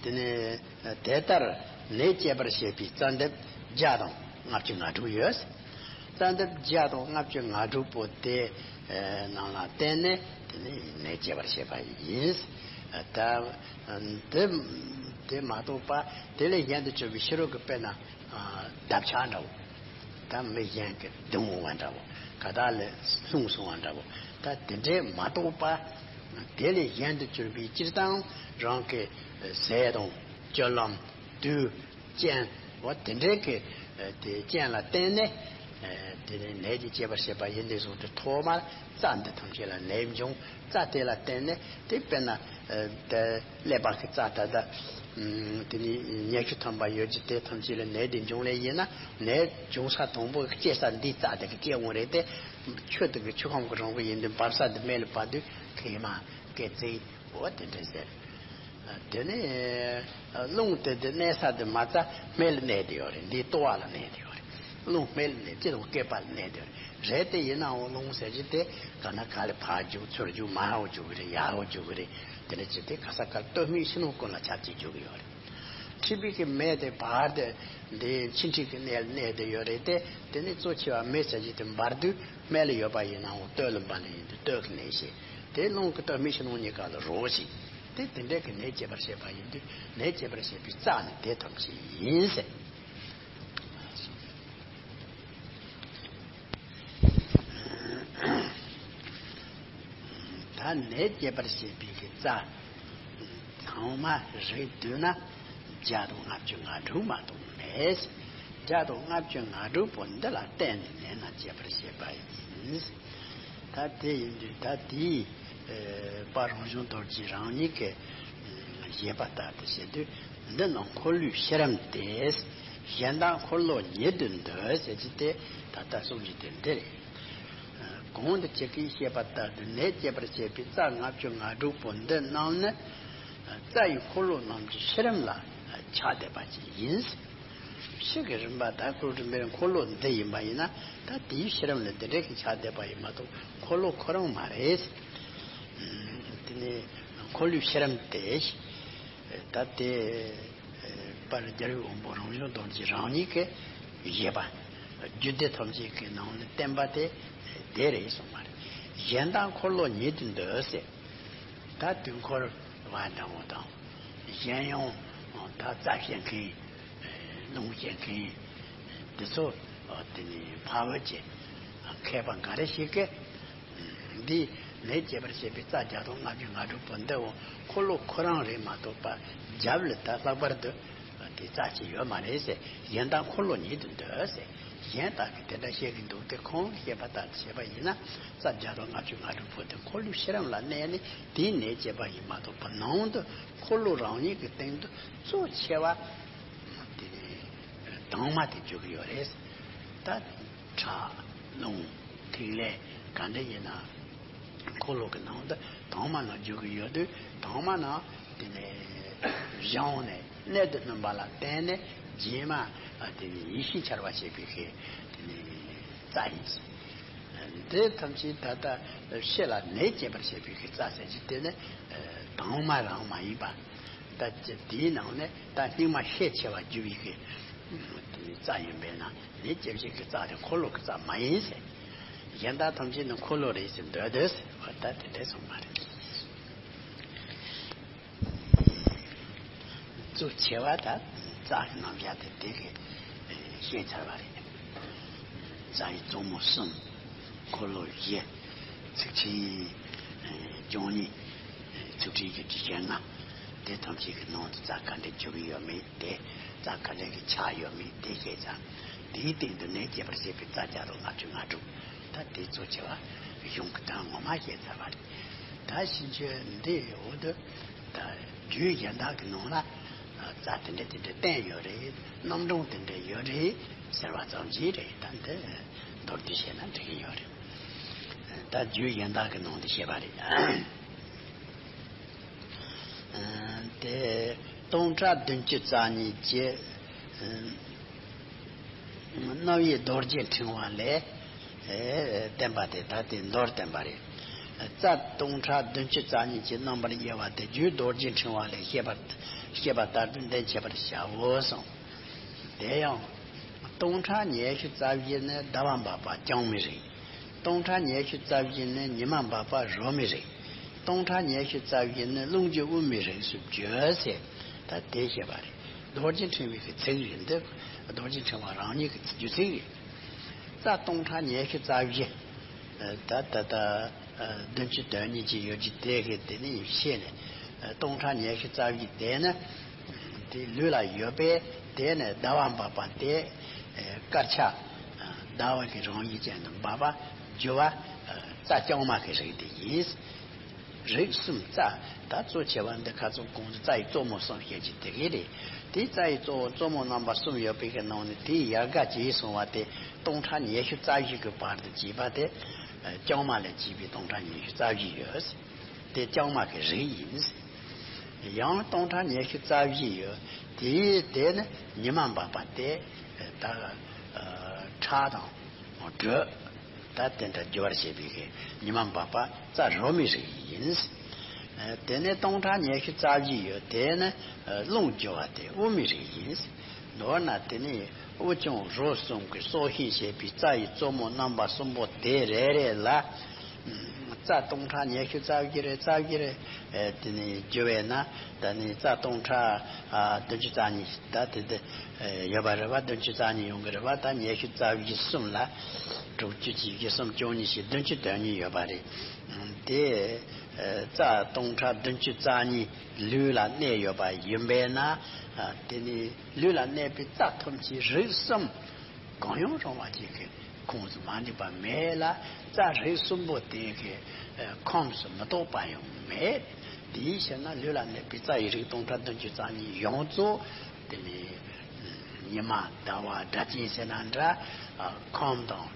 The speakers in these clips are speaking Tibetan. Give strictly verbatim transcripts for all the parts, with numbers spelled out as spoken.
དེ་ནས་དེ་ལྟར་ནད་བསྐྱེད་པར་བྱེད་པའི་རྩ་འདེབས་བརྒྱ་དང་ལྔ་བཅུ་ང་དྲུག་ཡོད། རྩ་འདེབས་བརྒྱ་དང་ལྔ་བཅུ་ང་དྲུག་པོ་དེ་རྣམས་ལ་བརྟེན་ནས་དེ་ནས་ནད་བསྐྱེད་པར་བྱེད་པ་ཡིན། ད་དེ་དེ་མ་གཏོགས་པ་དེ་ལས་གཞན་དུ་གྱུར་པའི་ཕྱི་རོལ་གྱི་དཔེར་ན། ཨ། འདབ་ཆགས་འདྲ་བོ། ད་མི་གཞན་གྱི་སྡུག་བསྔལ་བ་འདྲ་བོ། ག་དག་ལ་ལྷུང་སོང་བ་འདྲ་བོ། ད་དེ་འདྲས་མ་གཏོགས་པ། དེ་ལས་གཞན་དུ་གྱུར་པའི་སྤྱིར་བཏང་རང་གི་ཟས་དང་སྤྱོད་ལམ། དུས། རྐྱེན། འོ་དེ་འདྲས་ཀྱི་དེ་རྐྱེན་ལ་བརྟེན་ནས། དེ་ནས་ནད་ཀྱིས་བསྐྱེད་པར་བྱེད་པ་ཡིན་དེ་བཟུང་སྟེ་ཐོག་མར་རྩ་འདི་ཐམས་ཅད་ལ་ནད་འབྱུང་། རྩ་དེ་ལ་བརྟེན་ནས་དེ་དཔེར་ན། ཨ། དེ་ཀླད་པ་གི་རྩ་ད་ལྟ། ཨམ། དེ་ནི་ཉི་ཤུ་ཐམ་པ་ཡོད་ཀྱི་དེ་ཐམས་ཅད་ལ་ནད་དེ་འབྱུང་ལེ་ཡིན་ན། ནད་འབྱུང་ས་དང་པོ་སྐྱེ་ས་འདི་རྩ་དེ་གི་སྐྱེ་འོང་རེད་དེ། ཆུ་དེ་གི་ཆུ་ཁམས་གི་རང་བཞིན་ཡིན་དུས་འབབ་ས་འདི་སྨད་ལ་བབས་དུས་ཁེ་མ་སྐེ་ཙི། འོ་དེ་འདྲ་ཟེར། ཨ། དེ་ནས་རླུང་དེ་དེ་གནས་ས་དེ་མ་རྩ་སྨད་ལ་གནས་དེ་ཡོད་རེད། འདི་ལྟོ་བ་ལ་གནས་དེ་ཡོད་རེད། རླུང་སྨད་ལ་གནས། ལྕེ་དང་སྐེད་པ་ལ་གནས་དེ་ཡོད་རེད། དེ་ཡིན་ནའང་རླུང་ཟེར་གྱི་དེ་ག་ན་ག་ལ་ཕར་རྒྱུག་ཚུར་རྒྱུག་མར་རྒྱུག་གི་རེད། ཡར་རྒྱུག་གི་རེད། དེ་འདྲ་བྱས་ཏེ་ག་ས་ག་ལ་སྟོད་སྨད་ཕྱི་ནང་ཀུན་ལ་ཁྱབ་ཀྱི་རྒྱུག་གི་ཡོད་རེད། མཁྲིས་པའི་གི་མེ་དེ་བར་དེ་འདི་མཆིན་མཁྲིས་ཀྱི་གནས་ལ་གནས་དེ་ཡོད་རེད་དེ། དེ་ནི་གཙོ་ཆེ་བ་མེ་ཟེར་གྱི་དེ་འབར་དུས་སྨད་ལ་ཡོད་པ་ཡིན་ནའང་སྟོད་ལ་འབར་ལེ་ཡིན་དུས་སྟོད་ཀྱི་གནས་ཤིག་དེ་རླུང་གི་སྟོད་སྨད་ཕྱི་ནང་གཉིས་ཀ་ལ་རོལ་ཞིང་། དེ་དེ་འདྲ་གི་ནད་བསྐྱེད་པར་བྱེད་པ་ཡིན་དུས་ནད་བསྐྱེད་པར་བྱེད་པའི་རྩ་ནི་དེ་ཐམས་ཅད་ཡིན་ཟེར། ད་ནད་བསྐྱེད་པར་བྱེད་པའི་གི་རྩ་ཚང་མ་རིགས་བསྡུས་ན་བརྒྱ་དང་ལྔ་བཅུ་ང་དྲུག་མ་གཏོགས་མེད། བརྒྱ་དང་ལྔ་བཅུ་ང་དྲུག་པོ་འདི་ལ་བརྟེན་ནས་ནད་རྣམས་བསྐྱེད་པར་བྱེད་པ་ཡིན། ད་དེ་ཡིན་དུས་ད་དེའི་ཨ་དཔལ་རང་བྱུང་རྡོ་རྗེ་རང་ཉིད་ཀྱི་ཨ་བཞེད་པ་ལྟར་དུ་བྱེད་དུས། འདི་ནི་འཁོར་ལོའི་ཕྱི་རིམ་སྟེ། གཞན་དག་འཁོར་ལོ་ཉིད་དུ་འདོད་ཟེར་གྱི་དེ་ད་ལྟ་གསུང་རྒྱུ་དེ་འདི་རེད། ཨ་གོང་དུ་ཇི་སྐད་བཤད་པ་ལྟར་དུ་ནད་བསྐྱེད་པར་བྱེད་པའི་རྩ་ལྔ་བཅུ་ང་དྲུག་པོ་འདི་རྣམས་ནི། ཨ་རྩ་ཡི་འཁོར་ལོ་རྣམས་ཀྱི་ཕྱི་རིམ་ལ་ཨ་ཆགས་བསྡད་པ་ཅིག་ཡིན། ཕྱི་གི་རིམ་པ་དང་འཁོར་ལོ་རིམ་པའི་འཁོར་ལོ་འདི་ཡིན་པ་ཡིན་ན། ད་དེའི་ཕྱི་རིམ་ལ་འདི་འདྲ་ཞིག་ཆགས་བསྡད་པ་ཡིན་མ་གཏོགས་འཁོར་ལོ་ཁོ་རང་མ་རེད། དེ་ནས་འཁོར་ལོའི་ཕྱི་རིམ་སྟེ། ད་དེ་དཔལ་རྒྱལ་བའི་དབང་པོ་རང་བྱུང་རྡོ་རྗེ་རང་ཉིད་ཀྱི་བཞེད་པ། རྒྱུད་སྡེ་ཐམས་ཅད་ཀྱི་ནང་ནས་བསྟན་པ་དེ་དེ་རེད་གསུངས་པ་རེད། གཞན་དག་འཁོར་ལོ་ཉིད་དུ་འདོད་ཟེར། ད་དུས་འཁོར་བ་འདྲ་བོ་དང་། གཞན་ཡང་ད་རྩ་བཤད་མཁན། རླུང་བཤད་མཁན། འདི་ཚོ་དེ་ནི་འཕགས་བོད་ཀྱི་མཁས་པ་འགའ་རེ་ཞིག་གིས། འདི་ནད་བསྐྱེད་པར་བྱེད་པའི་རྩ་བརྒྱ་དང་ལྔ་བཅུ་ང་དྲུག་པོ་འདི་འོ་འཁོར་ལོ་ཁོ་རང་རེད་མ་གཏོགས་པ། རྒྱབ་ལ་ད་ལྷག་པར་དུ་དེ་རྩ་ཅིག་ཡོད་མ་རེད་ཟེར། གཞན་དག་འཁོར་ལོ་ཉིད་དུ་འདོད་ཟེར། གཞན་དག་གིས་དེ་འདྲ་བཤད་ཀྱི་འདུག་སྟེ། ཁོང་གིས་བཤད་པ་ལྟར་དུ་བྱས་པ་ཡིན་ན། རྩ་བརྒྱ་དང་ལྔ་བཅུ་ང་དྲུག་པོ་དེ་འཁོར་ལོའི་ཕྱི་རིམ་ལ་གནས་ནས་དེའི་ནད་བསྐྱེད་པ་ཡིན་མ་གཏོགས་པ། ནང་དུ་འཁོར་ལོ་རང་ཉིད་ཀྱི་སྟེང་དུ་གཙོ་ཆེ་བ་དེ་ནི་དྭངས་མ་དེ་འཇུག་གི་ཡོད་རེད། ད་ཁྲག་རླུང་ཐིག་ལེ་ག་འདྲ་ཡིན་ན། འཁོར་ལོ་གི་ནང་དུ་དྭངས་མ་རྣམས་འཇུག་གི་ཡོད་དུས། དྭངས་མ་རྣམས་དེ་ནས་བཞག་ནས་གནད་དུ་བསྣུན་པ་ལ་བརྟེན་ནས་རྗེས་མ་དེ་ནས་ཡེ་ཤེས་འཆར་བར་བྱེད་པའི་གི་དེ་ནས་རྩ་ཡིན། འདི་ཐམས་ཅད་ད་ལྟ་ཕྱི་ལ་ནད་བསྐྱེད་པར་བྱེད་པའི་གི་རྩ་ཟེར་གྱི་དེ་ནི་དྭངས་མ་རང་མ་ཡིན་པ། ད་དེའི་ནང་ནས་ད་སྙིགས་མ་ཤས་ཆེ་བ་རྒྱུ་བའི་གི་དེ་ནི་རྩ་ཡིན་པས་ན། ནད་བསྐྱེད་བྱེད་ཀྱི་རྩ་དེ་འཁོར་ལོ་གི་རྩ་མ་ཡིན་ཟེར། གཞན་དག་ཐམས་ཅད་ནི་འཁོར་ལོ་རེད་ཟེར་འདོད་དེ་ཟེར་བ་ད་དེ་འདྲ་གསུངས་པ་རེད། གཙོ་ཆེ་བ་ད་རྩ་གི་རྣམ་གཞག་དེ་དེ་གི་བཤད་ཚར་བ་རེད། རྩ་ཡི་གཙོ་མོ་གསུམ། འཁོར་ལོ་བཞི། ཚིགས་ཆེན་བཅུ་གཉིས། ཚིགས་ཁྲིམས་ཀྱི་དྲི་ཆེན་ལྔ། དེ་ཐམས་ཅད་ཀྱི་ནང་དུ་རྩ་ག་འདྲས་འཇུག་གི་ཡོད་མེད་དེ། རྩ་ག་འདྲས་ཀྱི་ཆགས་ཡོད་མེད་དེ་བཤད་ཙང་། དེའི་སྟེང་དུ་ནད་བསྐྱེད་པར་བྱེད་པའི་རྩ་བརྒྱ་དང་ལྔ་བཅུ་ང་དྲུག་ད་དེ་གཙོ་ཆེ་བ་གཞུང་གི་དོན་ངོ་མ་བཤད་ཚར་བ་རེད། ད་ཕྱིན་ཆད་འདི་འོག་ཏུ་ད་རྒྱུད་གཞན་དག་གི་ནང་ལ་རྩ་དེ་འདྲ་དེ་འདྲ་བསྟན་ཡོད་རེད། རྣམ་གྲངས་དེ་འདྲ་ཡོད་རེད་ཟེར་བ་ཙམ་གྱིས་རེད། ད་འདི་མདོར་བསྡུས་བཤད་ན་འགྲིག་གི་ཡོད་རེད། ད་རྒྱུད་གཞན་དག་གི་ནང་དུ་བཤད་པ་རེད། དེ་སྟོང་ཕྲག་བདུན་ཅུ་རྩ་གཉིས་ཀྱི་རྣ་བའི་རྡོ་རྗེ་ཕྲེང་བ་ལས་བསྟན་པ་དེ་ད་དེ་མདོར་བསྟན་པ་རེད། རྩ་སྟོང་ཕྲག་བདུན་ཅུ་རྩ་གཉིས་ཀྱི་རྣམ་པར་དབྱེ་བ་དེ་རྒྱུད་རྡོ་རྗེ་ཕྲེང་བ་ལས་བཤད་པ་བཤད་པ་ལྟར་དུ་འདི་ཁྱད་པར་བྱའོ་གསུངས། དེ་ཡང་སྟོང་ཕྲག་ཉི་ཤུ་རྩ་བཞི་ནི་ཟླ་བ་འབབ་པ་སྤྱང་མའི་རིགས། སྟོང་ཕྲག་ཉི་ཤུ་རྩ་བཞི་ནི་ཉི་མ་འབབ་པ་རོ་མའི་རིགས། སྟོང་ཕྲག་ཉི་ཤུ་རྩ་བཞི་ནི་རླུང་རྒྱུ་དབུ་མའི་རིགས་སུ་བརྗོད་ཟེར། ད་དེ་བཤད་པ་རེད། རྡོ་རྗེ་ཕྲེང་བའི་གི་ཚིག་རེད་འདི། རྡོ་རྗེ་ཕྲེང་བ་རང་ཉིད་ཀྱི་རྒྱུད་ཚིག་རེད། རྩ་སྟོང་ཕྲག་ཉི་ཤུ་རྩ་བཞི། ད་ད་ད་བདུན་ཅུ་དོན་གཉིས་ཀྱི་ཡོད་ཀྱི་དེ་གི་དེ་ནི་ཤེས་ནས། སྟོང་ཕྲག་ཉི་ཤུ་རྩ་བཞི་དེ་ནི་དེ་ལུས་ལ་ཡོད་པས། དེ་ནི་ཟླ་བ་འབབ་པ་དེ་དཀར་ཆ་ཟླ་བ་གི་རང་བཞིན་ཅན་དུ་འབབ་པ་རྒྱུ་བ་རྩ་སྤྱང་མ་གི་རིགས་དེ་ཡིན། རིགས་གསུམ་རྩ། ད་གཙོ་ཆེ་བ་འདི་ཁ་ཚོ་གོང་དུ་རྩ་ཡི་གཙོ་མོ་གསུམ་བཤད་ཀྱི་དེ་གི་རེད། དེ་རྩ་ཡི་གཙོ་བོ་གཙོ་མོ་རྣམ་པ་གསུམ་ཡོད་པའི་གི་ནང་ནས་དེའི་ཡལ་ག་ཅེས་གསུངས་པ་དེ་སྟོང་ཕྲག་ཉི་ཤུ་རྩ་བཞི་གི་བར་དུ་བྱས་པ་དེ། སྤྱང་མ་ལས་བྱས་པའི་སྟོང་ཕྲག་ཉི་ཤུ་རྩ་བཞི་ཡོད། དེ་སྤྱང་མ་གི་རིགས་ཡིན། ཡང་སྟོང་ཕྲག་ཉི་ཤུ་རྩ་བཞི་ཡོད། དེའི་དེ་ནི་ཉི་མ་འབབ་པ་དེ་ད་ཁྲག་དང་དྲོད། ད་དེ་འདྲ་རྒྱུ་བར་བྱེད་པའི་གི་ཉི་མ་འབབ་པ་རྩ་རོ་མའི་རིགས་ཡིན། དེ་ནས་སྟོང་ཕྲག་ཉི་ཤུ་རྩ་བཞི་ཡོད། དེ་ནི་རླུང་རྒྱུ་བ་དེ་དབུ་མའི་རིགས་ཡིན། མདོར་ན་དེ་ནི་དབུ་སྤྱང་རོ་གསུམ་གྱི་སྲོག་ཤིང་བྱེད་པའི་རྩ་ཡི་གཙོ་མོ་རྣམ་པ་གསུམ་པོ་དེ་རེ་རེ་ལ། རྩ་སྟོང་ཕྲག་ཉི་ཤུ་རྩ་བཞི་རེ་རྩ་བཞི་རེ། དེ་ནི་རྒྱུ་བས་ན་ད་ནི་རྩ་སྟོང་ཕྲག་བདུན་ཅུ་རྩ་གཉིས་ད་དེ་དེ་ཡོད་པ་རེད་བ། བདུན་ཅུ་རྩ་གཉིས་ཡོང་གི་རེད་བ། ད་ཉི་ཤུ་རྩ་བཞི་གསུམ་ལ་དྲུག་ཅུ་གཅིག་བཞི་གསུམ་བཅུ་གཉིས་བཞི་བདུན་ཅུ་དོན་གཉིས་ཡོད་པ་རེད། དེ་རྩ་སྟོང་ཕྲག་བདུན་ཅུ་རྩ་གཉིས་ལུས་ལ་གནས་ཡོད་པ་ཡིན་པས་ན། དེ་ནི་ལུས་ལ་གནས་པའི་རྩ་ཐམས་ཅད་རིགས་གསུམ་གང་ཡང་རུང་བ་ཅིག་གི་ཁོངས་སུ་མ་འདུས་པ་མེད་ལ། རྩ་རིགས་གསུམ་པོ་དེ་གི་ཁམས་སུ་མི་གཏོགས་པ་ཡང་མེད། དེའི་ཕྱིར་ན་ལུས་ལ་གནས་པའི་རྩ་ཡི་རིགས་སྟོང་ཕྲག་བདུན་ཅུ་རྩ་གཉིས་ཡོངས་རྫོགས་དེ་ནི་ཉི་མ་ཟླ་བ་སྒྲ་གཅན་ཟེར་ན་འདྲ། ཁམས་དང་།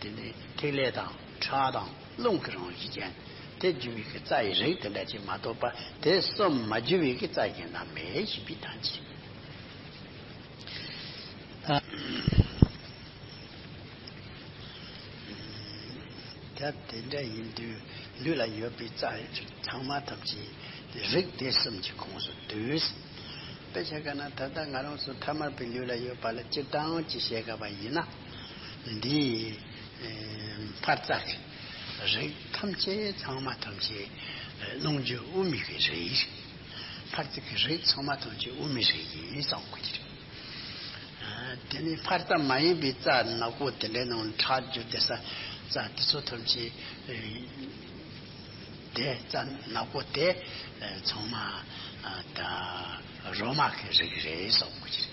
དེ་ནི་ཐིག་ལེ་དང་ཁྲག་དང་རླུང་གི་རང་བཞིན་ཅན། དེ་རྒྱུ་བའི་གི་རྩ་ཡི་རིགས་དེ་འདྲ་ཅིག་མ་གཏོགས་པ་དེ་གསུམ་མ་རྒྱུ་བའི་གི་རྩ་གཞན་དག་མེད་ཞེས་པའི་དོན་ཅིག་ད་དེ་འདྲ་ཡིན་དུས་ལུས་ལ་ཡོད་པའི་རྩ་ཚང་མ་ཐམས་ཅད་རིགས་དེ་གསུམ་གྱི་ཁོངས་སུ་འདུས། དཔེ་བྱ་ག་ན་ད་ལྟ་ང་རང་ཚོ་ཐ་མལ་པའི་ལུས་ལ་ཡོད་པ་ལ་སྤྱིར་བཏང་ཅིག་བཤད་དགོས་པ་ཡིན་ན། འདིའི་འཕར་རྩ་གི་རིགས་ཐམས་ཅད་ཚང་མ་ཐམས་ཅད་རླུང་རྒྱུ་དབུ་མའི་གི་རིགས། འཕར་རྩ་གི་རིགས་ཚང་མ་ཐམས་ཅད་དབུ་མའི་རིགས་ཡིན་བསམ་དགོས་ཀྱི་རེད། དེ་ནས་འཕར་རྩ་མ་ཡིན་པའི་རྩ་ནག་པོ་དེ་འདྲའི་ནང་ཁྲག་རྒྱུ་དེ་ས་རྩ་དེ་ཚོ་ཐམས་ཅད་དེ་རྩ་ནག་པོ་དེ་ཚང་མ་ད་རོ་མ་གི་རིགས་རེད་བསམ་དགོས་ཀྱི་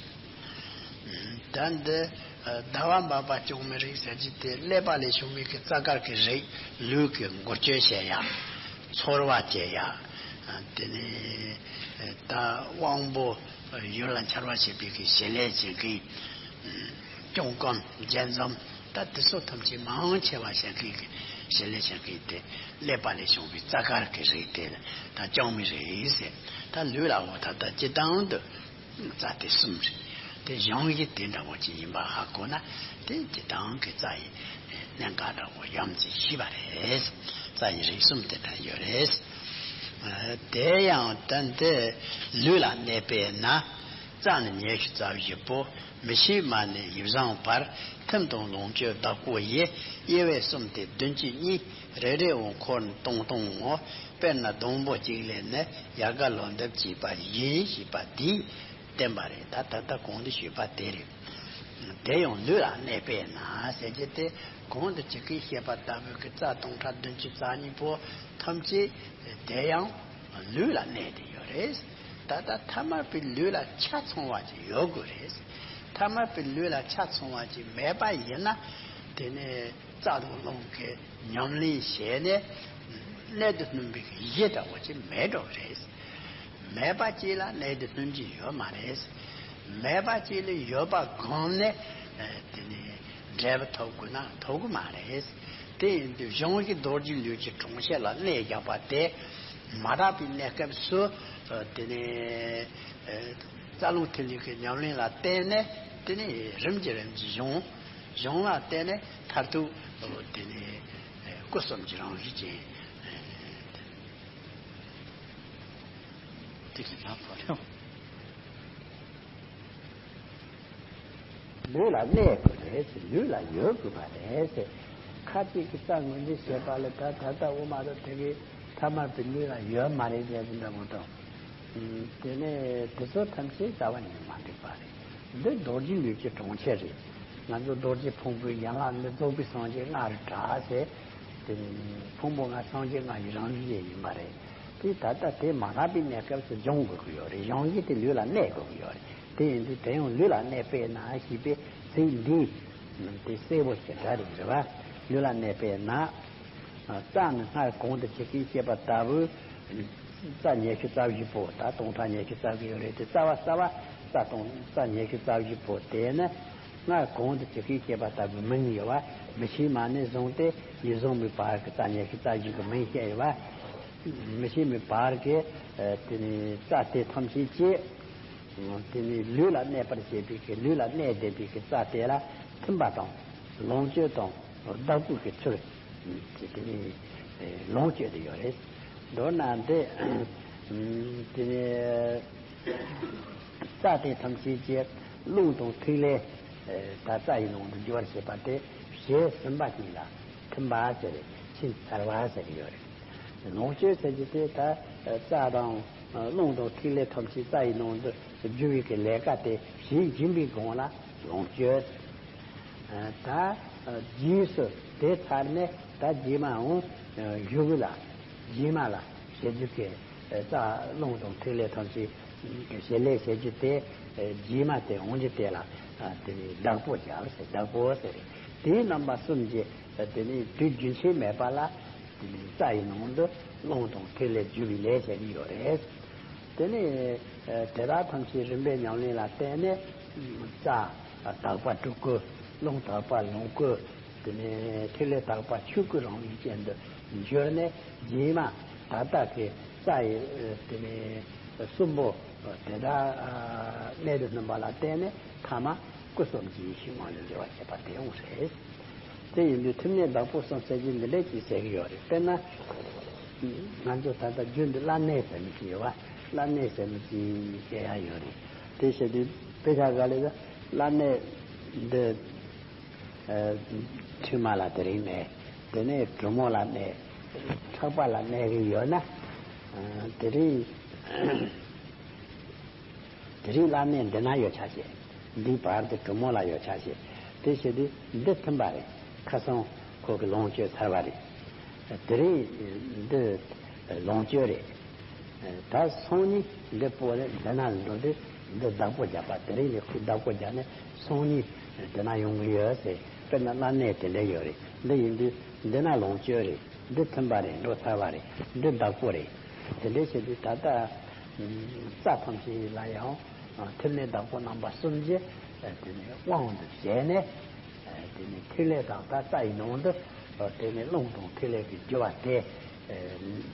རེད། ད་འདི་ཟླ་བ་འབབ་པ་སྤྱང་མའི་རིགས་ཟེར་གྱི་དེ་ཀླད་པ་ལས་བྱུང་བའི་གི་རྩ་དཀར་གྱི་རིགས། ལུས་ཀྱི་འགུལ་སྐྱོད་བྱེད་ཡ། ཚོར་བ་སྐྱེ་ཡ། དེ་ནས་ད་དབང་པོ་ཡུལ་ལ་འཆར་བ་བྱེད་པའི་གི་བྱེད་ལས་བྱེད་མཁན། སྐྱོང་ཁམས་འཇལ་མཚམས། ད་དེ་ཚོ་ཐམས་ཅད་མང་ཆེ་བ་བྱེད་མཁན་གྱི་བྱེད་ལས་བྱེད་མཁན་དེ་ཀླད་པ་ལས་བྱུང་བའི་རྩ་དཀར་གྱི་རིགས་དེ་ད་སྤྱང་མའི་རིགས་ཟེར། ད་ལུས་ལ་འོ་ད་ལྟ་སྤྱིར་བཏང་དུ་རྩ་དེ་གསུམ་རེད། དེ་གཞུང་གཞི་དེ་འདྲ་བོ་ཅིག་ཡིན་པ་ཧ་གོ་ན། དེ་སྤྱིར་བཏང་གི་རྩ་ཡི་གནད་འགག་འདྲ་བོ་ཡང་ཅིག་ཤེས་པ་རེད། རྩ་ཡི་རིགས་གསུམ་དེ་འདྲ་ཡོད་རེད། དེ་ཡང་ད་འདི་ལུས་ལ་གནས་པས་ན། རྩ་ནི་ཉི་ཤུ་རྩ་བཞི་པོ། མི་ཤེས་མ་ནས་ཡིད་བཟང་བར། ཐིམ་དང་ལོངས་སྤྱོད་བདག་པོ་ཡི། དབྱེ་བས་གསུམ་སྟེ་བདུན་ཅུ་གཉིས། རེ་རེ་འོང་འཁོར་ནི་སྟོང་སྟོང་ངོ་། དཔེར་ན་སྡོང་པོ་གཅིག་ལས་ནི། ཡལ་ག་ལོ་འདབ་སྐྱེས་པ་བཞིན། ཞེས་པ་འདིས་བསྟན་པ་རེད། ད་ད་ལྟ་གོང་དུ་ཞུས་པ་དེ་རེད། དེ་ཡང་ལུས་ལ་གནས་པས་ན་ཟེར་རྒྱུ་དེ། གོང་དུ་ཇི་སྐད་བཤད་པ་ལྟ་བུའི་གི་རྩ་སྟོང་ཕྲག་བདུན་ཅུ་རྩ་གཉིས་པོ་ཐམས་ཅད་དེ་ཡང་ལུས་ལ་གནས་ཏེ་ཡོད་རེད། ད་ལྟ་ཐ་མལ་པའི་ལུས་ལ་ཆ་ཚང་བ་ཅིག་ཡོད་དགོས་རེད། ཐ་མལ་པའི་ལུས་ལ་ཆ་ཚང་བ་ཅིག་མེད་པ་ཡིན་ན། དེ་ནས་རྩ་དང་རླུང་གི་ཉམས་ལེན་བྱས་ནས་གནད་དུ་བསྣུན་པའི་གཞི་འདྲ་བོ་ཅིག་མེད་འགྲོ་གི་རེད། མེད་པ་ཅིག་ལ་གནད་དུ་བསྣུན་གྱི་ཡོད་མ་རེད། མེད་པ་ཅིག་ལ་ཡོད་པ་སྒོམ་ནས་དེ་ནས་འབྲས་བུ་ཐོབ་དགོས་ན་ཐོབ་གི་མ་རེད། དེ་ཡིན་དུས་གཞུང་གི་རྡོ་རྗེ་ལུས་ཀྱི་གྲོང་ཁྱེར་ལ་གནས་བཞག་པ་དེ་མ་དག་པའི་གནས་སྐབས་སུ། དེ་ནས་རྩ་རླུང་ཐིམ་ལུགས་ཀྱི་ཉམས་ལེན་ལ་བརྟེན་ནས་དེ་ནས་རིམ་གྱིས་རིམ་གྱིས་གཞུང་། གཞུང་ལ་བརྟེན་ནས་མཐར་ཐུག་དེ་ནས་ སྐུ་གསུམ་གྱི་རང་བཞིན་ཅན། ཏིག་ཙམ་ལ་ཕོག་རེད། ལུས་ལ་གནས་དགོས་རེད་ཟེར། ལུས་ལ་ཡོད་དགོས་པ་རེད་ཟེར། ཁ་ཅིག་གིས་རྩ་ངོས་འཛིན་བྱེད་པ་ལ་ད་ད་ལྟ་འོ་མ་ར་དེ་གའི་ཐ་མལ་པའི་ལུས་ལ་ཡོད་མ་རེད་ཟེར་གྱི་འདྲ་པོ་དང་། དེ་ནས་དེ་ཚོ་ཐམས་ཅད་རྩ་བ་ཉིད་མ་འགྲིག་པ་རེད། འདི་རྡོ་རྗེ་ལུས་ཀྱི་གྲོང་ཁྱེར་རེད། ང་ཚོ་རྡོ་རྗེ་ཕུང་པོའི་ཡན་ལག་ནི་རྫོགས་པའི་སངས་རྒྱས་ལྔ་རུ་གྲགས་ཟེར། དེ་ནི་ཕུང་པོ་ལྔ་སངས་རྒྱས་ལྔ་ཡི་རང་བཞིན་ཡིན་པ་རེད། དེ་ད་ལྟ་དེ་མ་ལྷག་པའི་གནས་སྐབས་སུ་སྦྱོང་དགོས་ཀྱི་ཡོད་རེད། སྦྱོང་གཞི་དེ་ལུས་ལ་གནས་དགོས་ཀྱི་ཡོད་རེད། དེ་ཡིན་དུས་དེ་ཡང་ལུས་ལ་གནས་པས་ན་ཞེས་པའི་ཚིག་འདི་དེ་གསལ་པོ་ཞེ་དྲག་རེད་རེད་བ། ལུས་ལ་གནས་པས་ན། རྩ་ནི་སྔར་གོང་དུ་ཇི་སྐད་བཤད་པ་ལྟ་བུ། རྩ་ཉི་ཤུ་རྩ་བཞི་པོ། ད་སྟོང་ཕྲག་ཉི་ཤུ་རྩ་བཞི་ཡོད་རེད་དེ། རྩ་བ་རྩ་བ་རྩ་སྟོང་རྩ་ཉི་ཤུ་རྩ་བཞི་པོ་དེ་ནི་སྔར་གོང་དུ་ཇི་སྐད་བཤད་པ་ལྟ་བུའི་མིང་ཡོད་པ། མི་ཤེས་མ་ནས་བཟུང་སྟེ་ཡིད་བཟུང་མའི་བར་གྱི་རྩ་ཉི་ཤུ་རྩ་བཞི་གི་མིང་བཤད་ཡོད་པ། མི་ཤེས་མའི་བར་གྱི་དེ་ནི་རྩ་དེ་ཐམས་ཅད་ཀྱི། དེ་ནི་ལུས་ལ་གནས་པར་བྱེད་པའི་གི་ལུས་ལ་གནས་བསྡད་པའི་གི་རྩ་དེ་ལ་མཐུན་པ་དང་ལོངས་སྤྱོད་དང་བདག་པོའི་གི་ཚུལ་དེ་ནི་ལོངས་སྤྱོད་དེ་ཡོད་རེད། མདོར་ན་འདི་དེ་ནི་རྩ་དེ་ཐམས་ཅད་ཀྱི་རླུང་དང་ཐིག་ལེ་ད་རྩ་ཡི་ནང་དུ་རྒྱུ་བར་བྱེད་པ་དེ་གཞི་གསུམ་པ་གཉིས་ལ་མཐུན་པ་ཟེར་རེད། ཕྱིན་ཚར་བ་ཟེར་གྱི་ཡོད་རེད། ལོངས་སྤྱོད་ཟེར་གྱི་དེ་ད་རྩ་དང་། རླུང་དང་ཐིག་ལེ་ཐམས་ཅད་རྩ་ཡི་ནང་དུ་རྒྱུ་བའི་གི་ལས་ཀ་དེ་བྱེད་བཞིན་པའི་སྒང་ལ་ལོངས་སྤྱོད། ད་རྗེས་སུ་དེ་ཚར་ནས་ད་རྗེས་མའང་གཞུག་གུ་ལ་རྗེས་མ་ལ་བྱེད་རྒྱུ་གི་རྩ་རླུང་དང་ཐིག་ལེ་ཐམས་ཅད་བྱེད་ལས་བྱེད་རྒྱུ་དེ་རྗེས་མ་དེ་འོང་རྒྱུ་དེ་ལ་དེ་ནི་བདག་པོ་བྱ་ཟེར། བདག་པོ་ཟེར། དེའི་རྣམ་པ་གསུམ་གྱི་དེ་ནི་དུས་རྒྱུན་ཆད་མེད་པ་ལ། དེ་ནི་རྩ་ཡི་ནང་དུ་རླུང་དང་ཐིག་ལེ་རྒྱུ་བའི་ལས་བྱེད་ཀྱི་ཡོད་རེད། དེ་ནི་དེ་དག་ཐམས་ཅད་རིམ་པས་ཉམས་ལེན་ལ་བརྟེན་ནས་རྩ་དག་པ་སྤྲུལ་སྐུ། རླུང་དག་པ་ལོངས་སྐུ། དེ་ནི་ཐིག་ལེ་དག་པ་ཆོས་སྐུ་རང་བཞིན་ཅན་དུ་འགྱུར་ནས་རྗེས་མ་ད་ལྟ་གི་རྩ་ཡི་དེ་ནི་གསུམ་པོ་དེ་དག་གནད་དུ་བསྣུན་པ་ལ་བརྟེན་ནས་ཐ་མ་སྐུ་གསུམ་གྱི་ཡེ་ཤེས་ངོ་ལ་འགྱུར་བར་བྱེད་པ་དེ་ཡང་རེད། དེ་ཡིན་དུས་ཐིམ་གནས་བདག་པོ་གསུམ་ཟེར་གྱི་འདི་འདྲ་ཅིག་ཟེར་གྱི་ཡོད་རེད། དཔེར་ན། ང་ཚོ་ད་ལྟ་རྒྱུན་དུ་བླ་གནས་ཟེར་མི་ཅིག་ཡོད་པ། བླ་གནས་ཟེར་མི་ཅིག་བཤད་ཡ་ཡོད་རེད། དེ་བཤད་དུས་དཔེ་ཆ་ག་ལེ་ད་བླ་གནས་འདི་ཁྲིམས་མ་ལ་དེ་རིང་གནས། དེ་ནས་གྲོ་མོ་ལ་གནས། ཁྲག་པ་ལ་གནས་གི་ཡོད་ན། དེ་རིང་དེ་རིང་བླ་གནས་འདི་ན་ཡོད་ཆ་བྱེད། འདིའི་བར་དུ་གྲོ་མོ་ལ་ཡོད་ཆ་བྱེད། དེ་བྱེད་དུས་འདི་མཐུན་པ་རེད། ཁ་སང་ཁོ་གི་ལོངས་སྤྱོད་ཚར་བ་རེད། དེ་རིང་འདི་ལོངས་སྤྱོད་རེད། ད་སང་ཉིན་འདི་སྤོ་རེད། འདི་ན་འགྲོ་དུས་འདི་བདག་པོ་རྒྱག་པ། དེ་རིང་ནས་ཁོས་བདག་པོ་རྒྱག་ནས་སང་ཉིན་འདི་ན་ཡོང་གི་ཡོད་ཟེར། དཔེར་ན་བླ་གནས་དེ་འདྲ་ཡོད་རེད། འདི་ཡིན་དུས་འདི་ན་ལོངས་སྤྱོད་རེད། འདི་མཐུན་པ་རེད། འགྲོ་ཚར་བ་རེད། འདི་བདག་པོ་རེད། དེ་འདྲ་བྱེད་དུས་ད་ལྟ་རྩ་ཐམས་ཅད་ལ་ཡང་ཐིམ་གནས་བདག་པོ་རྣམ་པ་གསུམ་གྱི་དེ་ནི་དབང་དུ་བྱས་ནས། དེ་ནི་ཐིག་ལེ་དག་པ་རྩ་ཡི་ནང་དུ་དེ་ནི་རླུང་དང་ཐིག་ལེ་གི་རྒྱུ་བ་དེ།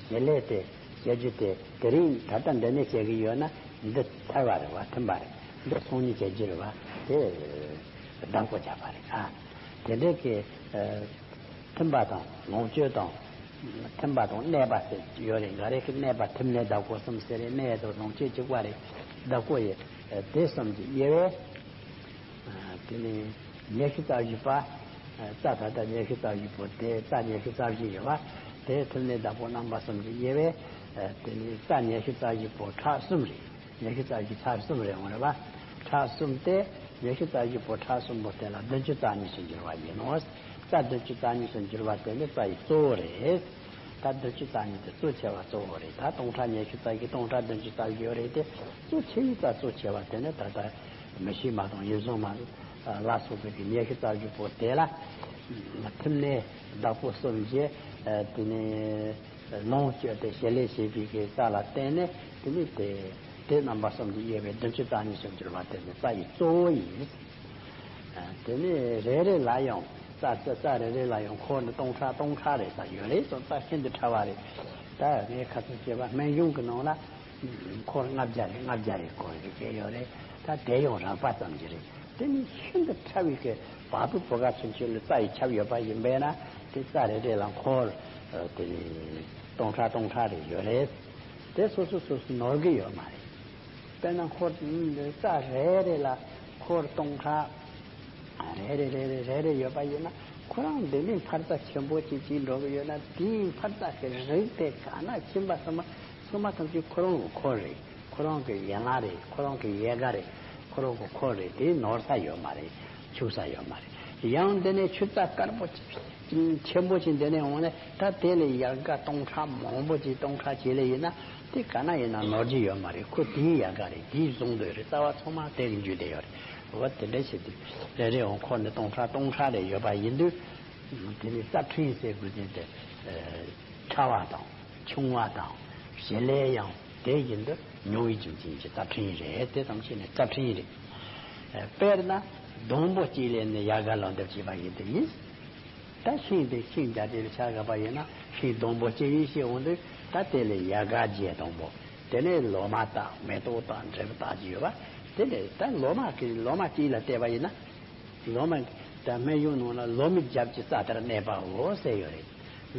བྱེད་ལས་དེ་བྱེད་རྒྱུ་དེ་དེ་རིང་ད་ལྟ་འདི་ནས་བྱེད་ཀྱི་ཡོད་ན་འདི་ཚར་བ་རེད་བ། མཐུན་པ་རེད། འདི་སང་ཉིན་བྱེད་རྒྱུ་རེད་བ། དེ་བདག་པོ་རྒྱག་པ་རེད། ཨ་དེ་འདྲའི་གི་མཐུན་པ་དང་ལོངས་སྤྱོད་དང་། མཐུན་པ་དང་གནས་པ་ཟེར་ཡོད་རེད། འགའ་རེ་གི་གནས་པ་ཐིམ་གནས་བདག་པོ་གསུམ་ཟེར་རེད། གནས་དང་ལོངས་སྤྱོད་གཅིག་པ་རེད། བདག་པོ་ཡི་དེ་གསུམ་གྱི་དབྱེ་བས། དེ་ནས་ཉི་ཤུ་རྩ་བཞི་པ། རྩ་ད་ལྟ་ཉི་ཤུ་རྩ་བཞི་པོ་དེ་རྩ་ཉི་ཤུ་རྩ་བཞི་ཡོད་པ། དེ་ཐིམ་གནས་བདག་པོ་རྣམ་པ་གསུམ་གྱི་དབྱེ་བས། དེ་ནས་རྩ་ཉི་ཤུ་རྩ་བཞི་པོ་ཕྲག་གསུམ་རེད། ཉི་ཤུ་རྩ་བཞི་ཚར་གསུམ་རེ་འོང་རེད་བ། ཕྲག་གསུམ་སྟེ། ཉི་ཤུ་རྩ་བཞི་པོ་ཕྲག་གསུམ་པོ་དེ་ལ་བདུན་ཅུ་རྩ་གཉིས་སུ་འགྱུར་བ་ཡིན་ནོ། རྩ་བདུན་ཅུ་རྩ་གཉིས་སུ་འགྱུར་བ་དེ་ནི་རྩ་ཡི་གཙོ་བོ་རེད། ད་བདུན་ཅུ་རྩ་གཉིས་དེ་གཙོ་ཆེ་བ་གཙོ་བོ་རེད། ད་སྟོང་ཕྲག་ཉི་ཤུ་རྩ་བཞི་སྟོང་ཕྲག་བདུན་ཅུ་རྩ་བཞི་ཡོད་རེད་དེ། གཙོ་ཆེ་བའི་རྩ་གཙོ་ཆེ་བ་དེ་ནི་ད་ལྟ་མི་ཤེས་མ་དང་ཡིད་བཟུང་མ་ལ་སོགས་པའི་གི་ཉི་ཤུ་རྩ་བཞི་པོ་དེ་ལ། ཐིམ་གནས་བདག་པོ་གསུམ་གྱི་དེ་ནི། ལོངས་སྤྱོད་དེ་བྱེད་ལས་བྱེད་པའི་གི་རྩ་ལ་བརྟེན་ནས་དེ་ནི་དེ་དེ་རྣམ་པ་གསུམ་གྱི་དབྱེ་བས་བདུན་ཅུ་རྩ་གཉིས་སུ་འགྱུར་བ་དེ་ནི་རྩ་ཡི་གཙོ་བོ་ཡིན། དེ་ནི་རེ་རེ་ལ་ཡང་རྩ་རྩ་རྩ་རེ་རེ་ལ་ཡང་འཁོར་ནི་སྟོང་ཕྲག་སྟོང་ཕྲག་རེ་ས་ཡོད་རེད་སོང་། རྩ་ཤིན་ཏུ་ཕྲ་བ་རེད། ད་ངས་ཁ་སང་བཤད་པ་སྨན་གཞུང་གི་ནང་ལ་འཁོར་ལྔ་བརྒྱ་རེ་ལྔ་བརྒྱ་རེ་སྐོར་རེ་བྱས་ཡོད་རེད། ད་དེ་ཡང་རགས་པ་ཙམ་གྱི་རེད། དེ་ནི་ཤིན་ཏུ་ཕྲ་བའི་གི་བ་སྤུའི་བུ་ག་ཚུན་ཆད་ལ་རྩ་ཡི་ཁྱབ་ཡོད་པ་ཡིན་པས་ན། དེ་རྩ་རེ་རེ་ལ་འཁོར་དེ་ནི་སྟོང་ཕྲག་སྟོང་ཕྲག་རེ་ཡོད་རེད། དེ་སོ་སོ་སོ་སོ་ནོར་གི་ཡོད་མ་རེད། དཔེར་ན་འཁོར་རྩ་རེ་རེ་ལ་འཁོར་སྟོང་ཕྲག་རེ་རེ་རེ་རེ་རེ་རེ་ཡོད་པ་ཡིན་ན། ཁོ་རང་འདི་ནས་འཕར་རྩ་ཆེན་པོ་ཅིག་ཅིག་འགྲོ་གི་ཡོད་ན། དེའི་འཕར་རྩ་གི་རིགས་དེ་ག་ན་ཕྱིན་པ་ཚང་མ་ཚང་མ་ཐམས་ཅད་ཁོ་རང་གི་འཁོར་རེད། ཁོ་རང་གི་ཡན་ལག་རེད། ཁོ་རང་གི་ཡལ་ག་རེད། ཁོ་རང་གི་འཁོར་རེད། དེ་ནོར་ས་ཡོད་མ་རེད། ཆུག་ས་ཡོད་མ་རེད། ཡང་འདི་ནས་ཆུ་རྩ་དཀར་པོ་ཆེན་པོ་ཅིག་འདི་ནས་འོང་ནས། ད་དེ་ལས་ཡལ་ག་སྟོང་ཕྲག་མང་པོ་ཅིག་སྟོང་ཕྲག་ཅིག་ལས་ཡིན་ན། དེ་ག་ན་ཡིན་ན་ནོར་གྱི་ཡོད་མ་རེད། ཁོ་དེའི་ཡལ་ག་རེད། དེའི་བཟུང་འདོད་རེད། རྩ་བ་ཚང་མ་དེ་གི་འཇུས་བསྡད་ཡོད་རེད། འོ་དེ་འདྲ་བྱས་དུས་རེ་རེ་འོང་འཁོར་ནས་སྟོང་ཕྲག་སྟོང་ཕྲག་རེ་ཡོད་པ་ཡིན་དུས། དེ་ནི་རྩ་ཕྲན་ཟེར་དགོས་དོན་དེ། ཕྲ་བ་དང་ཆུང་བ་དང་། བྱེད་ལས་ཡང་དེ་བཞིན་དུ་མྱོང་བའི་རྒྱུ་མཚན་གྱིས་རྩ་ཕྲན་རེད། དེ་ཙམ་ཞིག་ནི་རྩ་ཕྲན་རེད། དཔེར་ན་སྡོང་པོ་གཅིག་ལས་ནི་ཡལ་ག་ལོ་འདབ་བྱས་པ་ཡིན་དུས་ཡིན། ད་ཤིང་དེ་ཤིང་རྒྱ་དེ་ལ་ཆ་བཞག་པ་ཡིན་ན། ཤིང་སྡོང་པོ་གཅིག་ཡིན་ཞེས་འོང་དུས། ད་དེ་ལས་ཡལ་ག་བརྒྱད་སྡོང་པོ། དེ་ནས་ལོ་མ་དང་མེ་ཏོག་དང་འབྲས་བུ་དག་ཅིག་ཡོད་པ། དེ་ནས་ད་ལོ་མ་གི་ལོ་མ་གཅིག་ལ་བལྟས་པ་ཡིན་ན། ལོ་མ། ད་སྨན་གཞུང་ནང་ལ་ལོ་མའི་རྒྱབ་ཀྱི་རྩ་ལྟར་གནས་པའོ་ཟེར་ཡོད་རེད།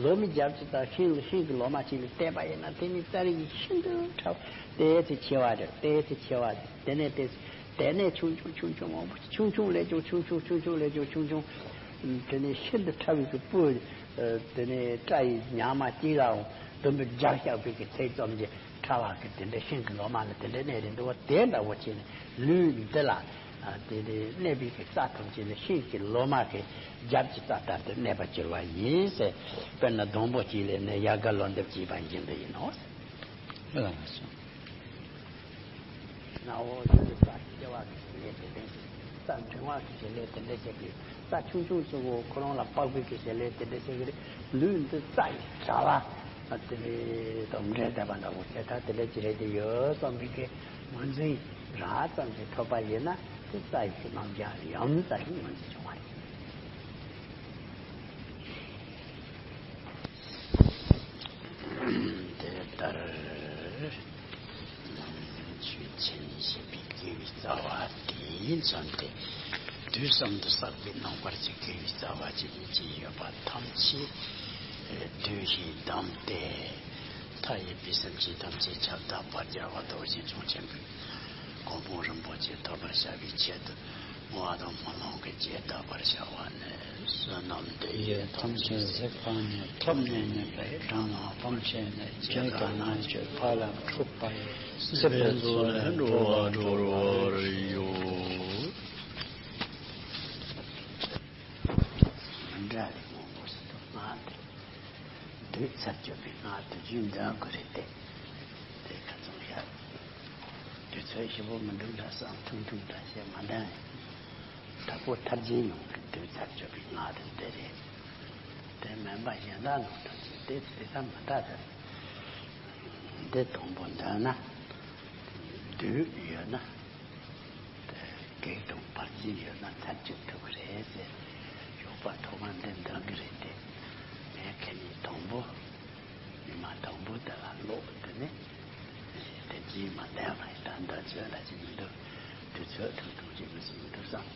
ལོ་མའི་རྒྱབ་ཀྱི་རྩ་ཤིང་ལ་ཤིང་གི་ལོ་མ་ཅིག་ལ་བལྟས་པ་ཡིན་ན། དེ་ནི་རྩ་རིག་ཤིན་ཏུ་ཕྲ་བ། དེའི་ཚེ་ཆེ་བ་རེད། དེའི་ཚེ་ཆེ་བ་རེད། དེ་ནས་དེ། དེ་ནས་ཆུང་ཆུང་ཆུང་ཆུང་མང་པོ། ཆུང་ཆུང་ལས་ཀྱང་ཆུང་ཆུང་། ཆུང་ཆུང་ལས་ཀྱང་ཆུང་ཆུང་། དེ་ནས་ཤིན་ཏུ་ཕྲ་བའི་གི་སྤུ། དེ་ནས་སྐྲ་ཡི་ཉག་མ་གཅིག་ལའང་དུམ་བུ་བརྒྱ་བཞག་པའི་གི་ཚད་ཙམ་གྱི་ཕྲ་བ་གི་དེ་འདྲ་ཤིང་གི་ལོ་མ་ལ་དེ་འདྲ་གནས་རེད་འདུག་བ། དེ་འདྲ་བོ་བྱས་ནས་ལུས་འདི་ལ། ཨ། དེ་དེ་གནས་པའི་གི་རྩ་ཐམས་ཅད་ནི་ཤིང་གི་ལོ་མ་གི་རྒྱབ་ཀྱི་རྩ་ལྟར་དུ་གནས་པར་གྱུར་པ་ཡིན་ཟེར། དཔེར་ན་སྡོང་པོ་གཅིག་ལས་ནི་ཡལ་ག་ལོ་འདབ་བརྒྱས་པ་བཞིན་དུ་ཡིན་ནོ། ཨ་ལ་ལ་སོ། ན་འོ་དེ་རྩ་སྐྱེ་བ་གི་བྱེད་ལས་དེ་འདྲ་ཞིག་རྩ་འབྲིང་བ་གི་བྱེད་ལས་དེ་འདྲ་ཞིག་གི། རྩ་ཆུང་ཆུང་ཚོ་གོ་ཁོ་རང་ལ་དཔག་པའི་གི་བྱེད་ལས་དེ་འདྲ་ཞིག་གི་རེད། ལུས་འདི་རྩ་ཡི་དྲ་བ་དེ་ལས་དོམ་འདྲེ་བསྡད་པ་འདྲ་བོ་བྱས། ད་དེ་འདྲ་ཅི་རེད་དེ་ཡོད་བསམ་པའི་གི་ངོས་འཛིན་རགས་ཙམ་ཞིག་ཐོབ་པ་ཡིན་ན། དེ་རྩ་ཡི་གི་རྣམ་གཞག་ཡང་རྩ་ཡི་ངོས་འཛིན་བྱུང་བ་རེད། དེ་ལྟར་ནང་ཆོས་མཚན་ཉིད་བཤད་པའི་དགེ་བའི་རྩ་བ་དེས་མཚོན་ཏེ། དུས་གསུམ་དུ་བསགས་པའི་རྣམ་པར་གྱུར་དགེ་བའི་རྩ་བ་ཇི་སྙེད་ཅིག་ཡོད་པ་ཐམས་ཅད་བསྡུས་ཤིང་བསྡམས་ཏེ། མཐའ་ཡས་པའི་སེམས་ཅན་ཐམས་ཅད་ཁྱབ་བདག་དཔལ་རྒྱལ་བ་རྡོ་རྗེ་འཆང་ཆེན་པོའི་གོ་འཕང་རིན་པོ་ཆེ་ཐོབ་པར་བྱ་བའི་ཆེད་དུ། བསྔོ་བ་དང་སྨོན་ལམ་གྱི་རྒྱས་བཏབ་པར་བྱ་བ་ནི། བསོད་ནམས་འདི་ཡིས་ཐམས་ཅད་གཟིགས་པ་ཉིད། ཐོབ་ནས་ཉེས་པའི་དགྲ་རྣམས་ཕམ་བྱས་ནས། བགེགས་དང་མནར་གཅོད་ཕ་རོལ་ཕྱིན་པ་ཡི། སྲིད་པའི་མཚོ་ལས་འགྲོ་བ་སྒྲོལ་བར་ཤོག། མི་འདྲ་བའི་མང་པོ་ཞིག་འདུག་སྔགས་དེ། བདུད་ཚར་གཅོད་པའི་སྔགས་དེ་རྒྱུན་འདྲ་དགོས་རེད་དེ། དེ་ཁ་ཚང་ཡ། དུས་ཚོད་ཞིབ་པོ་མི་འདུག་ལ་བསམ། ཐུང་ཐུང་འདྲ་བཤད་མ་འདང་། དྲག་པོ་མཐར་རྒྱས་ཡོང་གི་བདུད་ཚར་གཅོད་པའི་སྔགས་དེ་འདི་རེད། དེ་མིན་པ་གཞན་དག་ནང་དུ་དེ་དེ་ཙམ་མི་འདྲ་ཟེར། འདི་དང་པོ་འདོན་ན། བདུད་ཡོད་ན། དེ་བགེགས་དང་བར་ཆད་ཡོད་ན་ཚར་གཅོད་ཐུབ་ཀྱི་རེད་ཟེར། ཞོགས་པ་ཐོག་མར་འདི་འདོན་གྱི་རེད་དེ། ངས་ཁ་ཉིན་དང་པོ། ཉི་མ་དང་པོ་དེ་ལ་ཀློག་དེ་ནས་དེ་རྗེས་མ་འདོན་པ་ཡིན། ད་འདོན་ཚོད་ལ་ཅི་མི་འདུག་དུས་ཚོད་ཐུང་ཐུང་ཅིག་མི་སྲིད་མི་འདུག་བསམ།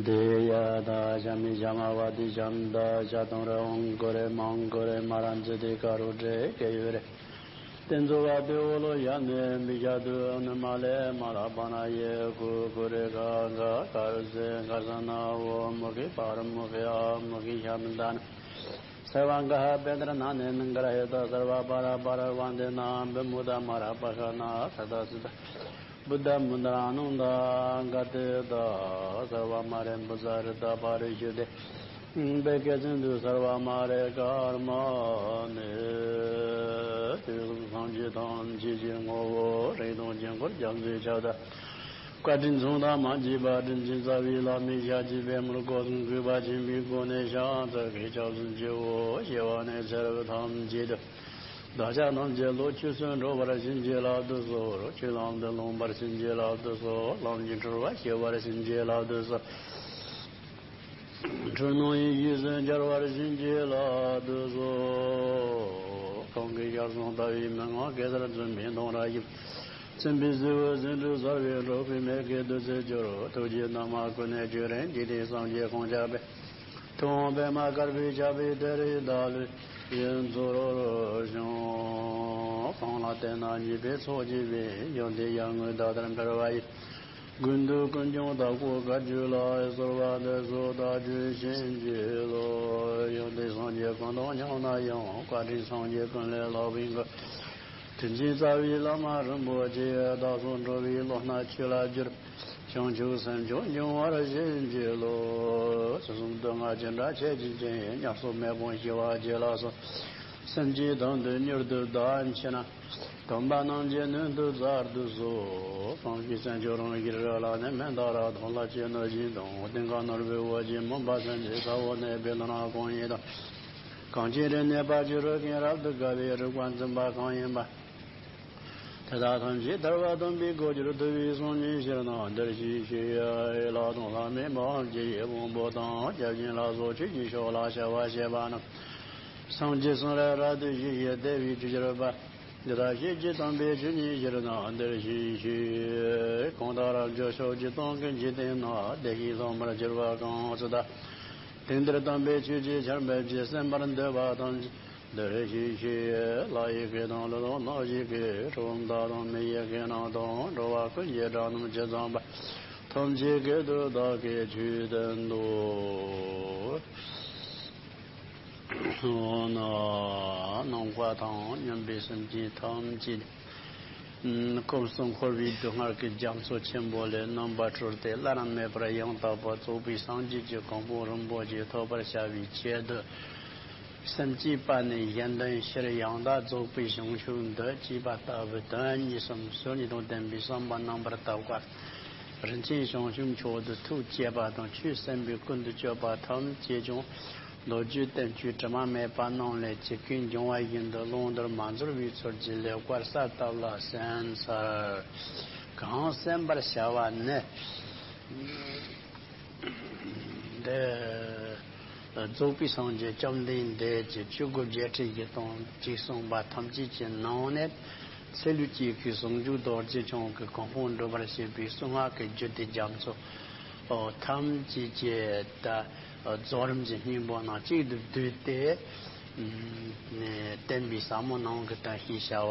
འདི་ཡ་ད་ཞ་མི་ཞ་མ་བ་དི་ཞམ་ད་ཞ་དང་ར་འོང་གོ་རེ་མང་གོ་རེ་མ་ར་འཛི་དི་ཀ་རུ་དྲེ་གེ་ཡུ་རེ། དེ་ཚོ་བ་དེ་འོ་ལོ་ཡ་ནི་མི་ཞ་དུ་ནི་མ་ལེ་མ་ལ་པ་ན་ཡེ་ཀུ་ཀུ་རེ་ག་ག་ཀ་རུ་སེ་ག་ས་ན་འོ་མུ་གི་པ་རུ་མུ་གི་ཨ་མུ་གི་ཞ་མི་ད་ན། སརྦ་གྷ་པེ་ཏྲ་ན་ནེ་ནི་ག་ར་ཧེ་ཏ་སརྦ་པ་ར་པ་ར་ཝན་ཏེ་ན་བི་མུ་ད་མ་ར་པ་ཤ་ན་ས་ད་སི་ད་བུ་ད་མུ་ད་ར་ནུ་ད་ག་ཏེ་ད་སརྦ་མ་རེ་བུ་ས་རི་ད་པ་རི་ཤུ་ཏེ་བེ་ཀེ་སིན་དུ་སརྦ་མ་རེ་ཀར་མ་ནི། དུས་གསུམ་སངས་རྒྱས་ཐམས་ཅད་ཀྱི་ངོ་བོ་རིག་སྟོང་དཀྱིལ་འཁོར་རྒྱ་མཚོའི་ཁྱབ་བདག་བཀའ་དྲིན་མཚུངས་ཟླ་མ་མཆིས་པ་དྲིན་ཅན་རྩ་བའི་བླ་མའི་ཞལ་གྱིས་པད་མོར་སྐུ་གསུང་གུས་པ་ཆེན་པོས་བསྐོར་ནས་ཕྱག་འཚལ་གྱི་སྐྱབས་སུ་མཆིའོ། སྐྱེ་བ་ནས་ཚེ་རབས་ཐམས་ཅད་དུ། བདག་ཅག་ཐམས་ཅད་བློ་ཆོས་སུ་འགྲོ་བར་བྱིན་གྱིས་བརླབ་ཏུ་གསོལ། ཆོས་ལམ་དུ་ལོངས་པར་བྱིན་གྱིས་བརླབ་ཏུ་གསོལ། ལམ་གྱི་འཁྲུལ་པ་ཞི་བར་བྱིན་གྱིས་བརླབ་ཏུ་གསོལ། འཁྲུལ་སྣང་ཡེ་ཤེས་སུ་འགྱུར་བར་བྱིན་གྱིས་བརླབ་ཏུ་གསོལ། གང་གི་ཞལ་གསུང་ལྟ་བུའི་མན་ངག་གེ་སར་རྫུན་མའི་གདུང་ར་ཡིས། ཚིམ་པའི་བཟི་བོ་ཟེའུ་འབྲུ་གསར་པའི་འབྲོག་པའི་མེ་གེ་བདུད་རྩིར་གྱུར། ཐུགས་རྗེའི་ན་མ་ཀུན་ནས་བསྐྱོད་རིང་འཇིག་རྟེན་སངས་རྒྱས་ཀུན་ཁྱབ་པའི། ཐུབ་དབང་པདྨ་དཀར་པོའི་ཞབས་པད་དེ་རིང་བདག་ལུས་ཡིད་འཚོར་ཞིང་། གང་ལ་བརྟེན་ན་ཉེས་པའི་ཚོགས་ཀྱིས་སྦད། ཡོན་ཏན་ཡར་ངོའི་ཟླ་ལྟར་འཕེལ་བ་ཡི། ཀུན་ཏུ་ཀུན་འབྱུང་དྭགས་པོ་བཀའ་བརྒྱུད་ལ། གསོལ་བ་འདེབས་སོ་བདག་རྒྱུད་བྱིན་གྱིས་རློབས། ཡོན་ཏན་སངས་རྒྱས་ཀུན་དང་མཉམ་ན་ཡང་། བཀའ་དྲིན་སངས་རྒྱས་ཀུན་ལས་ལྷག་པའི་མགོན། དོན་ཆེན་རྩ་བའི་བླ་མ་རིན་པོ་ཆེ། བདག་སོགས་འགྲོ་བའི་བློ་སྣ་ཆོས་ལ་བསྒྱུར། བྱང་ཆུབ་སེམས་མཆོག་འབྱུང་བར་བྱིན་གྱིས་རློབས། སྲིད་གསུམ་སྡུག་བསྔལ་ཅི་འདྲ་ཆེ་ཆུང་ཅན། ཉམས་སུ་མེད་པར་ཞི་བ་རྒྱུད་ལ་གསོལ། སེམས་ཅན་དོན་དུ་མྱུར་དུ་བདག་མཆི་ན། སྟོན་པ་རྣམས་ཀྱི་སྣོད་དུ་བཙལ་དུ་གསོལ། སངས་རྒྱས་སེམས་མཆོག་རང་བཞིན་རིགས་ལ་ནི། མི་འདའ་རབ་དང་ལྷ་ཆོས་སྣོད་བཞིན་དང་། གཏན་ག་ནོར་བུའི་འོད་ཀྱིས་མུན་པ་སེལ་ནས། ས་འོག་གནས་པའི་ལྷ་རྣམས་གང་ཡིན་དང་། གངས་ཅན་རིག་གནས་པ་ཆུ་རུ་ཀན་རབ་ཏུ་དགའ་བའི་རིག་པ་འཛིན་པ་གང་ཡིན་པ། དེ་དག་ཐམས་ཅད་ཐར་པ་དམ་པའི་གོ་ཆོད་ཐུབ་པའི་སངས་རྒྱས་ཞིང་རྣམས་འདིར་གཤེགས་ཤིག །ལྷ་དང་ལྷ་མིན་མ་ཇི་ཡི་དབང་པོ་དང་། བརྒྱ་བྱིན་ལ་སོགས་ཆོས་ཀྱི་མཆོག་ལ་ཕྱག་འཚལ་བ་རྣམས། སངས་རྒྱས་སུ་རབ་ཏུ་བཞེད་ཅིང་བསྟན་པའི་ཆོས་སྤྱོད་པ། འདི་དག་བཤད་ཀྱི་དམ་པའི་ཆོས་ཉིད་ཕྱིར་ན་འདིར་གཤེགས་ཤིག །གང་དག་རབ་འབྱོར་ཕྱོགས་བཅུ་སྟོང་གི་འཇིག་རྟེན་ན། བདེ་སྐྱིད་ལྷག་པར་གྱུར་པ་གང་སུ་དག །དེང་འདིར་དམ་པའི་ཆོས་ཀྱི་ཆར་འབེབས་ཀྱིས། གསན་པར་འདོད་པ་ཐམས་ཅད་འདིར་གཤེགས་ཤིག །ལྷ་ཡི་སྐད་དང་ཀླུ་དང་གནག་གཞུག་གི །གྲུལ་བུམ་དག་དང་མི་ཡི་སྐད་རྣམས་དང་། འགྲོ་བ་ཀུན་གྱི་སྒྲ་རྣམས་ཇི་ཙམ་པ། ཐམས་ཅད་སྐད་དུ་བདག་གིས་ཆོས་བསྟན་ཏོ། ཨོ་ན། ནམ་མཁའ་དང་མཉམ་པའི་སེམས་ཅན་ཐམས་ཅད། ཀུན་གསུམ་འཁོར་བའི་སྡུག་བསྔལ་གྱི་རྒྱ་མཚོ་ཆེན་པོ་ལས་རྣམ་པར་གྲོལ་ཏེ། བླ་ན་མེད་པར་ཡང་དག་པར་རྫོགས་པའི་སངས་རྒྱས་ཀྱི་གོ་འཕང་རིན་པོ་ཆེ་ཐོབ་པར་བྱ་བའི་ཆེད་དུ། སེམས་བསྐྱེད་པ་ནས་གཞན་དོན་ཕྱིར་ཡང་དག་རྫོགས་པའི་བྱང་ཆུབ་འདི་བསྐྱེད་པ་ལྟ་བུ། དོན་གཉིས་གསུམ་ཚུལ་གཉིས་དང་ལྡན་པའི་བསམ་པ་རྣམ་པར་དག་པ། རིན་ཆེན་བྱང་ཆུབ་མཆོག་ཏུ་ཐུགས་བསྐྱེད་པ་དང་། ཆོས་གསན་པའི་ཀུན་ཏུ་སྤྱོད་པ་ཐམས་ཅད་ཀྱང་། མདོ་རྒྱུད་བསྟན་བཅོས་དྲི་མ་མེད་པ་རྣམས་ལས་ཇི་སྐད་འབྱུང་བ་བཞིན་དུ་བླང་དོར་མ་འཛོལ་བའི་ཚུལ་གྱིས་ལེགས་པར་གསལ་བཏབ་ལ་གསན་འཚལ། གང་གསན་པར་བྱ་བ་ནི། འདི་རྫོགས་པའི་སངས་རྒྱས་བཅོམ་ལྡན་འདས་ཀྱིས་ཆོས་སྒོ་བརྒྱད་ཁྲི་བཞི་སྟོང་གཅིག་གསུངས་པ་ཐམས་ཅད་ཀྱི་ནང་ནས། ཚེ་ལུས་གཅིག་གིས་ཟུང་འཇུག་རྡོ་རྗེ་འཆང་གི་གོ་འཕང་སྒྲུབ་པར་བྱེད་པའི་གསང་སྔགས་ཀྱི་རྒྱུད་སྡེ་རྒྱ་མཚོ་ཐམས་ཅད་ཀྱི་ད་རྫོགས་རིམ་གྱི་སྙིང་པོ་རྣམས་གཅིག་ཏུ་བསྡུས་ཏེ། བསྟན་པའི་ཟབ་མོ་ནང་གི་དོན་ཞེས་བྱ་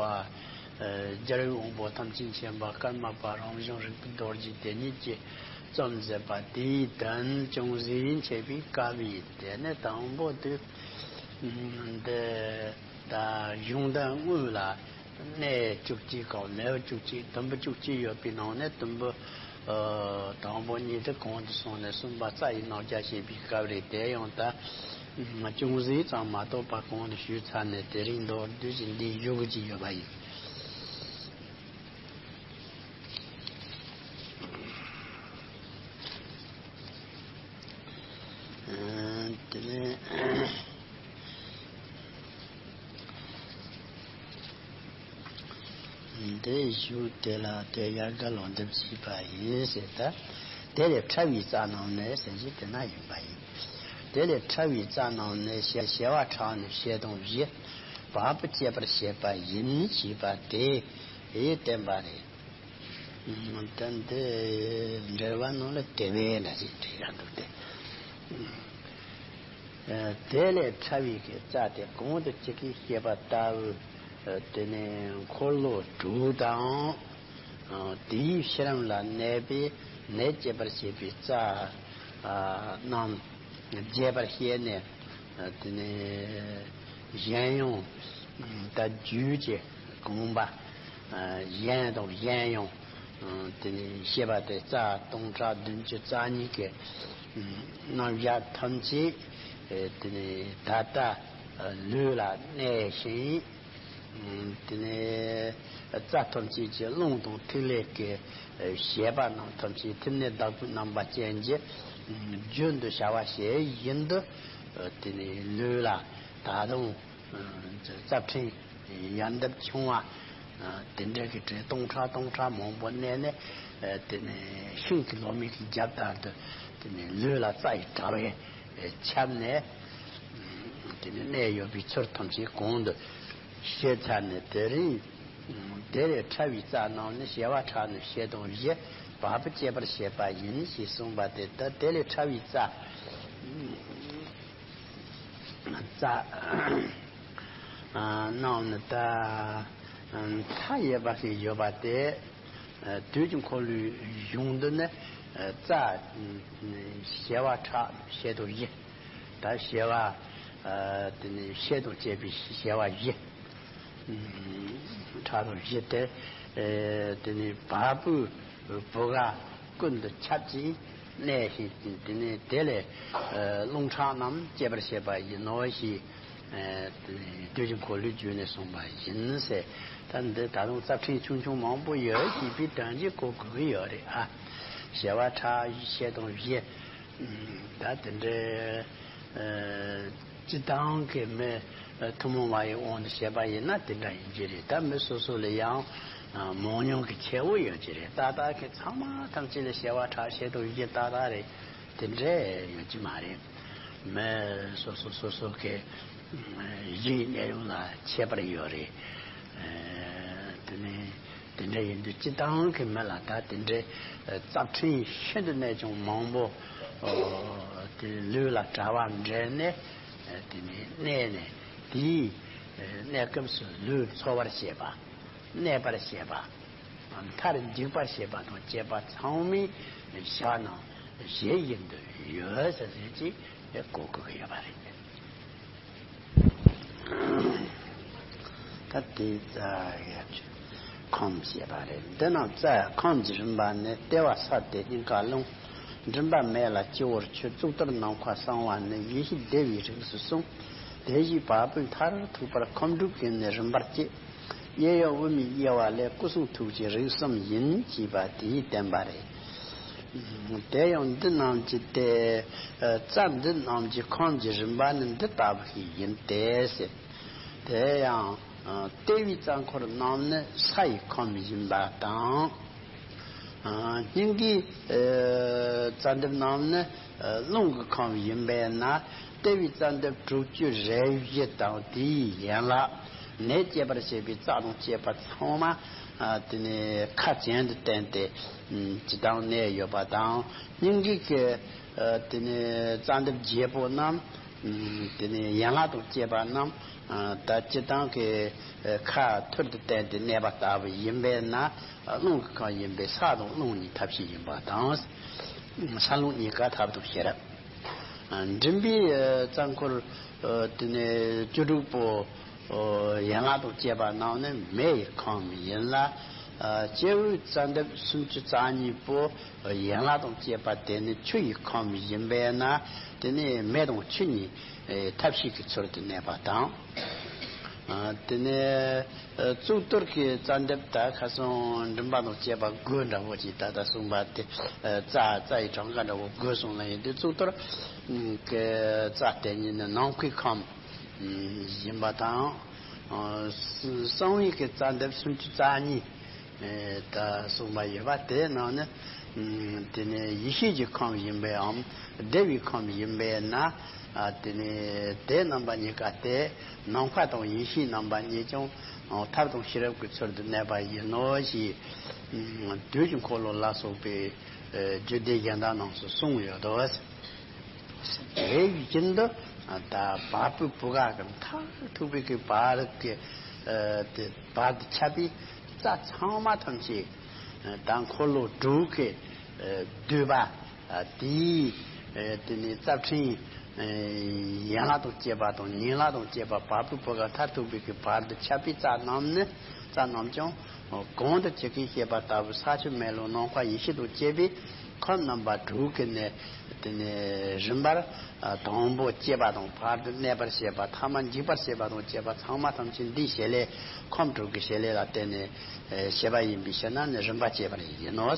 བ། རྒྱལ་བའི་དབང་པོ་ཐམས་ཅད་མཁྱེན་པ་ཀརྨ་པ་རང་བྱུང་རིག་པའི་རྡོ་རྗེ་དེ་ཉིད་ཀྱིས་རྩོམ་མཛད་པ་དེའི་དོན་ཅུང་ཟད་འཆད་པའི་སྐབས་ཡིན། དེ་ནི་དང་པོ་དུས་འདི་ད་གཞུང་དོན་དངོས་ལ་གནས་བཅུ་གཅིག་གམ་ལེའུ་བཅུ་གཅིག་དུམ་བུ་བཅུ་གཅིག་ཡོད་པའི་ནང་ནས་དུམ་བུ་དང་པོ་གཉིས་དེ་གོང་དུ་སོང་ནས་གསུམ་པ་རྩ་བའི་རྣམ་གཞག་བཤད་པའི་སྐབས་རེད། དེ་ཡང་ད་ཅུང་ཟད་ཙམ་མ་གཏོགས་པ་གོང་དུ་ཞུས་ཚར་ནས་དེ་རིང་མདོར་བསྡུས་ཀྱིས་འདི་བཞུགས་ཀྱི་ཡོད་པ་ཡིན། དེ་ནས་འདི་བཞུགས་དེ་ལ་དེ་ཡར་ག་ལོག་འདེབས་བྱས་པ་ཡིན་ཟེར། ད་དེ་ལས་ཕྲ་བའི་རྩ་རྣམས་ནི་ཟེར་གྱི་དེ་ན་ཡིན་པ་ཡིན། དེ་ལས་ཕྲ་བའི་རྩ་རྣམས་ནི་ཞེས་བྱ་བ་ཕྲག་ནི་ཕྱེད་དང་བཞི། བ་སྤུ་བཅད་པར་བྱེད་པ་ཡིན་ཞེས་པ་དེ་ཡིས་བསྟན་པ་རེད། ད་འདི་འགྲེལ་པ་ནང་ལ་དེ་བས་ན་ཞེས་བྲིས་ཡ་འདུག་སྟེ། དེ་ལས་ཕྲ་བའི་གི་རྩ་དེ་གོང་དུ་ཅི་གིས་བཤད་པ་ལྟ་བུ། དེ་ནས་འཁོར་ལོ་དྲུག་དང་། དེའི་ཕྱི་རིམ་ལ་གནས་པའི་ནད་བཅད་པར་བྱེད་པའི་རྩ་རྣམས་རྒྱས་པར་བཤད་ནས། དེ་ནས་གཞན་ཡང་ད་རྒྱུད་ཀྱི་དགོངས་པ་གཞན་དང་གཞན་ཡང་དེ་ནས་བཤད་པ་དེ་རྩ་སྟོང་ཕྲག་བདུན་ཅུ་རྩ་གཉིས་ཀྱི་རྣམ་གཞག་ཐམས་ཅད་དེ་ནས་ད་ལྟ་ལུས་ལ་གནས་ཤིང་། དེ་ནས་རྩ་ཐམས་ཅད་ཀྱི་རླུང་དང་ཐིག་ལེ་གི་བྱེད་པ་རྣམས་ཐམས་ཅད་ཐིམ་ནས་བདག་པོའི་རྣམ་པ་ཅན་གྱི་རྒྱུན་དུ་བྱ་བ་བྱེད་བཞིན་དུ། དེ་ནས་ལུས་ལ་ད་དུང་རྩ་ཕྲན་ཡལ་འདབ་ཆུང་བ་དེ་འདྲ་གི་གྲས་སྟོང་ཕྲག་སྟོང་ཕྲག་མང་པོ་གནས་ནས། དེ་ནས་ཤིང་གི་ལོ་མའི་གི་རྒྱབ་ལྟར་དུ་དེ་ནས་ལུས་ལ་རྩ་ཡི་དྲ་བས། ཁྱབ་ནས། དེ་ནི་གནས་ཡོད་པའི་ཚུལ་ཐམས་ཅད་གོང་དུ་བཤད་ཚར་ནས། དེ་རིང་དེ་ལས་ཕྲ་བའི་རྩ་རྣམས་ནི། བྱེ་བ་ཕྲ་ནི་ཕྱེད་དང་བཞི། བ་སྤུ་བཅད་པར་བྱེད་པ་ཡིན་ཞེས་གསུངས་པ་སྟེ། ད་དེ་ལས་ཕྲ་བའི་རྩ་རྩ་རྣམས་ནི། ད་མཐའ་ཡས་པ་ཞིག་ཡོད་པ་སྟེ། དུས་ཀྱི་འཁོར་ལོའི་གཞུང་དུ་ནི། རྩ་བྱེ་བ་ཕྲ་ཕྱེད་དང་བཞི། ད་བྱེ་བ་དེ་ནི་ཕྱེད་དང་བཅས་པའི་བྱེ་བ་བཞི། ཕྲ་དང་བཞི་སྟེ། དེ་ནི་བ་སྤུའི་བུ་ག་ཀུན་ཏུ་ཁྱབ་ཅིང་གནས་ཤིང་། དེ་ནི་དེ་ལས་རླུང་ཕྲ་རྣམས་བཅད་པར་བྱེད་པ་ཡིན་ནོ་ཞེས། ཨ་དེ་ནི་དུས་ཀྱི་འཁོར་ལོའི་རྒྱུད་ནས་གསུངས་པ་ཡིན་ཟེར། ད་འདི་ད་དུང་རྩ་ཕྲན་ཆུང་ཆུང་མང་པོ་ཡོད་ཅེས་པའི་དོན་གྱིས་གོ་དགོས་ཀྱི་ཡོད་རེད་ཨ། བྱེ་བ་ཕྲ་ཕྱེད་དང་བཞི། ད་དེ་འདྲའི་ཨ་སྤྱི་བཏང་གི་མི་ཐུན་མོང་བ་ཡི་དབང་དུ་བྱས་པ་ཡིན་ན་དེ་འདྲ་ཡིན་གྱི་རེད། ད་མི་སོ་སོ་ལ་ཡང་མང་ཉུང་གི་ཁྱད་པར་ཡོད་ཀྱི་རེད། ཏག་ཏག་གི་ཚང་མ་ཐམས་ཅད་ལ་བྱེ་བ་ཕྲ་ཕྱེད་དང་བཞི་ཏག་ཏག་རེད། དེ་འདྲ་ཡོད་ཀྱི་མ་རེད། མི་སོ་སོ་སོ་སོ་གི་གཞིའི་གནས་ལུགས་ལ་ཁྱད་པར་ཡོད་རེད། དེ་ནས་དེ་འདྲ་ཡིན་དུས་སྤྱི་བཏང་གི་མི་ལ་ད་དེ་འདྲའི་རྩ་ཕྲན་ཤིན་ཏུ་གནས་ཆུང་མང་པོ་དེ་ལུས་ལ་དྲ་བ་འདྲེན་ནས། དེ་ནས་གནས་ནས་དེའི་གནས་སྐབས་སུ་ལུས་འཚོ་བར་བྱེད་པ། གནས་པར་བྱེད་པ། མཐར་འཇུག་པར་བྱེད་པ་དང་བཅས་པ་ཚང་མའི་བྱ་རྣམས་བཞི་བཞིན་དུ་ཡོད་ཟེར་ཟེར་གྱིས་གོ་དགོས་ཀྱི་ཡོད་པ་རེད། ད་དེའི་རྩ་ཡ་ཁམས་ཞེས་པ་རེད། འདི་རྣམས་རྩ་ཁམས་ཀྱི་རིམ་པ་ནི། ལྟེ་བ་ས་སྟེང་སྙིང་ག་རླུང་། མགྲིན་པ་མེ་ལ་སྤྱི་བོར་ཆུ། གཙུག་ཏོར་ནམ་མཁའ་གསང་བ་ནི། ཡེ་ཤེས་བདེ་བའི་རིགས་སུ་གསུངས། དེ་བཞིན་བ་སྤུའི་མཐར་ཐུག་པར་ཁམས་དྲུག་གི་ནི་རིམ་པར་བསྐྱེད། གཡས་གཡོན་དབུ་མའི་དབྱེ་བ་ལས། སྐུ་གསུང་ཐུགས་ཀྱི་རིགས་གསུམ་ཡིན། ཅེས་པ་དེས་བསྟན་པ་རེད། དེ་ཡང་འདི་རྣམས་ཀྱི་སྟེ། རྩ་འདི་རྣམས་ཀྱི་ཁམས་ཀྱི་རིམ་པ་ནི་འདི་ལྟ་བུ་ཞིག་ཡིན་ཏེ་ཟེར། དེ་ཡང་ལྟེ་བའི་རྩ་འཁོར་རྣམས་ནི་ས་ཡི་ཁམས་ཡིན་པ་དང་། སྙིང་གའི་རྩ་འདབ་རྣམས་ནི་རླུང་གི་ཁམས་ཡིན་པས་ན། ལྟེ་བའི་རྩ་འདབ་དྲུག་ཅུ་རེ་བཞི་དང་། དེའི་ཡན་ལག་ནད་བསྐྱེད་པར་བྱེད་པའི་རྩ་དང་བཅས་པ་ཚང་མ། ཨ་དེ་ནས་ཁ་གྱེན་དུ་བསྟན་ཏེ། ཨ་སྤྱི་བཏང་གནས་ཡོད་པ་དང་། སྙིང་གའི་གི་ཨ་དེ་ནས་རྩ་འདབ་བརྒྱད་པོ་རྣམས། ཨ་དེ་ནས་ཡན་ལག་དང་བཅས་པ་རྣམས། ཨ་ད་སྤྱི་བཏང་གི་ཨ་ཁ་ཐུར་དུ་བསྟན་ཏེ་གནས་པ་ལྟ་བུ་ཡིན་པས་ན། ཨ་རླུང་གི་ཁམས་ཡིན་པས་ས་དང་རླུང་གཉིས་ཐབས་ཤེས་ཡིན་པ་དང་། ས་རླུང་གཉིས་ཀ་ཐབས་དང་ཤེས་རབ། ཨ་མགྲིན་པའི་ཨ་རྩ་འཁོར། ཨ་དེ་ནས་བཅུ་དྲུག་པོ། ཨ་ཡན་ལག་དང་བཅས་པ་རྣམས་ནི་མེ་ཡི་ཁམས་ཡིན་ལ། ཨ་སྤྱི་བོའི་རྩ་འདབ་སུམ་ཅུ་རྩ་གཉིས་པོ། ཨ་ཡན་ལག་དང་བཅས་པ་དེ་ནི་ཆུ་ཡི་ཁམས་ཡིན་པས་ན། དེ་ནི་མེ་དང་ཆུ་གཉིས་ཨེ་ཐབས་ཤེས་ཀྱི་ཚུལ་དུ་གནས་པ་དང་། ཨ་དེ་ནས་ཨ་གཙུག་ཏོར་གྱི་རྩ་འདབ་ད་ཁ་སང་མགྲིན་པ་དང་བཅས་པ་དགུ་འདྲ་བོ་ཅིག་ད་ལྟ་གསུངས་པ་དེ། ཨ་རྩ་རྩ་ཡི་གྲངས་ཀ་འདྲ་བོ་དགུ་གསུངས་ལ་ཡིན་དུས། གཙུག་ཏོར་གྱི་རྩ་དེ་ཉིད་ནི་ནམ་མཁའི་ཁམས་ཡིན་པ་དང་། ཨ་གསང་བའི་གི་རྩ་འདབ་སུམ་ཅུ་རྩ་གཉིས། ཨེ་ད་གསུངས་པ་ཡོད་པ་དེའི་ནང་ནས། ཨ་དེ་ནས་ཡེ་ཤེས་ཀྱི་ཁམས་ཡིན་པའམ་བདེ་བའི་ཁམས་ཡིན་པས་ན། ཨ་དེ་ནས་དེ་རྣམ་པ་གཉིས་ཀ་སྟེ། ནམ་མཁའ་དང་ཡེ་ཤེས་རྣམ་པ་གཉིས་ཀྱང་ཨ་ཐབས་དང་ཤེས་རབ་ཀྱི་ཚུལ་དུ་གནས་པ་ཡིན་ནོ་ཞེས། ཨ་དུས་ཀྱི་འཁོར་ལོ་ལ་སོགས་པའི་ཨ་རྒྱུད་སྡེ་གཞན་དག་རྣམས་སུ་གསུངས་ཡོད་དོ། དེ་བཞིན་དུ་ད་བ་སྤུའི་བུ་ག་གི་མཐར་ཐུག་པའི་གི་བར་གྱི་ཨ་དེ་བར་དུ་ཁྱབ་པའི་རྩ་ཚང་མ་ཐམས་ཅད་ད་འཁོར་ལོ་དྲུག་གི་ཨ་བསྡུས་པ། ཨ་དེའི་ཨ་དེ་ནས་རྩ་ཕྲན་ཨ་ཡན་ལག་དང་བཅས་པ་དང་ཉིང་ལག་དང་བཅས་པ། བ་སྤུའི་བུ་ག་མཐར་ཐུག་པའི་གི་བར་དུ་ཁྱབ་པའི་རྩ་རྣམས་ནི། རྩ་རྣམས་ཀྱང་གོང་དུ་ཇི་སྐད་བཤད་པ་ལྟ་བུ་ས་ཆུ་མེ་རླུང་ནམ་མཁའ་ཡེ་ཤེས་དང་བཅས་པའི་ཁམས་རྣམ་པ་དྲུག་གི་ནི་དེ་ནས་རིམ་པར། ཨ་དང་པོ་བསྐྱེད་པ་དང་། བར་དུ་གནས་པར་བྱེད་པ། ཐ་མ་འཇིག་པར་བྱེད་པ་དང་བཅས་པ་ཚང་མ་ཐམས་ཅད་འདིའི་བྱེད་ལས། ཁམས་དྲུག་གི་བྱེད་ལས་ལ་བརྟེན་ནས་ཨ་བྱེད་པ་ཡིན་པའི་ཕྱིར་ན་ནི་རིམ་པ་བསྐྱེད་པར་ཡིན་ནོ།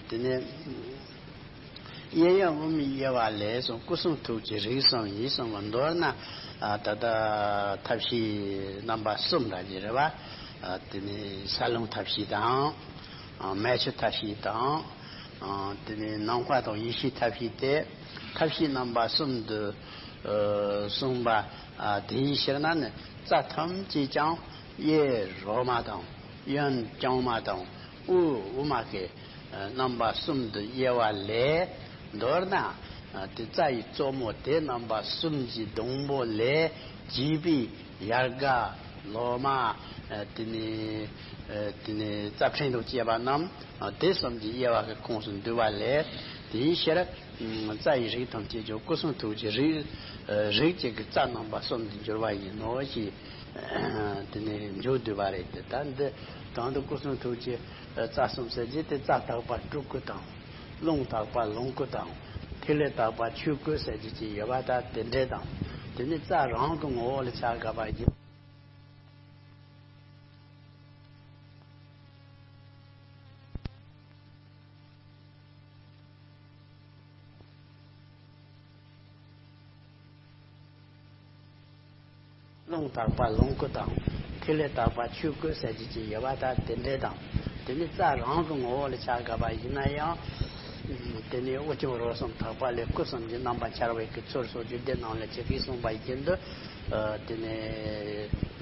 དེ་ནས་གཡས་གཡོན་དབུ་མའི་དབྱེ་བ་ལས་གསུངས། སྐུ་གསུང་ཐུགས་ཀྱི་རིགས་གསུམ་ཡིན་གསུངས་པ། མདོར་ན་ཨ་ད་ལྟ་ཐབས་ཤེས་རྣམ་པ་གསུམ་འདྲ་ཅིག་རེད་པ། ཨ་དེ་ནས་ས་རླུང་ཐབས་ཤེས་དང་། ཨ་མེ་ཆུ་ཐབས་ཤེས་དང་། ཨ་དེ་ནས་ནམ་མཁའ་དང་ཡེ་ཤེས་ཐབས་ཤེས་ཏེ། ཐབས་ཤེས་རྣམ་པ་གསུམ་དུ་ཨ་གསུངས་པ། ཨ་དེའི་ཕྱིར་ན་ནི་རྩ་ཐམས་ཅད་ཀྱང་གཡས་རོ་མ་དང་གཡོན་བརྐྱང་མ་དང་དབུས་དབུ་མ་གི་ཨ་རྣམ་པ་གསུམ་དུ་དབྱེ་བ་ལས། མདོར་ན་ཨ་དེ་རྩ་ཡི་གཙོ་མོ་དེ་རྣམ་པ་གསུམ་གྱི་སྡོང་པོ་ལས་གྱེས་པའི་ཡལ་ག་ལོ་མ། ཨ་དེ་ནས་ཨ་དེ་ནས་རྩ་ཕྲན་དང་བཅས་པ་རྣམས་ཨ་དེ་གསུམ་གྱི་དབྱེ་བ་གི་ཁོངས་སུ་འདུ་བ་ལས། དེའི་ཕྱིར་རྩ་ཡི་རིགས་ཐམས་ཅད་ཀྱང་སྐུ་གསུང་ཐུགས་ཀྱི་རིགས། རིགས་གཅིག་གི་རྩ་རྣམ་པ་གསུམ་དུ་འགྱུར་བ་ཡིན་ནོ་ཞེས་དེ་ནས་འཇོག་བསྡུས་པ་རེད་དེ། ད་འདི་དང་དུ་སྐུ་གསུང་ཐུགས་ཀྱི་རྩ་གསུམ་ཟེར་གྱི་དེ། རྩ་དག་པ་སྤྲུལ་སྐུ་དང་། རླུང་དག་པ་ལོངས་སྐུ་དང་། ཐིག་ལེ་དག་པ་ཆོས་སྐུ་ཟེར་གྱི་ཅིག་ཡོད་པ། ད་དེ་འདྲ་དང་། དེ་ནི་རྩ་རང་གི་ངོ་བོ་ལ་ཆ་དགོས་པ་ཡིན། རླུང་དག་པ་ལོངས་སྐུ་དང་། ཐིག་ལེ་དག་པ་ཆོས་སྐུ་ཟེར་གྱི་ཅིག་ཡོད་པ། ད་དེ་འདྲ་དང་། དེ་ནི་རྩ་རང་གི་ངོ་བོ་ལ་ཆ་དགོས་པ་ཡིན་ན་ཡང་། དེ་ནི་དབུ་སྐྱོང་རོ་གསུམ་དག་པ་ལས་སྐུ་གསུམ་གྱི་རྣམ་པ་འཆར་བའི་གི་ཚུལ་སོགས་རྒྱུད་སྡེ་རྣམས་ལ་ཇི་སྐད་གསུངས་པ་བཞིན་དུ། ཨ་དེ་ནས་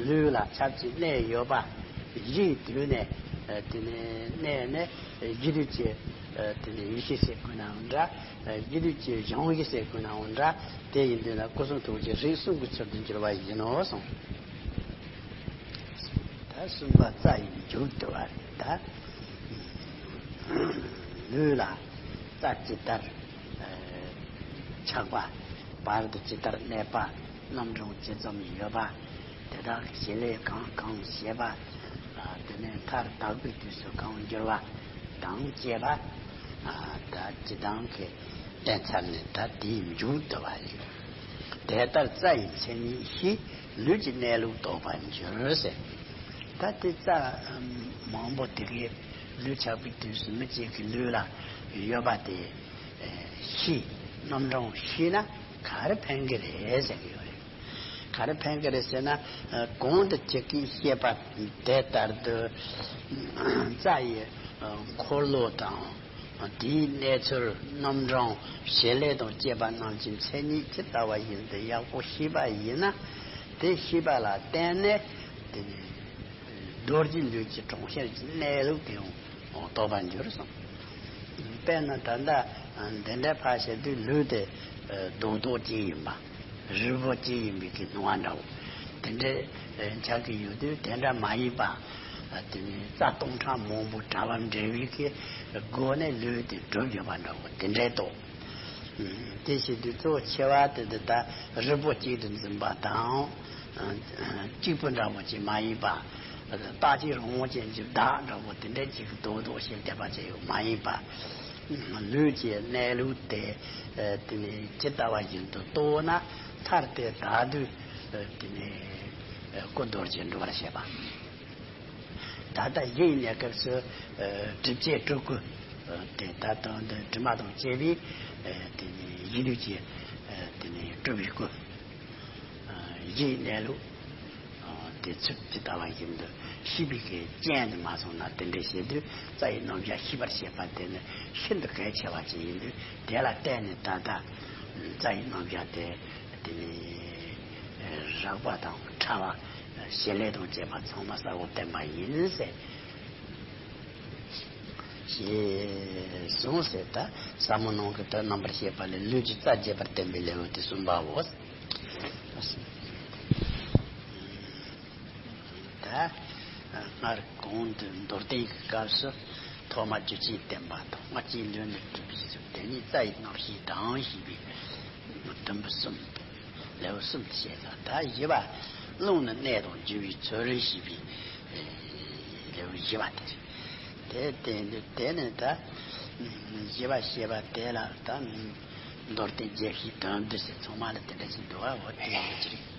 ལུས་ལ་ཆབས་ཅིག་གནས་ཡོད་པ། གཞིའི་དུས་ནས་ཨ་དེ་ནས་གནས་ནས་རྒྱུད་སྡེ་གཅིག་ཨ་དེ་ནས་ཡེ་ཤེས་ཟེར་དགོས་ནའང་འདྲ། ཨ་རྒྱུད་སྡེ་གཅིག་སྦྱང་གཞི་ཟེར་དགོས་ནའང་འདྲ། དེ་ཡིན་དུས་ན་སྐུ་གསུང་ཐུགས་ཀྱི་རིགས་གསུམ་གྱི་ཚུལ་དུ་འགྱུར་བ་ཡིན་ནོ་གསུངས། ད་གསུམ་པ་རྩ་ཡི་མཇུག་ཏུ་བ་རེད་ད། ལུས་ལ་རྩ་ཇི་ལྟར་ཆགས་པ། བར་དུ་ཇི་ལྟར་གནས་པ། རྣམ་གྲངས་ཇི་ཙམ་ཡོད་པ། དེ་དག་གི་བྱེད་ལས་གང་གང་བྱེད་པ། དེ་ནས་མཐར་དག་པའི་དུས་སུ་གང་འགྱུར་བ་དང་བཅས་པ། ད་ཇི་ལྟར་གྱི་བསྟན་ཚར་ནས་ད་དེའི་མཇུག་ཏུ་བ་ཡིན། དེ་ལྟར་རྩ་ཡི་མཚན་ཉིད་ཤེས། ལུས་ཀྱི་གནས་ལུགས་རྟོགས་པར་འགྱུར་ཟེར། ད་དེ་རྩ་མང་པོ་དེ་གའི་ལུས་ཆགས་པའི་དུས་སུ་མི་གཅིག་གི་ལུས་ལ་ཡོད་པ་དེ་ཤེས། རྣམ་གྲངས་ཤེས་ན་ག་རེ་ཕན་གི་རེད་ཟེར་གི་ཡོད་རེད། ག་རེ་ཕན་གི་རེད་ཟེར་ན། གོང་དུ་ཁྱེད་ཀྱིས་བཤད་པ་དེ་ལྟར་དུ་རྩ་ཡི་འཁོར་ལོ་དང་། དེའི་གནས་ཚུལ། རྣམ་གྲངས། བྱེད་ལས་དང་བཅས་པ་རྣམས་ཀྱི་མཚན་ཉིད་ཇི་ལྟ་བ་བཞིན་དུ་ཡག་པོ་ཤེས་པ་ཡིན་ན། དེ་ཤེས་པ་ལ་བརྟེན་ནས་དེ་ནི་རྡོ་རྗེ་ལུས་ཀྱི་གྲོང་ཁྱེར་གྱི་གནས་ལུགས་དེ་ཡང་རྟོགས་པར་འགྱུར་གསུངས། དཔེར་ན་ད་ལྟ་འདི་འདྲ་ཕར་བཤད་དུས་ལུས་དེ་རྡོག་རྡོག་ཅིག་ཡིན་པ། རིལ་བུ་གཅིག་ཡིན་པའི་གི་སྣང་བ་འདྲ་བོ། དེ་འདྲའི་ཆགས་ཀྱི་ཡོད་དུས་དེ་འདྲ་མ་ཡིན་པ། དེ་ནི་རྩ་སྟོང་ཕྲག་མང་པོ་དྲ་བ་འབྲེལ་བའི་གི་སྒོ་ནས་ལུས་དེ་གྲུབ་ཡོད་པ་འདྲ་བོ་དེ་འདྲའི་རྟོགས། དེ་བྱེད་དུས་གཙོ་ཆེ་བ་དེ་འདི་ལྟར་རིལ་བུ་གཅིག་ཏུ་འཛིན་པ་དང་། གཅིག་པུ་འདྲ་བོ་ཅིག་མ་ཡིན་པ། རྟག་གཅིག་རང་དབང་ཅན་གྱི་བདག་འདྲ་བོ་དེ་འདྲའི་ཅིག་རྡོག་རྡོག་བཤད་བསྡད་པ་ཅིག་ཡོད་མ་ཡིན་པ། ལུས་ཀྱི་གནས་ལུགས་དེ་དེ་ནི་ཇི་ལྟ་བ་བཞིན་དུ་རྟོགས་ན། མཐར་དེ་དག་དུས་དེ་ནི་སྐུ་རྡོ་རྗེར་འགྲུབ་པར་བྱེད་པ། ད་ལྟ་གཞི་ཡི་གནས་སྐབས་སུ་གྲུབ་བྱེད་སྤྲུལ་སྐུ་དེ་ད་དུང་དུ་གྲིབ་མ་དང་བཅས་པའི་དེ་ནི་གཞི་ལུས་ཀྱི་དེ་ནི་སྤྲུལ་པའི་སྐུ། གཞི་ཡི་གནས་ལུགས་དེ་ཚུལ་ཇི་ལྟ་བ་བཞིན་དུ་ཤེས་པའི་གི་རྐྱེན་དུ་མ་སོང་ན། དེ་འདྲའི་བྱེད་དུས་རྩ་ཡི་རྣམ་གཞག་ཤེས་པར་བྱེད་པ་དེ་ནི་ཤིན་ཏུ་གལ་ཆེ་བ་ཅིག་ཡིན་དུས། དེ་ལ་བརྟེན་ནས་ད་ལྟ་རྩ་ཡི་རྣམ་གཞག་དེ་དེ་ནི་རགས་པ་དང་ཕྲ་བ། བྱེད་ལས་དང་བཅས་པ་ཚང་མ་གསལ་བོ་བསྟན་པ་ཡིན་ཟེར། ཞེས་གསུངས་ཟེར། ད་ཟབ་མོ་ནང་གི་དོན་རྣམ་པར་བཤད་པ་ལས་ལུས་ཀྱི་རྩ་རྒྱས་པར་བསྟན་པའི་ལེའུ་སྟེ་གསུམ་པའོ། ད་སྔར་གོང་དུ་མདོར་བསྟན་གྱི་སྐབས་སུ་ཐོག་མར་རྒྱུ་རྐྱེན་བསྟན་པ་དང་། ལྔ་བཅུའི་ལུས་ནི་གྲུབ་པའི་ཚུལ། དེ་ནས་རྩ་ཡི་རྣམ་ཤེས་དང་ཞེས་པའི་དུམ་བུ་གསུམ། ལེའུ་གསུམ་དུ་བཤད་ཀྱང་། ད་བཞི་པ་རླུང་ནི་གནས་དང་རྒྱུ་བའི་ཚུལ་ཞེས་པའི་ལེའུ་བཞི་པ་དེ་རེད། དེ་དེ་དེ་ནས་ད་བཞི་པ་ཞེས་པ་དེ་ལ་ད་མདོར་བསྟན་རྒྱས་བཤད་དོན་བསྡུ་ཟེར་ཚང་མ་ལ་དེ་འདྲ་ཞིག་འདུག་པ། འོ་དེ་ཡིན་གྱི་རེད།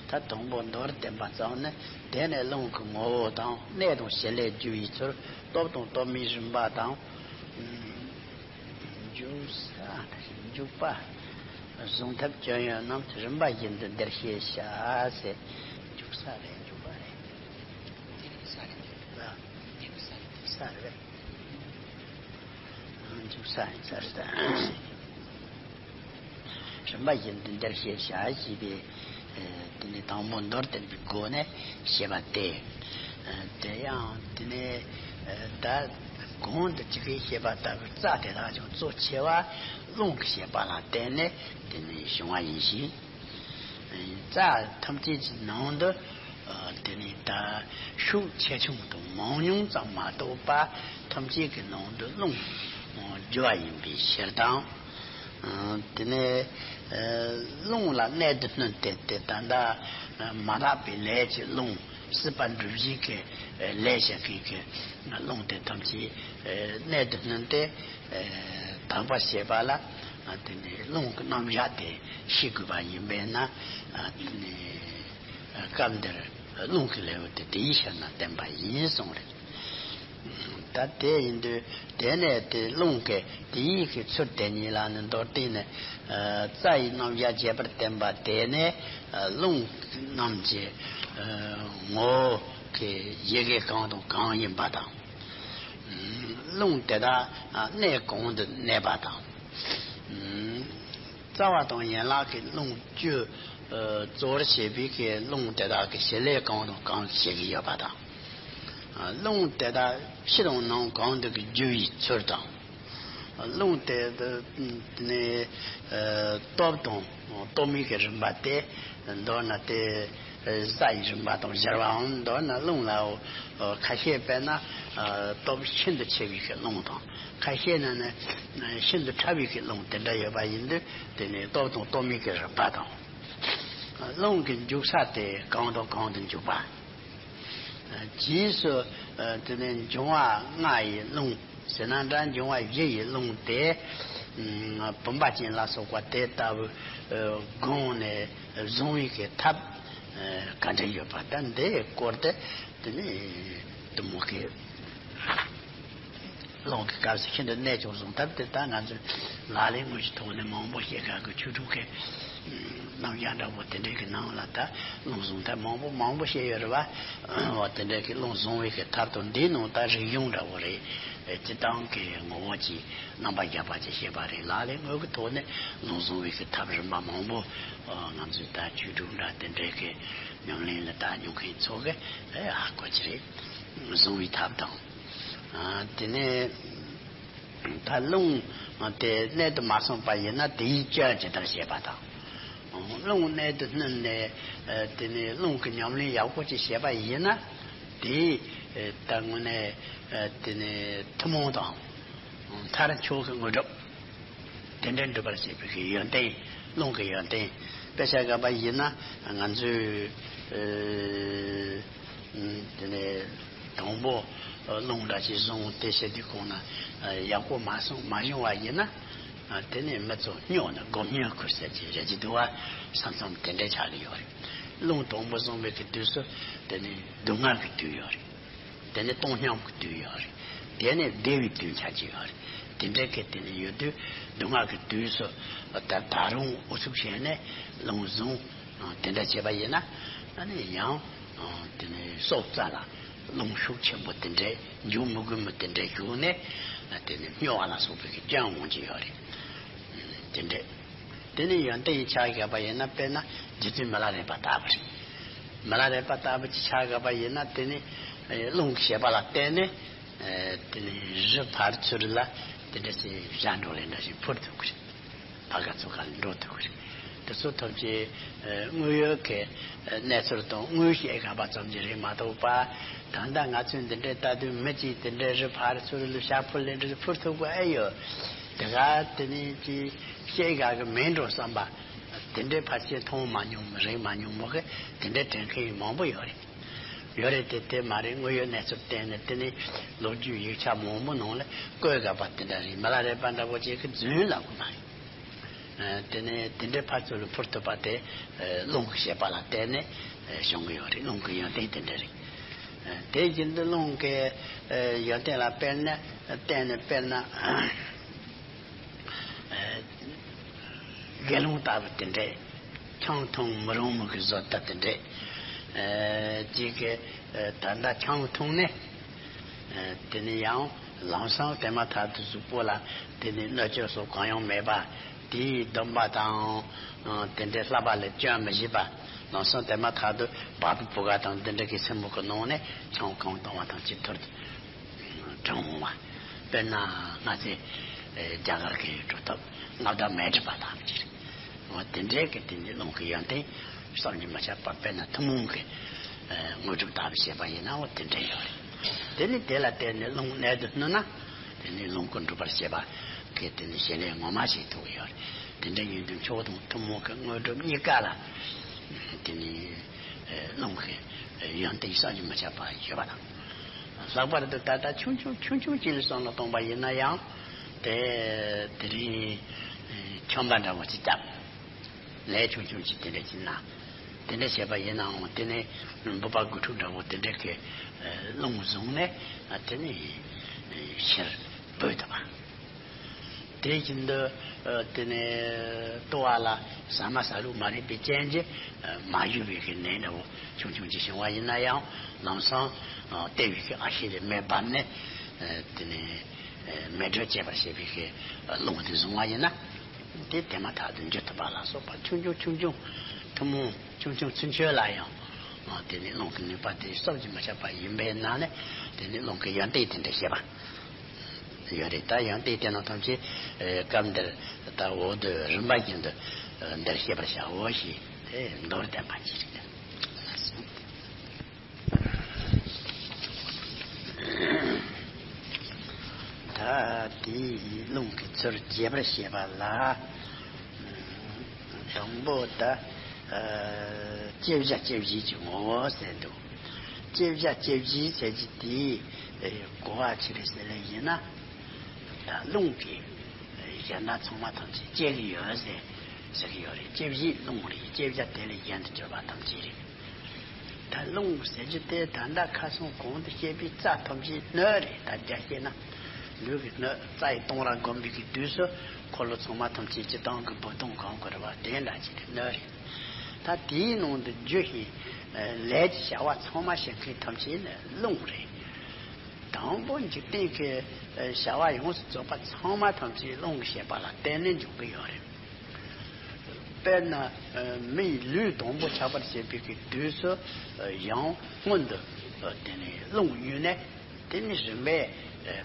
ད་དང་པོ་མདོར་བསྟན་པ་ཙམ་ནི། དེ་ནས་རླུང་གི་ངོ་བོ་དང་། གནས་དང་བྱེད་ལས་རྒྱུ་བའི་ཚུལ། སྟོབས་དང་སྟོབས་མིན་རིམ་པ་དང་། འཇུག་ས་འཇུག་པ། གཟུང་ཐབས་སྐྱོན་ཡོན་རྣམས་རིམ་པ་བཞིན་དུ་འདིར་བཤད་བྱ་ཟེར། འཇུག་ས་རེད། འཇུག་པ་རེད། འཇུག་ས་རེད། འཇུག་ས་རེད། འཇུག་ས་རེད། འཇུག་ས་རེད། རིམ་པ་བཞིན་དུ་འདིར་བཤད་བྱ་ཞེས་པའི། ཨ། དེ་ནས་དང་པོ་མདོར་བསྟན་པའི་སྒོ་ནས་བཤད་པ་སྟེ། ཨ། དེ་ཡང་དེ་ནས། ཨ། ད་གོང་དུ་ཅི་གིས་བཤད་པ་ལྟ་བུའི་རྩ་དེ་དག་ཀྱང་གཙོ་ཆེ་བ་རླུང་གི་བྱེད་པ་ལ་བརྟེན་ནས་དེ་ནས་བྱུང་བ་ཡིན་ཞིང་། རྩ་ཐམས་ཅད་ཀྱི་ནང་དུ། ཨ། དེ་ནས་ད་ཤུགས་ཆེ་ཆུང་དང་མང་ཉུང་ཙམ་མ་གཏོགས་པ་ཐམས་ཅད་ཀྱི་ནང་དུ་རླུང་རྒྱུ་བ་ཡིན་པའི་ཕྱིར་དང་། ཨ། དེ་ནས། ཨ། རླུང་ལ་གནད་དུ་བསྣུན་ཏེ་དེ་ད་ལྟ་མ་དག་པའི་ལས་ཀྱི་རླུང་སྲིད་པ་འགྲུབ་བྱེད་ཀྱི་ལས་བྱེད་མཁན་གྱི་རླུང་དེ་ཐམས་ཅད་གནད་དུ་བསྣུན་ཏེ་དག་པར་བྱེད་པ་ལ། ཨ། དེ་ནས་རླུང་གི་རྣམ་གཞག་དེ་ཤེས་དགོས་པ་ཡིན་པས་ན། ཨ། དེ་ནས་སྐབས་འདིར་རླུང་གི་ལེའུ་དེ་དེའི་ཕྱིར་ན་བསྟན་པ་ཡིན་གསུངས་རེད། ད་དེ་ཡིན་དུས་དེ་ནས་དེ་རླུང་གི་དེ་ཡི་གི་ཚུལ་དེ་ཉིད་ལ་ནི་མདོར་བསྟན་ནས། ཨ། རྩ་ཡི་རྣམ་གཞག་རྒྱས་པར་བསྟན་པ་དེ་ནི། ཨ། རླུང་རྣམས་ཀྱི། ཨ། ངོ་བོ་གི་ཡི་གེ་གང་དང་གང་ཡིན་པ་དང་། རླུང་དེ་དག་གནས་གང་དུ་གནས་པ་དང་། རྩ་བ་དང་ཡན་ལག་གི་རླུང་བཅུ། ཨ། གཙོ་བོར་བྱས་པའི་གི་རླུང་དེ་དག་གི་བྱེད་ལས་གང་དང་གང་བྱེད་ཀྱི་ཡོད་པ་དང་། ཨ། རླུང་དེ་དག་ཕྱི་དང་ནང་གང་དུ་གི་རྒྱུ་བའི་ཚུལ་དང་། རླུང་དེ་དེ་ནས། ཨ། སྟོབས་དང་སྟོབས་མིན་གྱི་རིམ་པ་སྟེ། མདོར་ན་དེ་རྩ་ཡི་རིམ་པ་དང་སྦྱར་བའམ། མདོར་ན་རླུང་ལའོ། ཨ། ཁ་ཤས་དཔེར་ན། ཨ། སྟོབས་ཤིན་ཏུ་ཆེ་བའི་གི་རླུང་དང་། ཁ་ཤས་ན་ནི་ཤིན་ཏུ་ཕྲ་བའི་གི་རླུང་དེ་འདྲ་ཡོད་པ་ཡིན་དུས། དེ་ནས་སྟོབས་དང་སྟོབས་མིན་གྱི་རིམ་པ་དང་། རླུང་གི་འཇུག་ས་དེ་གང་དང་གང་དུ་འཇུག་པ། རྗེས་སུ། ཨ། དེ་ནས་འབྱུང་བ་ལྔ་ཡི་རླུང་ཟེར་ན་འདྲ། འབྱུང་བ་བཞི་ཡི་རླུང་དེ། ཨ། བུམ་པ་ཅན་ལ་སོགས་པ་དེ་ལྟ་བུ། ཨ། བསྒོམས་ནས་བཟུང་བའི་གི་ཐབས། ཨ། ག་འདྲ་ཡོད་པ་ད་འདིའི་སྐོར་དེ་དེ་ནས་དུ་མོ་གི། རླུང་གི་སྐབས་སུ་ཤིན་ཏུ་གནད་ཀྱང་བཟུང་ཐབས་དེ་ལྟར། ང་ཚོས་ལག་ལེན་དངོས་ཀྱི་ཐོག་ནས་མང་པོ་བཤད་ག་གི་ཆོས་དྲུག་གི་རྣམ་གཞག་འདྲ་པོ་དེ་འདྲའི་གི་ནང་ལ་ད་རླུང་བཟུང་ཐབས་མང་པོ་མང་པོ་བཤད་ཡོད་རེད་བ། འོ་དེ་འདྲའི་གི་རླུང་བཟུང་བའི་གི་ཐབས་དང་། འདིའི་ནང་ད་རིགས་གཞུང་འདྲ་པོ་རེད། སྤྱིར་བཏང་གི་ངོ་བོ་གྱི་རྣམ་པ་བརྒྱད་པ་ཅིག་བཤད་པ་རེད། ལག་ལེན་དངོས་ཀྱི་ཐོག་ནས་རླུང་བཟུང་བའི་གི་ཐབས་རིམ་པ་མང་པོ། ང་ཚོས་ད་ཆོས་དྲུག་འདྲ་དེ་འདྲའི་གི་ཉམས་ལེན་ལ་ད་མྱོང་མཁན་ཚོ་གི་ཧ་གོ་གི་རེད། བཟུང་བའི་ཐབས་དང་། ཨ། དེ་ནས་ད་རླུང་དེ་གནད་དུ་མ་སོང་པ་ཡིན་ན་དེའི་སྐྱོན་ཇི་ལྟར་བྱེད་པ་དང་། རླུང་གནད་དུ་བསྣུན་ནས། ཨ། དེ་ནས་རླུང་གི་ཉམས་ལེན་ཡག་པོ་ཅིག་བྱས་པ་ཡིན་ན། དེའི། ཨ། ད་དངོས་གནས། ཨ། དེ་ནས་ཐུན་མོང་དང་མཐར་མཆོག་གི་དངོས་གྲུབ། དེ་འདྲ་འགྲུབ་པར་བྱེད་པའི་གི་ཡོན་ཏན་རླུང་གི་ཡོན་ཏན་དཔེ་ཆ་ག་པ་ཡིན་ན། ང་ཚོས། ཨ། དེ་ནས་དང་པོ་རླུང་འདྲ་ཞིག་བཟུང་སྟེ་བྱེད་དུས་གོང་ན་ཡག་པོ་མ་སོང་མ་བྱུང་བ་ཡིན་ན། དེ་ནས་མི་ཚོ་སྨྱོ་ནས་སྒོ་སྨྱོ་ཁུར་ཟེར་གྱི་རེད་ཀྱི་འདུག་བ། ས་མཚམས་དེ་འདྲ་ཆགས་ཀྱི་ཡོད་རེད། རླུང་དང་པོ་བཟུང་བའི་གི་དུས་སུ་དེ་ནས་སྡུག་བསྔལ་གྱི་དུས་ཡོད་རེད། དེ་ནས་བཏང་སྙོམས་ཀྱི་དུས་ཡོད་རེད། དེ་ནས་བདེ་བའི་དུས་ཆགས་ཀྱི་ཡོད་རེད། དེ་འདྲ་གི་དེ་ནས་ཡོད་དུས་སྡུག་བསྔལ་གྱི་དུས་སུ་ད་ད་རུང་ཨུ་ཚུགས་བྱས་ནས་རླུང་བཟུང་། དེ་འདྲ་བྱས་པ་ཡིན་ན། ཨ་ནི་ཡང་དེ་ནས་སྲོག་རྩ་ལ་རླུང་ཤུགས་ཆེན་པོ་དེ་འདྲ་འཇུག་མི་དགོས་མི་དེ་འདྲ་ཞུགས་ནས། དེ་ནས་སྨྱོ་བ་ལ་སོགས་པའི་གི་སྐྱོན་འོང་གི་ཡོད་རེད། དེ་འདྲ། དེ་ནས་ཡོན་ཏན་ཡིན་ཆ་བཞག་པ་ཡིན་ན། དཔེར་ན་རྗེ་བཙུན་མི་ལ་རས་པ་ལྟ་བུ་རེད། མི་ལ་རས་པ་ལྟ་བུ་ཅིག་ཆ་བཞག་པ་ཡིན་ན། དེ་ནི་རླུང་གི་བྱེད་པ་ལ་བརྟེན་ནས། ཨ། དེ་ནི་རི་ཕར་ཚུར་ལ་དེ་འདྲ་ཞིག་བྱ་འགྲོ་ལེན་འདྲ་ཞིག་འཕུར་ཐུབ་ཀྱི་རེད། ཕ་ག་ཚོ་ག་ལ་འགྲོ་ཐུབ་ཀྱི་རེད། དེ་ཚོ་ཐམས་ཅད་དངོས་ཡོད་ཀྱི་གནས་ཚུལ་དང་དངོས་བཤད་ག་པ་ཙམ་གྱི་རེད་མ་གཏོགས་པ། ད་ལྟ་ང་ཚོས་འདི་འདྲའི་ལྟ་དུས་མི་གཅིག་དེ་འདྲའི་རི་ཕར་ཚུར་ལ་བྱ་འཕུར་ལེན་འདྲ་ཞིག་འཕུར་ཐུབ་ཀྱི་ཨེ་ཡོད། དེ་ག་དེ་ནི་ཅིག་བཤད་ག་གི་མིན་འགྲོ་བསམ་པ། དེ་འདྲའི་ཕལ་ཆེར་མཐོང་མ་མྱོང་། རིག་མ་མྱོང་མོ་གི་དེ་འདྲའི་དྲན་མཁན་མང་པོ་ཡོད་རེད། ཡོད་རེད་དེ། དེ་མ་རེད། དངོས་ཡོད་གནས་ཚུལ་བསྟན་ནས། དེ་ནི་ལོ་རྒྱུས་ཡིག་ཆ་མང་པོ་ནང་ལ་བཀོད་ག་པ་དེ་འདྲ་རེད། མི་ལ་རས་པ་འདྲ་པོ་ཅིག་གིས་རྫུན་ལབ་གི་མ་རེད། ཨ། དེ་ནས་དེ་འདྲའི་ཕར་ཚུར་ལ་འཕུར་ཐུབ་པ་དེ། ཨ། རླུང་གི་བྱེད་པ་ལ་བརྟེན་ནས། ཨ། བྱུང་གི་ཡོད་རེད། རླུང་གི་ཡོན་ཏན་དེ་འདྲ་རེད། ཨ། དེ་བཞིན་དུ་རླུང་གི། ཨ། ཡོན་ཏན་ལ་དཔེར་ན། བརྟེན་ནས་དཔེར་ན། ཨ། དགེ་སློང་ལྟ་བུ་དེ་འདྲས། ཆང་འཐུང་མི་རུང་མོ་གི་བཟོ་ལྟ་དེ་འདྲས། ཨ། ཅིག་གི། ཨ། ད་ལྟ་ཆང་འཐུང་ནས། ཨ། དེ་ནས་ཡང་ ལམ་སང་དེ་མ་ཐག་ཏུ་གཟུགས་པོ་ལ་དེ་ནི་གནོད་སྐྱོན་སོགས་གང་ཡང་མེད་པ། དེའི་སྡོམ་པ་དང་། ཨ། དེ་འདྲའི་བསླབ་པ་ལ་སྐྱོན་མི་བྱེད་པ། ལམ་སང་དེ་མ་ཐག་ཏུ་བ་སྤུའི་བུ་ག་དང་དེ་འདྲ་གི་སེན་མོ་གི་ནང་ནས་ཆང་གང་བཏུང་བ་དང་ཅིག་ཐུར་དུ་དྲངས་འོང་བ། དཔེར་ན་སྔ་ཚེ་རྒྱ་གར་གྱི་གྲུབ་ཐོབ་མངའ་བདག་མཻ་ཏྲི་པ་དང་ཅིག་འོ་དེ་འདྲའི་གི་དེ་ནི་རླུང་གི་ཡོན་ཏན་བསམ་གྱིས་མི་ཁྱབ་པ། དཔེར་ན་ཐུན་མོང་གི་དངོས་གྲུབ་ལྟ་བུ་བྱེད་པ་ཡིན་ན་འོ་དེ་འདྲ་ཡོད་རེད། དེ་ནི་དེ་ལ་བརྟེན་ནས་རླུང་གནད་དུ་བསྣུན་ན། དེ་ནི་རླུང་ཀུན་འགྲུབ་པར་བྱེད་པ་གི་དེ་ནི་བྱེད་ལས་ངོ་མ་ཞིག་ཐུག་ཡོད་རེད། དེ་འདྲ་ཡིན་དུས་མཆོག་དང་ཐུན་མོང་གི་དངོས་གྲུབ་གཉིས་ཀ་ལ་དེ་ནི་རླུང་གི་ཡོན་ཏན་བསམ་གྱིས་མི་ཁྱབ་པ་ཡོད་པ་དང་། ལྷག་པར་དུ་ད་ལྟ་ཆུང་ཆུང་ཆུང་ཆུང་ཅིག་ལ་བསམ་བློ་གཏོང་པ་ཡིན་ན་ཡང་། དེ་དེ་རིང་ཁྱོན་པ་འདྲ་བོ་ཅིག་བརྒྱབ། ལས་ཆུང་ཆུང་ཅིག་དེ་འདྲ་ཅིག་གནང་། དེ་འདྲ་བྱས་པ་ཡིན་ནའང་དེ་ནས་འབུད་པ་དགུ་ཕྲུགས་འདྲ་བོ་དེ་འདྲ་གི་རླུང་བཟུང་ནས་དེ་ནས་ཕྱིར་འབུད་ཐུབ་པ། དེ་བཞིན་དུ་དེ་ནས་ལྟོ་བ་ལ་ཟ་མ་ཟ་ལུགས་མ་རིག་པའི་རྐྱེན་གྱིས་མ་ཞུ་བའི་གི་ནད་འདྲ་བོ་ཆུང་ཆུང་ཅིག་བྱུང་བ་ཡིན་ན་ཡང་ལམ་སང་ལྟེ་བའི་གི་ཨ་ཤད་ལས་མེ་འབར་ནས་དེ་ནས་མེ་དྲོད་སྐྱེད་པར་བྱེད་པའི་གི་རླུང་དེ་བཟུང་བ་ཡིན་ན། དེ་དེ་མ་ཐག་ཏུ་འཇུ་ཐུབ་པ་ལ་སོགས་པ་ཆུང་ཆུང་ཆུང་ཆུང་ཐུན་མོང་ཆུང་ཆུང་ཚུན་ཆོད་ལ་ཡང་དེ་ནི་རླུང་གི་ནུས་པ་དེ་བསམ་གྱིས་མི་ཁྱབ་པ་ཡིན་པའི་ནང་ནས་དེ་ནི་རླུང་གི་ཡོན་ཏན་དེ་འདྲ་བཤད་པ་ཡོད་རེད། ད་ཡོན་ཏན་དེ་རྣམས་ཐམས་ཅད་སྐབས་འདིར་ད་འོག་ཏུ་རིམ་པ་བཞིན་དུ་འདིར་བཤད་པར་བྱའོ་ཞེས་དེ་མདོར་བསྟན་པ་ཅིག་རེད། ད་དེའི་རླུང་གི་ཚུལ་རྒྱས་པར་བཤད་པ་ལ། དང་པོ་ད་ལྕེ་བཞི་ལྕེ་བཞིའི་གི་ངོ་བོ་ཟེར་འདུག་ལྕེ་བཞི་ལྕེ་བཞི་ཟེར་གྱི་དེའི་གོ་བ་ཆི་རེད་ཟེར་ལེ་ཡིན་ན། ད་རླུང་གི་གཞན་དག་ཚང་མ་ཐམས་ཅད་སྐྱེ་གི་ཡོད་ཟེར་ཟེར་གི་ཡོད་རེད། ལྕེ་བཞི་རླུང་རེད། ལྕེ་བཞི་དེ་ལས་གཞན་དུ་གྱུར་པ་ཐམས་ཅད་རེད། ད་རླུང་ཟེར་རྒྱུ་དེ་ད་ལྟ་ཁ་སང་གོང་དུ་བཤད་པའི་རྩ་ཐམས་ཅད་སྣོད་རེད། ད་རྒྱ་བཤད་ན་ལུས་ཀྱི་སྣོད་རྩ་ཡི་སྟོང་ར་བསྒོམ་པའི་གི་དུས་སུ་འཁོར་ལོ་ཚང་མ་ཐམས་ཅད་སྤྱི་བཏང་གི་སྦུབས་སྟོང་གང་དགོས་རེད་བ། དེ་འདྲ་ཅིག་གི་སྣོད་རེད། ད་དེའི་ནང་དུ་རྒྱུ་ཞིང་ལས་ཀྱི་བྱ་བ་ཚང་མ་བྱེད་མཁན་ཐམས་ཅད་ནི་རླུང་རེད། དང་པོ་འཇིག་རྟེན་གྱི་བྱ་བ་ཡོངས་སུ་རྫོགས་པ་ཚང་མ་ཐམས་ཅད་རླུང་གི་བྱེད་པ་ལ་བརྟེན་ནས་འབྱུང་གི་ཡོད་རེད། དཔེར་ན་མིའི་ལུས་དང་པོ་ཆགས་པར་བྱེད་པའི་གི་དུས་སུ་ཡང་སྔོན་དུ་དེ་ནས་རླུང་གཡུགས་ནས་དེ་ནས་རིམ་པས་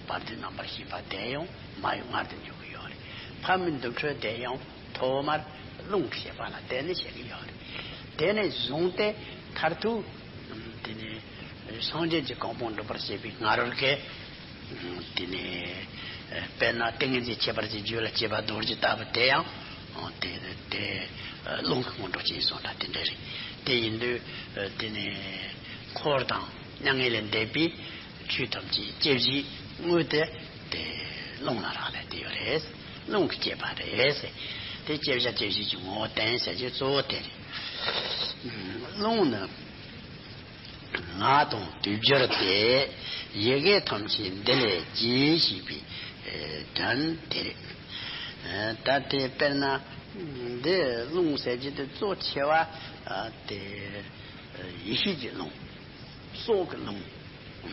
བར་དོའི་རྣམ་པར་ཤེས་པ་དེ་ཡང་མ་ཡུལ་མངལ་དུ་འཇུག་གི་ཡོད་རེད། ཕ་མའི་འདུ་འཕྲོད་དེ་ཡང་ཐོག་མར་རླུང་གི་བྱེད་པ་ལ་བརྟེན་ནས་བྱེད་ཀྱི་ཡོད་རེད། དེ་ནས་བཟུང་སྟེ་མཐར་ཐུག་དེ་ནས་སངས་རྒྱས་ཀྱི་གོ་འཕང་འགྲུབ་པར་བྱེད་པའི་སྔ་རོལ་གྱི་དེ་ནས་དཔེར་ན་ཏིང་ངེ་འཛིན་ཁྱད་པར་གྱི་རྒྱུད་ལ་སྐྱེས་པ་རྡོ་རྗེ་ལྟ་བུ་དེ་ཡང་དེ་དེ་རླུང་གི་སྔོན་འགྲོ་ཅན་སོང་འདྲ་དེ་འདྲ་རེད། དེ་ཡིན་དུས་དེ་ནས་འཁོར་དང་མྱ་ངན་ལས་འདས་པའི་ཆོས་ཐམས་ཅད་ལྕེ་བཞིའི་དངོས་དེ་དེ་རླུང་ལ་རག་ལས་དེ་ཡོད་རེད། རླུང་གིས་བསྐྱེད་པ་རེད། དེ་ལྕེ་བཞི་ལྕེ་བཞི་གི་ངོ་བོ་བསྟན་ཟེར་རྒྱུ་གཙོ་བོ་དེ་རེད། རླུང་ནི་ངག་དང་དུས་སྦྱོར་ཏེ། ཡི་གེ་ཐམས་ཅད་འདི་ལས་སྐྱེས་ཞེས་པའི་དོན་དེ་རེད། ད་དེ་དཔེར་ན་འདི་རླུང་ཟེར་རྒྱུ་དེ་གཙོ་ཆེ་བ་དེ་ཡེ་ཤེས་ཀྱི་རླུང་། སྲོག་གི་རླུང་།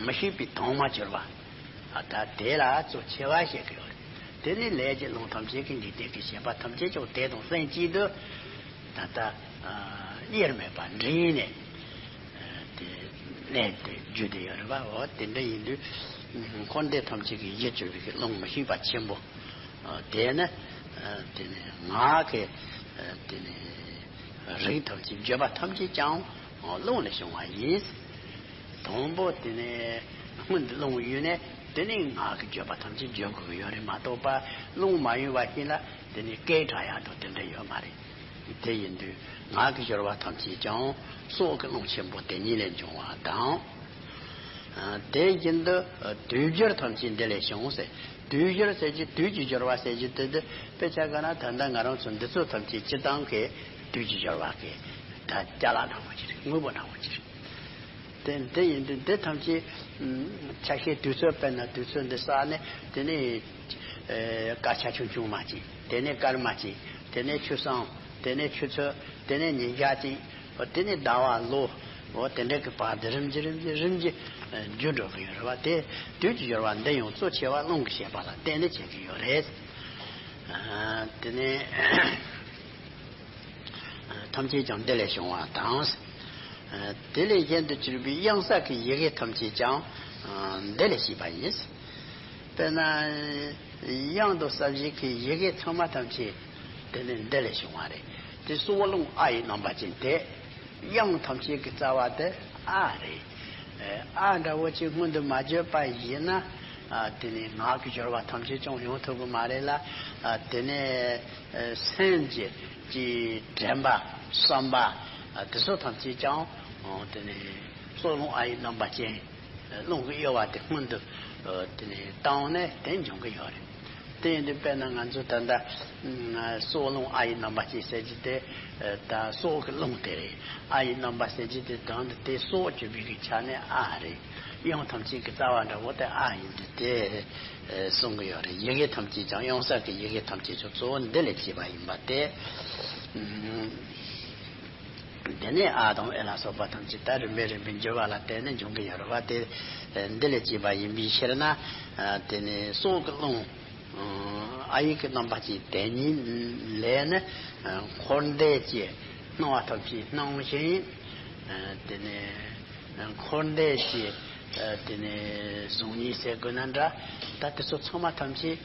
མི་ཤེས་པའི་དྭངས་མ་གྱུར་པ། ད་དེ་ལ་གཙོ་ཆེ་བ་བཤད་ཀྱི་ཡོད་རེད། དེ་ནི་ལས་ཀྱི་རླུང་ཐམས་ཅད་ཀྱི་འཇིག་རྟེན་གྱི་བྱེད་པ་ཐམས་ཅད་ཀྱང་དེ་དང་ལྷན་ཅིག་ཏུ་ད་ལྟ་དབྱེར་མེད་པ་འདྲེས་ནས་དེ་གནས་ཏེ་རྒྱུ་དེ་ཡོད་རེད་པ། འོ་དེ་འདྲ་ཡིན་དུས་འཁོར་འདས་ཐམས་ཅད་ཀྱི་གཞི་གྱུར་པའི་རླུང་མི་ཤེས་པ་ཆེན་པོ། དེ་ནི་དེ་ནི་ངག་གི་དེ་ནི་རིགས་ཐམས་ཅད་བརྗོད་པ་ཐམས་ཅད་ཀྱང་རླུང་ལས་བྱུང་བ་ཡིན། དང་པོ་དེ་ནས་སྔོན་དུ་རླུང་གཡུགས་ནས་དེ་ནས་ངག་གི་བརྗོད་པ་ཐམས་ཅད་བརྗོད་དགོས་ཀྱི་ཡོད་རེད་མ་གཏོགས་པ། རླུང་མ་གཡུགས་པ་ཞིག་ལ་དེ་ནས་སྐད་གྲགས་ཡག་དང་དེ་འདྲ་ཡོད་མ་རེད། དེ་ཡིན་དུས་ངག་གི་སྦྱོར་བ་ཐམས་ཅད་ཀྱང་སྲོག་གི་རླུང་ཆེན་པོ་དེ་ཉིད་ལས་འབྱུང་བ་དང་། དེ་བཞིན་དུ་དུས་སྦྱོར་ཐམས་ཅད་འདི་ལས་བྱུང་ཟེར། དུས་སྦྱོར་ཟེར་གྱི་དུས་ཀྱི་སྦྱོར་བ་ཟེར་གྱི་དེ་དུ་དཔེ་ཆ་ག་ན་ད་ལྟ་ང་རང་ཚོ་འདི་ཚོ་ཐམས་ཅད་སྤྱི་བཏང་གི་དུས་ཀྱི་སྦྱོར་བ་གི་ད་ཅ་ལག་འདྲ་བོ་ཅིག་རེད། དངོས་པོ་འདྲ་བོ་ཅིག་རེད། དེ་འདི་ཡིན་དུས་འདི་ཐམས་ཅད་ཆ་ཤས་དུས་ཚོད་དཔེར་ན་དུས་ཚོད་འདི་བསགས་ནས་དེ་ནས་སྐར་ཆ་ཆུང་ཆུང་མ་ཅིག་དེ་ནས་སྐར་མ་ཅིག་དེ་ནས་ཆུ་སྲང་། དེ་ནས་ཆུ་ཚོད། དེ་ནས་ཉིན་ཞག་ཅིག་དེ་ནས་ཟླ་བ་ལོ། འོ་དེ་འདྲ་གི་བར་དུ་རིམ་གྱིས་རིམ་གྱིས་རིམ་གྱིས་འགྱུར་འགྲོ་གི་ཡོད་རེད་བ། དེ་དུས་ཀྱི་སྦྱོར་བ་འདི་ཡང་གཙོ་ཆེ་བ་རླུང་གི་བྱེད་པ་ལ་བརྟེན་ནས་བྱེད་ཀྱི་ཡོད་རེད། དེ་ནས་ཐམས་ཅད་ཀྱང་འདི་ལས་བྱུང་བ་དང་། དེ་ལས་གཞན་དུ་གྱུར་པའི་གཡང་ས་གི་ཡི་གེ་ཐམས་ཅད་ཀྱང་འདི་ལས་སྐྱེས་པ་ཡིན། དཔེར་ན། གཡང་དང་ས་གཞི་གི་ཡི་གེ་ཚང་མ་ཐམས་ཅད་དེ་ནི་འདི་ལས་བྱུང་བ་རེད། དེ་སྲོག་རླུང་ཨ་ཡི་རྣམ་པ་ཅན་དེ། གཡང་ཐམས་ཅད་ཀྱི་རྩ་བ་དེ་ཨ་རེད། ཨ་འདྲ་བོ་ཅིག་སྔོན་དུ་མ་བརྗོད་པ་ཡིན་ན། དེ་ནི་ངག་གི་སྦྱོར་བ་ཐམས་ཅད་ཀྱང་ཡོང་ཐུབ་ཀྱི་མ་རེད་ལ། དེ་ནི་སེམས་ཀྱི་ཀྱི་དྲན་པ་བསམ་པ་དེ་ཚོ་ཐམས་ཅད་ཀྱང་དེ་ནི་སྲོག་རླུང་ཨ་ཡི་རྣམ་པ་ཅན། རླུང་གི་གཡོ་བ་དེ་སྔོན་དུ་དེ་ནས་བཏང་ནས་དེ་འབྱུང་གི་ཡོད་རེད། དེ་ཡིན་དུས་དཔེར་ན་ང་ཚོ་ད་ལྟ་སྲོག་རླུང་ཨ་ཡི་རྣམ་པ་ཅན་ཟེར་གྱི་དེ། ད་སྲོག་གི་རླུང་དེ་རེད། ཨ་ཡི་རྣམ་པ་ཟེར་གྱི་དེ་དོན་དུ་དེ་སྲོག་གྱུར་པའི་གི་ཆ་ནས་ཨ་རེད། གཡང་ཐམས་ཅད་ཀྱི་རྩ་བ་འདྲ་བོ་དེ་ཨ་ཡིན་དུས་དེ་གསུང་གི་ཡོད་རེད། ཡི་གེ་ཐམས་ཅད་ཀྱང་གཡང་ས་གི་ཡི་གེ་ཐམས་ཅད་ཀྱང་གཙོ་བོ་འདི་ལས་སྐྱེས་པ་ཡིན་པ་དེ། དེ་ནས་ཨ་དང་ཨེ་ལ་སོགས་པ་ཐམས་ཅད་ད་རིམ་པས་རིམ་པས་འགྱུར་བ་ལ་བརྟེན་ནས་འབྱུང་གི་ཡོད་རེད་བ། དེ་འདི་ལས་སྐྱེས་པ་ཡིན་པའི་ཕྱིར་ན། དེ་ནས་སྲོག་གི་རླུང་ཨ་ཡིག་གི་རྣམ་པ་ཅན་དེ་ཉིད་ལས་ནི་འཁོར་འདས་ཀྱི་སྣང་བ་ཐམས་ཅད་སྣང་ཞིང་། དེ་ནས་འཁོར་འདས་ཀྱི་དེ་ནས་གཟུགས་བརྙན་ཟེར་དགོས་ན་འདྲ། ད་དེ་ཚོ་ཚང་མ་ཐམས་ཅད་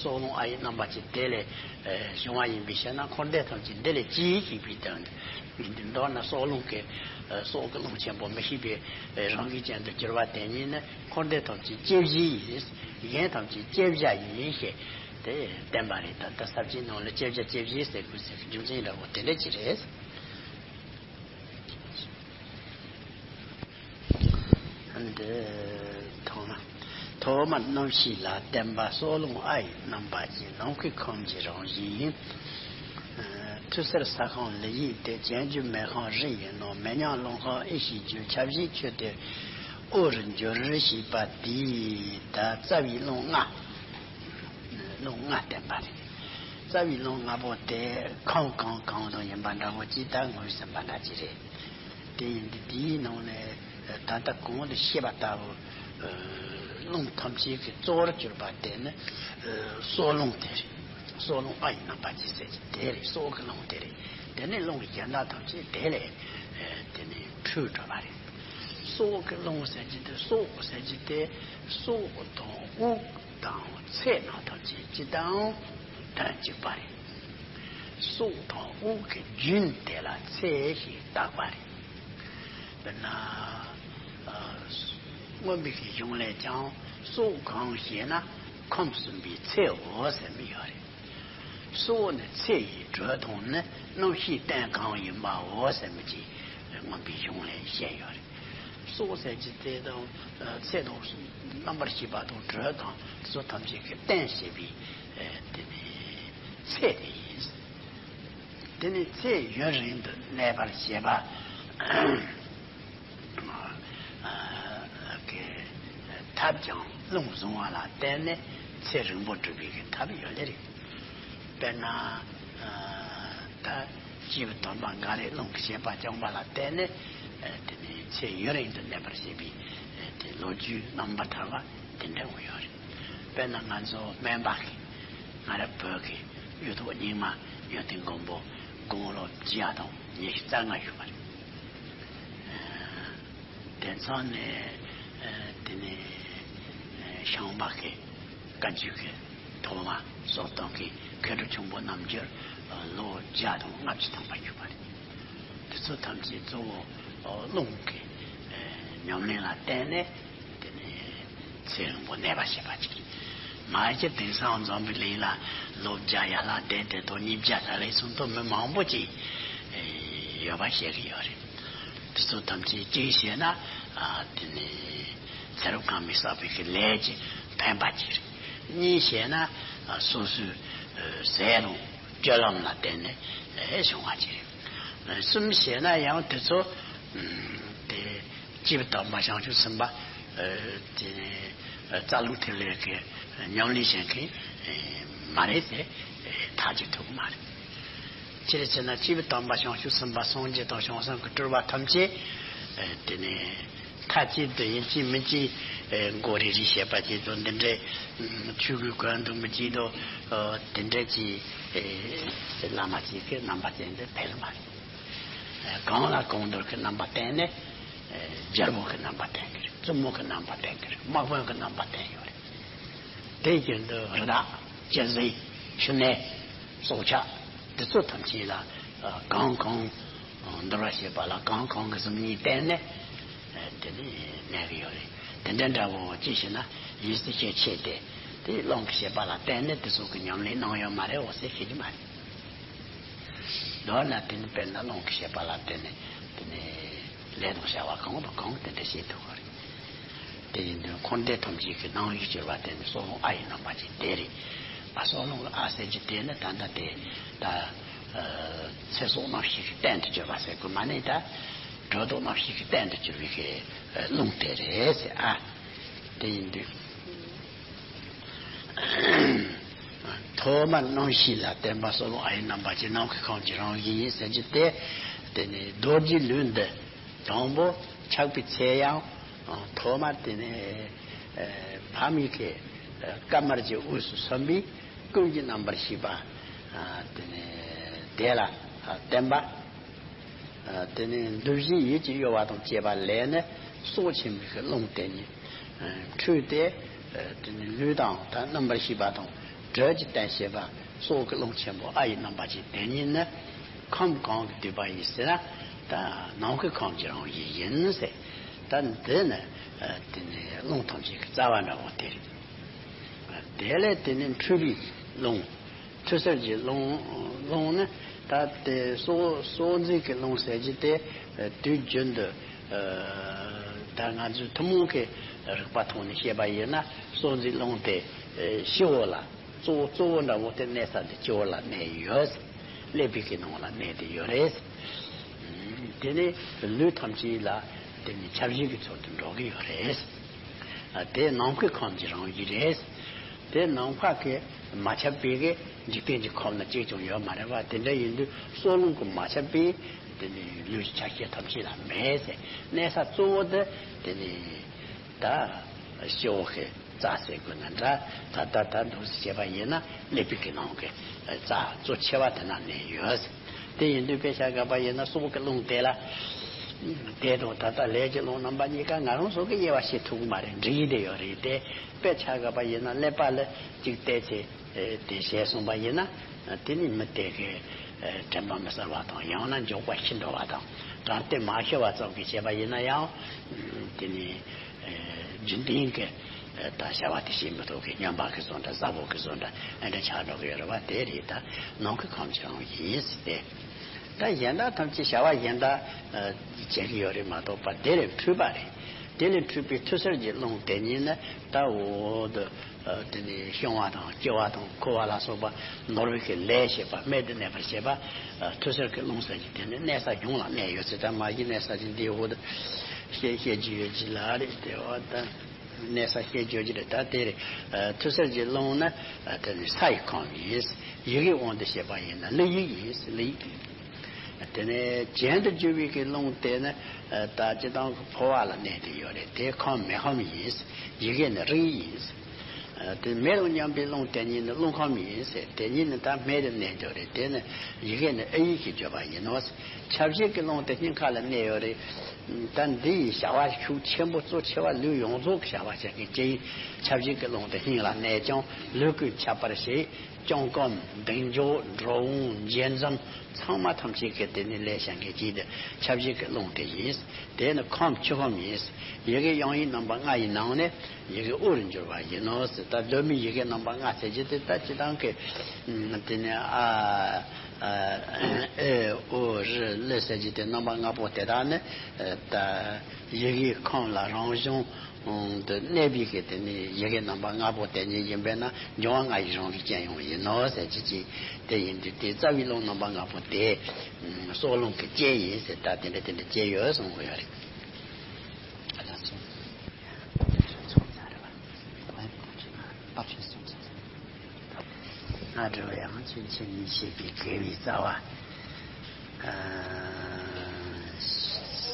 སྲོག་རླུང་ཨ་ཡིག་རྣམ་པ་ཅན་དེ་ལས་བྱུང་བ་ཡིན་པའི་ཕྱིར་ན་འཁོར་འདས་ཐམས་ཅད་འདི་ལས་སྐྱེས་ཞེས་པའི་དོན། འདི་མདོར་ན་སྲོག་རླུང་གི་སྲོག་གི་རླུང་ཆེན་པོ་མི་ཤིགས་པའི་རང་བཞིན་ཅན་དུ་གྱུར་པ་དེ་ཉིད་ནི་འཁོར་འདས་ཐམས་ཅད་སྐྱེ་གཞི་ཡིན། གཞན་ཐམས་ཅད་སྐྱེ་བྱ་ཡིན་ཞེས་དེ་བསྟན་པ་རེད། ད་ལྟ་ས་བཅད་ནང་ལ་སྐྱེ་བྱ་སྐྱེ་གཞི་ཟེར་དགོས་ཟེར་རྒྱུ་མཚན་འདྲ་བོ་དེ་འདྲ་ཅིག་རེད། འདི་ཐོག་མ་ཐོག་མར་རྣམ་ཤེས་ལ་བརྟེན་པ་སྲོག་རླུང་ཨ་ཡི་རྣམ་པ་ཅན་ནམ་མཁའི་ཁམས་ཀྱི་རང་བཞིན་ཡིན། ཐུར་སེལ་ས་ཁམས་ལི་ཡིག་སྟེ། བྱང་རྒྱུ་མེ་ཁམས་རི་ཡི་ནང་། མེ་མཉམ་རླུང་ཁམས་ཨེ་ཤེས་རྒྱུ། ཆ་བཞིའི་ཆུ་སྟེ་འོ་རུ་འགྱུར་ཞེས་པ་དེས་ད་རྩ་བའི་རླུང་ལྔ། རླུང་ལྔ་བསྟན་པ་རེད། རྩ་བའི་རླུང་ལྔ་པོ་དེ་ཁམས་གང་གང་དང་ཡིན་པ་འདྲ་བོ་ཅིག་ད་ངོས་ཟིན་པ་འདྲ་ཅིག་རེད། དེ་ཡིན་དུས་དེའི་ནང་ནས་ད་ལྟ་གོང་དུ་བཤད་པ་ལྟ་བུ། རླུང་ཐམས་ཅད་ཀྱི་གཙོ་བོར་གྱུར་པ་དེ་ནི་སྲོག་རླུང་དེ་རེད། སྲོག་རླུང་ཨ་ཡི་རྣམ་པ་ཅན་ཟེར་གྱི་དེ་རེད། སྲོག་གི་རླུང་དེ་རེད། དེ་ནས་རླུང་གི་གཞན་དག་ཐམས་ཅད་དེ་ལས་དེ་ནས་འཕྲོས་འགྲོ་བ་རེད། སྲོག་གི་རླུང་ཟེར་གྱི་དེ་སྲོག་ཟེར་གྱི་དེ་སྲོག་དང་དབུགས་དང་ཚེ་རྣམས་ཐམས་ཅད་སྤྱི་དང་དོན་གཅིག་པ་རེད། སྲོག་དང་དབུགས་ཀྱི་རྒྱུན་དེ་ལ་ཚེ་ཞེས་བཏགས་པ་རེད། དཔེར་ན། ཨ། མངོན་པའི་གཞུང་ལས་ཀྱང་སྲོག་གང་ཞེ་ན་ཁམས་གསུམ་པའི་ཚེའོ་ཟེར་མི་ཡོད་རེད། སྲོག་ནི་ཚེ་ཡི་དྲོད་དང་ནི། རྣམ་ཤེས་རྟེན་གང་ཡིན་པའོ་ཟེར་མི་ཅིག་མངོན་པའི་གཞུང་ལས་བཤད་ཡོད་རེད། སྲོག་ཟེར་གྱི་དེ་དང་ཚེ་དང་རྣམ་པར་ཤེས་པ་དང་དྲོད་དང་དེ་ཚོ་ཐམས་ཅད་ཀྱི་རྟེན་བྱེད་པའི་དེ་ནི་ཚེ་དེ་ཡིན། དེ་ནི་ཚེ་ཡུན་རིང་དུ་གནས་པར་བྱེད་པ། གི་ཐབས་ཀྱང་རླུང་བཟུང་བ་ལ་བརྟེན་ནས་ཚེ་རིང་པོ་སྒྲུབ་པའི་གི་ཐབས་ཡོད་ལེ་རེད། དཔེར་ན། ད་སྐྱེས་བུ་དམ་པ་འགའ་རེས་རླུང་གི་བྱེད་པ་སྦྱངས་པ་ལ་བརྟེན་ནས་དེ་ནི་ཚེ་ཡུན་རིང་དུ་གནས་པར་བྱེད་པའི་དེ་ལོ་རྒྱུས་རྣམ་པར་ཐར་པ་དེ་འདྲ་བོ་ཡོད་རེད། དཔེར་ན་ང་ཚོ་སྨན་པ་གི། ང་རང་བོད་ཀྱི་གཡུ་ཐོག་རྙིང་མ་ཡོན་ཏན་མགོན་པོ་དགུང་ལོ་བརྒྱ་དང་ཉི་ཤུ་རྩ་ལྔ་བཞུགས་པ་རེད། དེང་སང་ནས་དེ་ནས་ཤངས་པ་གི་བཀའ་བརྒྱུད་ཀྱི་ཐོག་མ་སོ་སྟོན་གྱི་མཁས་གྲུབ་ཆེན་པོ་རྣམ་འགྱུར་ལོ་བརྒྱ་དང་ལྔ་བཅུ་ཐམ་པ་བཞུགས་པ་རེད། དེ་ཚོ་ཐམས་ཅད་གཙོ་བོ་རླུང་གི་ཉམས་ལེན་ལ་བརྟེན་ནས། དེ་ནས་ཚེ་རིང་པོ་གནས་པ་བྱེད་པ་ཅིག་མ་གཞི་དེང་སང་འཛམ་བུ་གླིང་ལ་ལོ་བརྒྱ་ཡར་ལངས་བསྡད་དེ་དང་ཉིས་བརྒྱ་ལྷག་ལས་སུ་མཐོ་མི་མང་པོ་ཅིག་ཡོད་པ་ཤེས་ཀྱི་ཡོད་རེད། དེ་ཚོ་ཐམས་ཅད་གཅིག་བྱས་ན་དེ་ནས་ཚེ་རབས་གང་མི་བསགས་པའི་གི་ལས་ཀྱི་ཕན་པ་ཅིག་རེད། གཉིས་བྱས་ན་སོ་སོའི་ཟས་དང་སྤྱོད་ལམ་ལ་བརྟེན་ནས་བྱུང་བ་ཅིག་རེད། གསུམ་བྱས་ན་ཡང་དེ་ཚོ་དེ། སྐྱེས་བུ་དམ་པ་བྱང་ཆུབ་སེམས་དཔའ། ཨ། དེ་རྩ་རླུང་ཐིག་ལེ་གི་ཉམས་ལེན་བྱེད་མཁན་མ་རེད་དེ་ཐག་གཅོད་ཐུབ་ཀྱི་མ་རེད། ཅི་རེད་ཟེར་ན་སྐྱེས་བུ་དམ་པ་བྱང་ཆུབ་སེམས་དཔའ་སངས་རྒྱས་དང་བྱང་སེམས་ཀྱི་སྤྲུལ་པ་ཐམས་ཅད་ དེ་ནས་མཐའ་གཅིག་ཏུ་ཡིན་གཅིག་མིན་གཅིག་མགོ་རིལ་རིལ་བྱེད་པ་བྱེད་དོ། འདི་འདྲའི་ཆོས་གོས་གོན་འདུག་མི་གཅིག་དོ། དེ་འདྲ་གྱི་བླ་མ་གཅིག་གི་རྣམ་པ་ཅན་དེ་ཕལ་མ་རེད། གང་ལ་གང་འདུལ་གྱི་རྣམ་པ་བསྟན་ནས། རྒྱལ་པོ་གི་རྣམ་པ་བསྟན་གྱི་རེད། བཙུན་མོ་གི་རྣམ་པ་བསྟན་གྱི་རེད། དམག་དཔོན་གྱི་རྣམ་པ་བསྟན་ཡོད་རེད། དེ་བཞིན་དུ་རི་དྭགས་ཅན་ཟིག་ཤི་ནད་སྲོག་ཆགས་འདི་ཚོ་ཐམས་ཅད་ལ་གང་གང་འདུལ་བ་བྱེད་པ་ལ་གང་གང་གི་གཟུགས་བརྙན་བསྟན་ནས་དེ་ནས་གནས་ཀྱི་ཡོད་རེད། དེ་འདྲ་འདྲ་བོ་ཅི་ཞེ་ན་ཡིད་སྲིད་ཤེས་ཆེ་སྟེ་དེ་སློང་གི་བྱེད་པ་ལ་བརྟེན་ནས་དེ་ཚོ་གི་ཉམས་ལེན་གནང་ཡོད་མ་རེད་འོ་ཟེར་ཤེས་ཀྱི་མ་རེད། མདོར་ན་དེ་ནི་དཔེར་ན་སློང་གི་བྱེད་པ་ལ་བརྟེན་ནས་དེ་ནི་ལས་དང་བྱ་བ་གང་དང་གང་དེ་འདྲ་བྱེད་ཐུབ་པ་རེད། དེ་ཡིན་དུས་འཁོར་འདས་ཐམས་ཅད་ཀྱི་སྣང་བཞི་གྱུར་པ་དེ་ནི་སྲོག་རླུང་ཨ་ཡི་རྣམ་པ་ཅན་དེ་རེད། ཨ་སྲོག་རླུང་ཨ་ཟེར་གྱི་དེ་ནི་ད་ལྟ་དེ་ད་ཚེ་སྲོག་རྣམ་ཤེས་ཀྱི་རྟེན་དུ་གྱུར་པ་ཟེར་དགོས་མ་ནི་ད་སྒྲོ་འདོགས་རྣམ་ཤེས་ཀྱི་རྟེན་དུ་གྱུར་པའི་གི་རླུང་དེ་རེད་ཟེར་ཨ། དེ་ཡིན་དུས། ཐོག་མར་རྣམ་ཤེས་ལ་བརྟེན་པ་སྲོག་རླུང་ཨ་ཡི་རྣམ་པ་ཅན་ནམ་མཁའི་ཁམས་ཀྱི་རང་བཞིན་ཡིན་ཟེར་རྒྱུ་དེ། དེ་ནི་རྡོ་རྗེའི་ལུས་འདི་དང་པོ་ཆགས་པའི་ཚེ་ཡང་ཐོག་མར་དེ་ནི་ཕ་མའི་གི་སྐར་མ་གི་དབུས་སུ་སོན་པའི་ཀུན་གྱི་རྣམ་པར་ཤེས་པ་དེ་ནི་དེ་ལ་བརྟེན་པ། དེ་ནས་འདུ་བྱེད་ཡིད་ཀྱི་གཡོ་བ་དང་བཅས་པ་ལས་ནི་སྲོག་ཆེན་པོའི་རླུང་དེ་ཉིད་འཕྲོས་ཏེ། དེ་ནས་ལུས་དང་ད་རྣམ་པར་ཤེས་པ་དང་དྲོད་ཀྱི་རྟེན་བྱེད་པ་སྲོག་གི་རླུང་ཆེན་པོ་ཨ་ཡི་རྣམ་པ་ཅན་དེ་ཉིད་ནི་ཁམས་གང་གིས་བསྡུས་པ་ཡིན་ཟེར་ན་ད་ནམ་མཁའི་ཁམས་ཀྱི་རང་བཞིན་ཡིན་ཟེར། ད་འདི་ནི་དེ་ནས་རླུང་ཐམས་ཅད་ཀྱི་རྩ་བ་འདྲ་བོ་དེ་རེད། དེ་ལས་དེ་ནས་འཕྲོས་པའི་རླུང་། ཐོས་སར་གྱི་རླུང་རླུང་ནི་ད་དེ་སྲོག་སྲོག་འཛིན་གྱི་རླུང་ཟེར་གྱི་དེ་དུས་རྒྱུན་དུ་ད་ང་ཚོའི་ཐུན་མོང་གི་རིག་པ་ཐོག་ནས་བཤད་པ་ཡིན་ན་སྲོག་འཛིན་རླུང་དེ་སྤྱི་བོ་ལ་གཙོ་བོ་གཙོ་བོ་འདྲ་བོ་དེ་གནས་ས་དེ་སྤྱི་བོ་ལ་གནས་ཡོད། ཀླད་པའི་གི་ནང་ལ་གནས་ཏེ་ཡོད་རེད། དེ་ནས་ལུས་ཐམས་ཅད་ལ་དེ་ནི་ཁྱབ་བྱེད་ཀྱི་ཚུལ་དུ་འགྲོ་གི་ཡོད་རེད། དེ་ནམ་མཁའི་ཁམས་ཀྱི་རང་བཞིན་རེད། དེ་ནམ་མཁའ་གིས་མ་ཁྱབ་པའི་གི་འཇིག་རྟེན་གྱི་ཁམས་ན་གཅིག་ཀྱང་ཡོད་མ་རེད་པ། དེ་འདྲ་ཡིན་དུས་སྲོག་རླུང་གིས་མ་ཁྱབ་པའི་དེ་ནི་ལུས་ཀྱི་ཆ་ཤས་ཐམས་ཅད་ལ་མེད་ཟེར། གནས་ས་གཙོ་བོ་དེ་དེ་ནི་ད་སྤྱི་བོ་གི་རྩ་ཟེར་དགོས་ན་འདྲ། ད་ད་ད་འདུག་སེ་བྱས་པ་ཡིན་ན་ཀླད་པའི་གི་ནང་གི་རྩ་གཙོ་ཆེ་བ་དེ་ན་གནས་ཡོད་ཟེར། དེ་ཡིན་དུས་དཔེ་ཆ་བཞག་པ་ཡིན་ན་སྲོག་གི་རླུང་དེ་ལ། དེ་དང་ད་ལྟ་ལས་ཀྱི་རླུང་རྣམ་པ་གཉིས་ཀ་ང་རང་ཚོ་གི་དབྱེ་བ་ཕྱེ་ཐུབ་ཀྱི་མ་རེད། འབྲེལ་ཡོད་དེ་ཡོད་རེད་དེ། དཔེ་ཆ་བཞག་པ་ཡིན་ན་ཀླད་པ་ལ་གཅིག་བལྟས་ཚེ་དེ་བྱས་སོང་པ་ཡིན་ན་དེ་ནི་མི་དེ་གི་དྲན་པ་མི་གསལ་བ་དང་ཡང་ན་མགྱོགས་པ་ཤི་འགྲོ་བ་དང་དྲང་བདེན་མ་ཤི་བ་ཙམ་གྱིས་བྱས་པ་ཡིན་ན་ཡང་དེ་ནི་རྒྱུན་ལྡན་གྱི། ད་བྱ་བ་དེ་བྱེད་མི་ཐུབ་མཁན་སྨྱོན་པ་གི་བཟོ་འདྲ་གཟའ་ཕོར་གི་བཟོ་འདྲ་ཨེ་འདྲ་ཆགས་འགྲོ་གི་ཡོད་རེད་བ། དེ་རེད། ད་ནམ་མཁའི་ཁམས་ཀྱི་རང་བཞིན་ཡིན་ཟེར་ཏེ། ད་གཞན་དག་ཐམས་ཅད་བྱ་བ་གཞན་དག་བྱེད་ཀྱི་ཡོད་རེད་མ་གཏོགས་པ་དེ་ལས་འཕྲོས་པ་རེད། དེ་ལས་འཕྲོས་པའི་ཐོས་སར་གྱི་རླུང་དེ་ཉིད་ནི་ད་འོ་དུ་དེ་ནི་བཤང་བ་དང་བཅུ་བ་དང་འཁུ་བ་ལ་སོགས་པ་ནོར་བུ་གི་ལས་བྱེད་པ་རྨད་དུ་གནས་པར་བྱེད་པ་ཐོས་སར་གྱི་རླུང་ཟེར་གྱི་དེ་ནི་གནས་ས་གཞུང་ལ་གནས་ཡོད་ཚེ་ད་མ་གཞི་གནས་ས་གཞི་འདིའི་འོག་ཏུ་བཤད་བཤད་རྒྱུ་ཡོད་ཀྱི་ལ་རེད་དེ་བ་ད། གནས་ས་བཤད་རྒྱུ་ཅི་རེད། ད་དེ་རེད། ཐོས་སར་གྱི་རླུང་ནི་དེ་ནི་ས་ཡི་ཁམས་ཡིན། ཡི་གེའི་དབང་དུ་བྱས་པ་ཡིན་ན་ཀླུ་ཡིག་ཡིན། ཀླུ་ཡིག་དེ་ནི་གྱེན་དུ་རྒྱུ་བའི་གི་རླུང་དེ་ནི་ད་སྤྱིར་བཏང་གི་ཕོ་བ་ལ་གནས་ཏེ་ཡོད་རེད། དེ་ཁམས་མེ་ཁམས་ཡིན། ཡི་གེ་ནི་རིགས་ཡིན། དེ་མེ་དང་མཉམ་པའི་རླུང་དེ་ཉིད་ནི་རླུང་ཁམས་ཡིན་ཟེར། དེ་ཉིད་ནི་ད་སྨད་དུ་གནས་ཡོད་རེད། དེ་ནི་ཡི་གེ་ནི་ཨ་ཡིག་གིས་བརྗོད་པ་ཡིན་ནོ། ཁྱབ་བྱེད་ཀྱི་རླུང་དེ་སྙིང་ཁ་ལ་གནས་ཡོད་རེད། ད་འདི་ཡི་བྱ་བ་ཤུགས་ཆེན་པོ་གཙོ་ཆེ་བ་ལུས་ཡོངས་རྫོགས་ཀྱི་བྱ་བ་བྱེད་མཁན་ཅིག་ཡིན། ཁྱབ་བྱེད་ཀྱི་རླུང་དེ་སྙིང་ལ་གནས་ཀྱང་ལུས་ཀུན་ཁྱབ་པར་བྱེད། སྐྱོང་སྐམ་ལྡིང་འཇོག་འགྲོ་འོང་འགྱེལ་འཛུམ་ཚང་མ་ཐམས་ཅད་ཀྱི་དེ་ནི་ལས་བྱེད་མཁན་ཅིག་དེ་ཁྱབ་བྱེད་ཀྱི་རླུང་དེ་ཡིན། དེ་ནི་ཁམས་བཅུ་ཁམས་ཡིན། ཡི་གེ་དབྱངས་ཡིག་རྣམ་པ་ལྔ་ཡི་ནང་ནས་ཡི་གེ་ཨོ་རུ་འགྱུར་བ་ཡིན་ནོ་ཟེར། ད་གདོད་མའི་ཡི་གེ་རྣམ་པ་ལྔ་ཟེར་རྒྱུ་དེ་ད་སྤྱིར་བཏང་གི་དེ་ནི་ཨ། ཨེ་ཨོ་རི་ལི་ཟེར་གྱི་དེ་རྣམ་པ་ལྔ་པོ་དེ་དག་ནི་ད་ཡི་གེའི་ཁམས་ལ་རང་བྱུང་དུ་གནས་པའི་གི་དེ་ནི་ཡི་གེ་རྣམ་པ་ལྔ་པོ་དེ་ཉིད་ཡིན་པས་ན་འབྱུང་བ་ལྔ་ཡི་རང་བཞིན་ཅན་ཡང་ཡིན་ནོ་ཟེར་གྱི་ཅིག་དེ་ཡིན་དུས་དེ་རྩ་བའི་རླུང་རྣམ་པ་ལྔ་པོ་དེ་སྲོག་རླུང་གི་སྐྱེ་ཡིན་ཟེར། ད་དེ་འདྲ་དེ་འདྲ་སྐྱེ་ཡོད་གསུང་གི་ཡོད་རེད། ང་འགྲོ་ཡང་ཆོས་འཆད་ཉན་བྱེད་པའི་དགེ་བའི་རྩ་བ།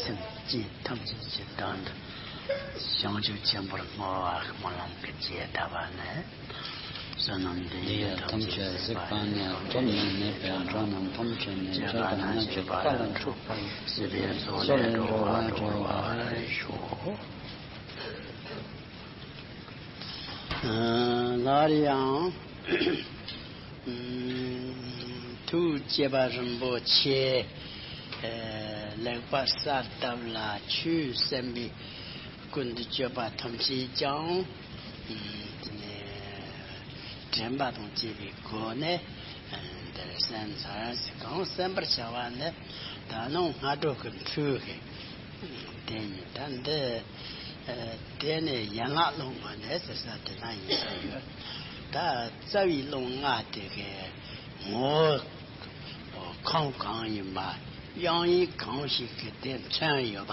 སེམས་ ཅེས་ཐམས་ཅད་ཀྱི་དོན་དུ་བྱང་ཆུབ་ཆེན་པོར་བསྔོ་བ་སྨོན་ལམ་གྱི་རྒྱས་བཏབ་པ་ནི། བསོད་ནམས་འདི་ཡིས་ཐམས་ཅད་གཟིགས་པ་ཉིད། ཐོབ་ནས་ཉེས་པའི་དགྲ་རྣམས་ཕམ་བྱས་ནས། སྐྱེ་རྒ་ན་འཆིའི་རྦ་རླབས་འཁྲུགས་པ་ཡི། སྲིད་པའི་མཚོ་ལས་འགྲོ་བ་སྒྲོལ་བར་ཤོག། སླར་ཡང་ཐུགས་བསྐྱེད་པ་རིན་པོ་ཆེ། ལེགས་པར་གསལ་བཏབ་ལ། ཆོས་གསན་པའི་ཀུན་ཏུ་སྤྱོད་པ་ཐམས་ཅད་ཀྱང་དྲན་པ་དང་བཅས་པའི་སྒོ་ནས་འདིར་གསན་ཚར་ཟིན། གང་གསན་པར་བྱ་བ་ནི་ད་ནང་སྔ་དྲོ་གི་འཕྲོས་ཀྱི་དེ་ཡིན། ད་འདི་ཨ་དེ་ནས་ཡན་ལག་ལུང་མ་ནས་ཟེར་ས་དེ་ན་ཡིན་ས་ཡོད། ད་རྩ་བའི་ལུང་ལྔ་དེ་གའི་ངོ་བོ་ཁམས་གང་ཡིན་པ། དབྱངས་ཡིག་གང་ཞིག་གིས་དེ་མཚོན་ཡོད་པ་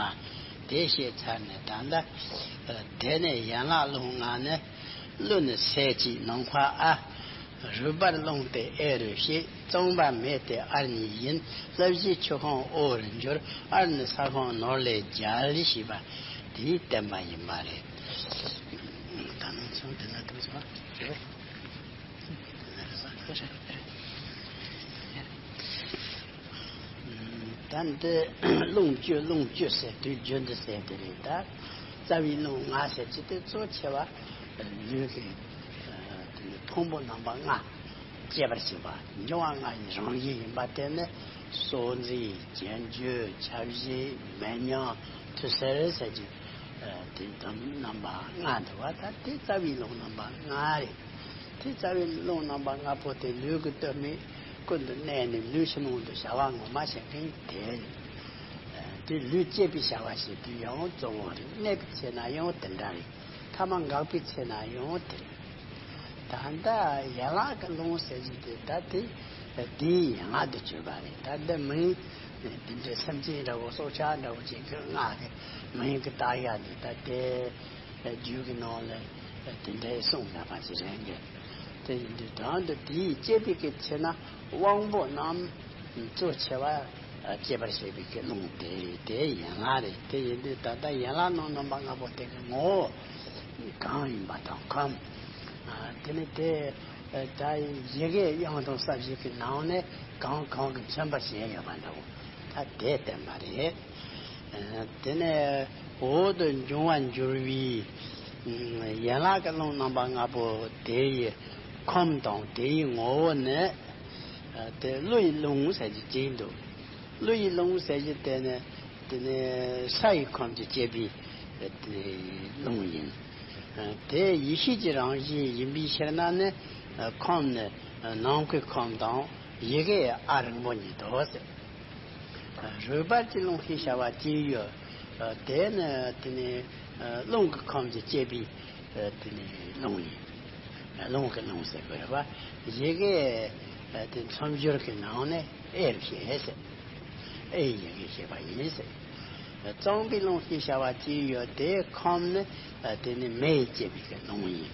དེ་བཤད་ཚར་ནས། ད་ལྟ་ཨ་དེ་ནས་ཡན་ལག་ལུང་ལྔ་ནི། གླུ་ནི་གསེར་གྱི་ནམ་མཁའ་ཨ། རུས་པར་ཀློང་དེ་ཨེ་རུ་ཞེས། གཙང་བ་མེ་དེ་ཨར་ཉིད་ཡིན། ལྷ་བཞིའི་ཆུ་ཁམས་འོ་རུ་འགྱུར། ཨར་ནི་ས་ཁམས་ནོར་ལས་རྒྱལ་ཞེས་པ་དེའི་བསྟན་པ་ཡིན་པ་རེད། ད་ནང་ཚང་དེ་ན་ཐུག་སོང་། ད་འདི་ལུང་བཅུ་ལུང་བཅུ་ཟེར་དུས་རྒྱུན་དུ་ཟེར་དེ་རེད། ད་རྩ་བའི་ལུང་ལྔ་ཟེར་གྱི་དེ་གཙོ་ཆེ་བ་ལུས་ཀྱི་ཕུང་པོ་རྣམ་པ་ལྔ་སྐྱེད་པར་བྱེད་པ། འབྱུང་བ་ལྔ་ཡི་རང་བཞིན་ཡིན་པ་དེ་ནི་སྲོག་འཛིན། སྐྱེ་འཆི། ཆགས་ཞེན། མེད་མྱོང་། དུས་གསལ་ཟེར་གྱི་དེ་དོན་རྣམ་པ་ལྔ་འདུག་པ། ད་དེ་རྩ་བའི་ལུང་རྣམ་པ་ལྔ་རེད། དེ་རྩ་བའི་ལུང་རྣམ་པ་ལྔ་པོ་དེ་ལུས་ཀྱི་སྟོད་སྨད་ཀུན་ཏུ་གནས་ནས་ལུས་ཕྱི་ནང་དུ་བྱ་བ་ངོ་མ་བྱེད་མཁན་དེ་རེད། དེ་ལུས་བསྐྱེད་པའི་བྱ་བ་བྱེད་དུས་ཡང་གཙོ་བོ་རེད། གནས་པའི་ཚེ་ན་ཡང་དེ་འདྲ་རེད། ཐ་མ་འགག་པའི་ཚེ་ན་ཡང་དེ་རེད། ད་ལྟ་ཡན་ལག་གི་ལུང་ཟེར་གྱི་དེ་ད་དེ་དེའི་ཡན་ལག་ཏུ་གྱུར་པ་རེད། ད་འདི་མིང་དེ་འདྲའི་སེམས་ཅན་འདྲ་བོ་སྲོག་ཆགས་འདྲ་བོ་ཅིག་གི་སྔགས་ཀྱི་མིང་གི་བཏགས་ཡ་དེ་ད་དེ། རྒྱུད་ཀྱི་ནང་ལ་དེ་འདྲའི་གསུངས་ཡོད་པ་ཞིག་རེད་འདུག་དེ་ཡིན་དུས་དོན་དུ་དེའི་བསྐྱེད་པའི་གི་ཚེ་ན་དབང་པོ་རྣམས་གཙོ་ཆེ་བ་བསྐྱེད་པར་བྱེད་པའི་གི་ལུང་དེ་རེད། དེ་ཡན་ལག་རེད། དེ་ཡིན་དུས་ད་ལྟ་ཡན་ལག་ལུང་རྣམ་པ་ལྔ་པོ་དེ་གི་ངོ་བོ་གང་ཡིན་པ་དང་ཁམས། དེ་ནི་དེ་ད་ཡི་གེ་དབྱངས་དང་ས་བཞི་གི་ནང་ནས་གང་གང་གིས་མཚོན་པར་བྱས་ཡོད་པ་འདྲ་བོ། ད་དེ་བསྟན་པ་རེད། དེ་ནས་འོག་ཏུ་འབྱུང་བར་འགྱུར་བའི་ཡན་ལག་གི་ལུང་རྣམ་པ་ལྔ་པོ་དེ་ཡི་ཁམས་དང་དེ་ཡི་ངོ་བོ་ནི། དེ་གླུ་ཡི་ལུང་ཟེར་གྱི་ཅིག་འདུག་གླུ་ཡི་ལུང་ཟེར་གྱི་དེ་ནི་དེ་ནི་ས་ཡི་ཁམས་ཀྱི་བསྐྱེད་པའི་ལུང་ཡིན། དེ་ཡེ་ཤེས་ཀྱི་རང་བཞིན་ཡིན་པའི་ཕྱིར་ན་ནི། ཁམས་ནི་ནང་གི་ཁམས་དང་ཡི་གེ་ཨ་རིང་པོ་ཉིད་དོ་ཟེར། རུས་པར་གྱི་ཀློང་ཞེས་བྱ་བ་ཅི་ཡོད། དེ་ནི་དེ་ནི་རླུང་གི་ཁམས་ཀྱི་བསྐྱེད་པའི་དེ་ནི་ཀློང་ཡིན། རླུང་གི་ཀློང་ཟེར་དགོས་པ། ཡི་གེ་དེ་མཚམས་སྦྱོར་གྱི་ནང་ནས་ཨེ་རུ་བཤད་ཟེར། ཨེ་ཡི་གེ་བཤད་པ་ཡིན་ཟེར། གཙང་པོའི་ཀློང་ཞེས་བྱ་བ་ཅི་ཡོད། དེ་ཁམས་ནི་དེ་ནི་མེ་ཡིས་བསྐྱེད་པའི་གི་ཀློང་ཡིན།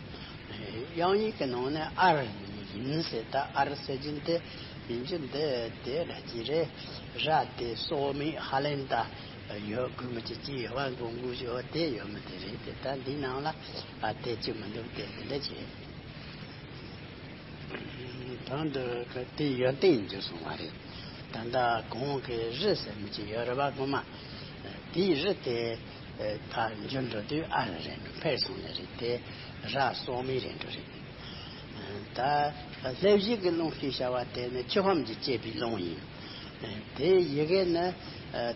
དབྱངས་ཡིག་གི་ནང་ནས་ཨར་ཡིན་ཟེར། ད་ཨར་ཟེར་གྱིན་དེ་ཡིན་གྱི་འདི་དེ་འདྲ་ཅིག་རེད། ར་དེ་སྲོག་མེད་ཧ་ལན་ད་ཡོད་དགོས་མི་ཅི་ཅི་ཡོད་པ་མགོ་མགོ་ཞོ་དེ་ཡོད་མི་དེ་རེད། དེ་ད་འདི་ནང་ལ་ཨ་དེ་ཅི་མི་འདུག་དེ་དེ་འདྲ་ཅིག་རེད། དོན་དུ་དེ་ཡོན་ཏན་འགྱུར་སོང་བ་རེད། ད་ལྟ་གོང་གི་རི་ཟེར་མི་ཅི་ཡོད་རེད་པ། ངོ་མ་དེའི་རི་དེ་ཕར་འགྱུར་འགྲོ་དུས་ཨ་རི་རེད་འགྲོ། འཕེལ་སོང་ནི་རེད། དེ་ར་སྲོག་མེད་རེད་འགྲོ་རེད། ད་ལྷ་བཞི་གི་ཀློང་ཞེས་བྱ་བ་དེ་ནི་ཆུ་ཁམས་ཀྱི་བསྐྱེད་པའི་ཀློང་ཡིན། དེའི་ཡི་གེ་ནི་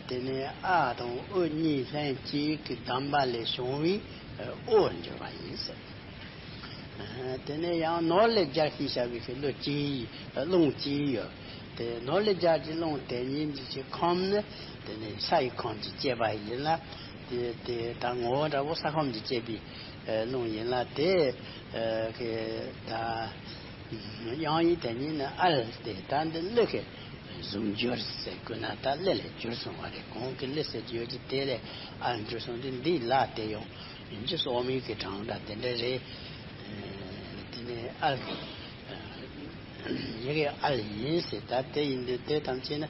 དེ་ནི་ཨ་དང་ཨུ་གཉིས་ལྷན་ཅིག་གི་གདམས་པ་ལས་བྱུང་བའི་ཨོ་འགྱུར་བ་ཡིན་ཟེར། དེ་ནས་ཡང་ནོར་ལས་རྒྱལ་ཞེས་བྱ་བའི་གི་ཀླུ་གཅིག་ཀློང་གཅིག་ཡོད། དེ་ནོར་ལས་རྒྱལ་གྱི་ཀློང་དེ་ཉིད་ཀྱི་ཁམས་ནི་དེ་ནི་ས་ཡི་ཁམས་ཀྱི་བསྐྱེད་པ་ཡིན་ལ། དེ་དེ་ད་ངོ་བོ་འདྲ་བོ་ས་ཁམས་ཀྱི་བསྐྱེད་པའི་ཀློང་ཡིན་ལ། དེ་གི་ད་དབྱངས་ཡིག་དེ་ཉིད་ནི་ཨལ་ཏེ། ད་འདི་ཀླུ་གི་གཟུགས་འགྱུར་ཟེར་དགོས་ན་ད་ཀླུ་ལས་འགྱུར་སོང་བ་རེད། གོང་གི་ཀླུ་ཟེར་གྱི་ཡོད་ཀྱི་དེ་ལས་ཨལ་འགྱུར་སོང་དུས་འདི་ལ་དེ་ཡང་ཡིན་གྱི་སྲོག་མེད་ཀྱི་གྲངས་འདྲ་དེ་འདྲ་རེད། དེ་ནས་ཨལ་ཡི་གེ་ཨལ་ཡིན་ཟེར། ད་དེ་ཡིན་དུས་དེ་ཐམས་ཅད་ནི་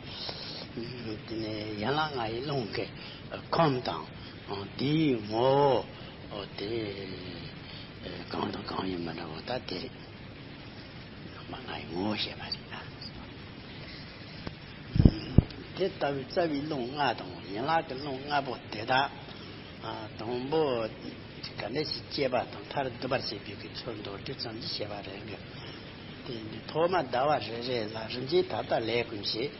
དེ་ནས་ཡན་ལག་ལྔ་ཡི་ཀློང་གི་ ཁམས་དང་དེའི་ངོ་བོ་དེ་གང་དང་གང་ཡིན་མི་འདྲ་བོ་ད་དེ་རེད། མ་ང་ཡི་ངོ་བོ་བཤད་པ་རེད་ན། དེ་ལྟ་བུའི་རྩ་བའི་རླུང་ལྔ་དང་ཡན་ལག་གི་རླུང་ལྔ་པོ་དེ་དག་དང་པོ་ག་འདྲ་ཞིག་སྐྱེས་པ་དང་མཐར་བསྡུ་བར་བྱེད་པའི་གི་ཚུལ་མདོར་བསྡུས་ཙམ་ཞིག་བཤད་པ་རེད་གི། དེ་ནི་ཐོག་མ་ཟླ་བ་རེ་རེ་ལ་རིམ་གྱིས་ད་ལྟ་ལས་ཀུན་བྱེད།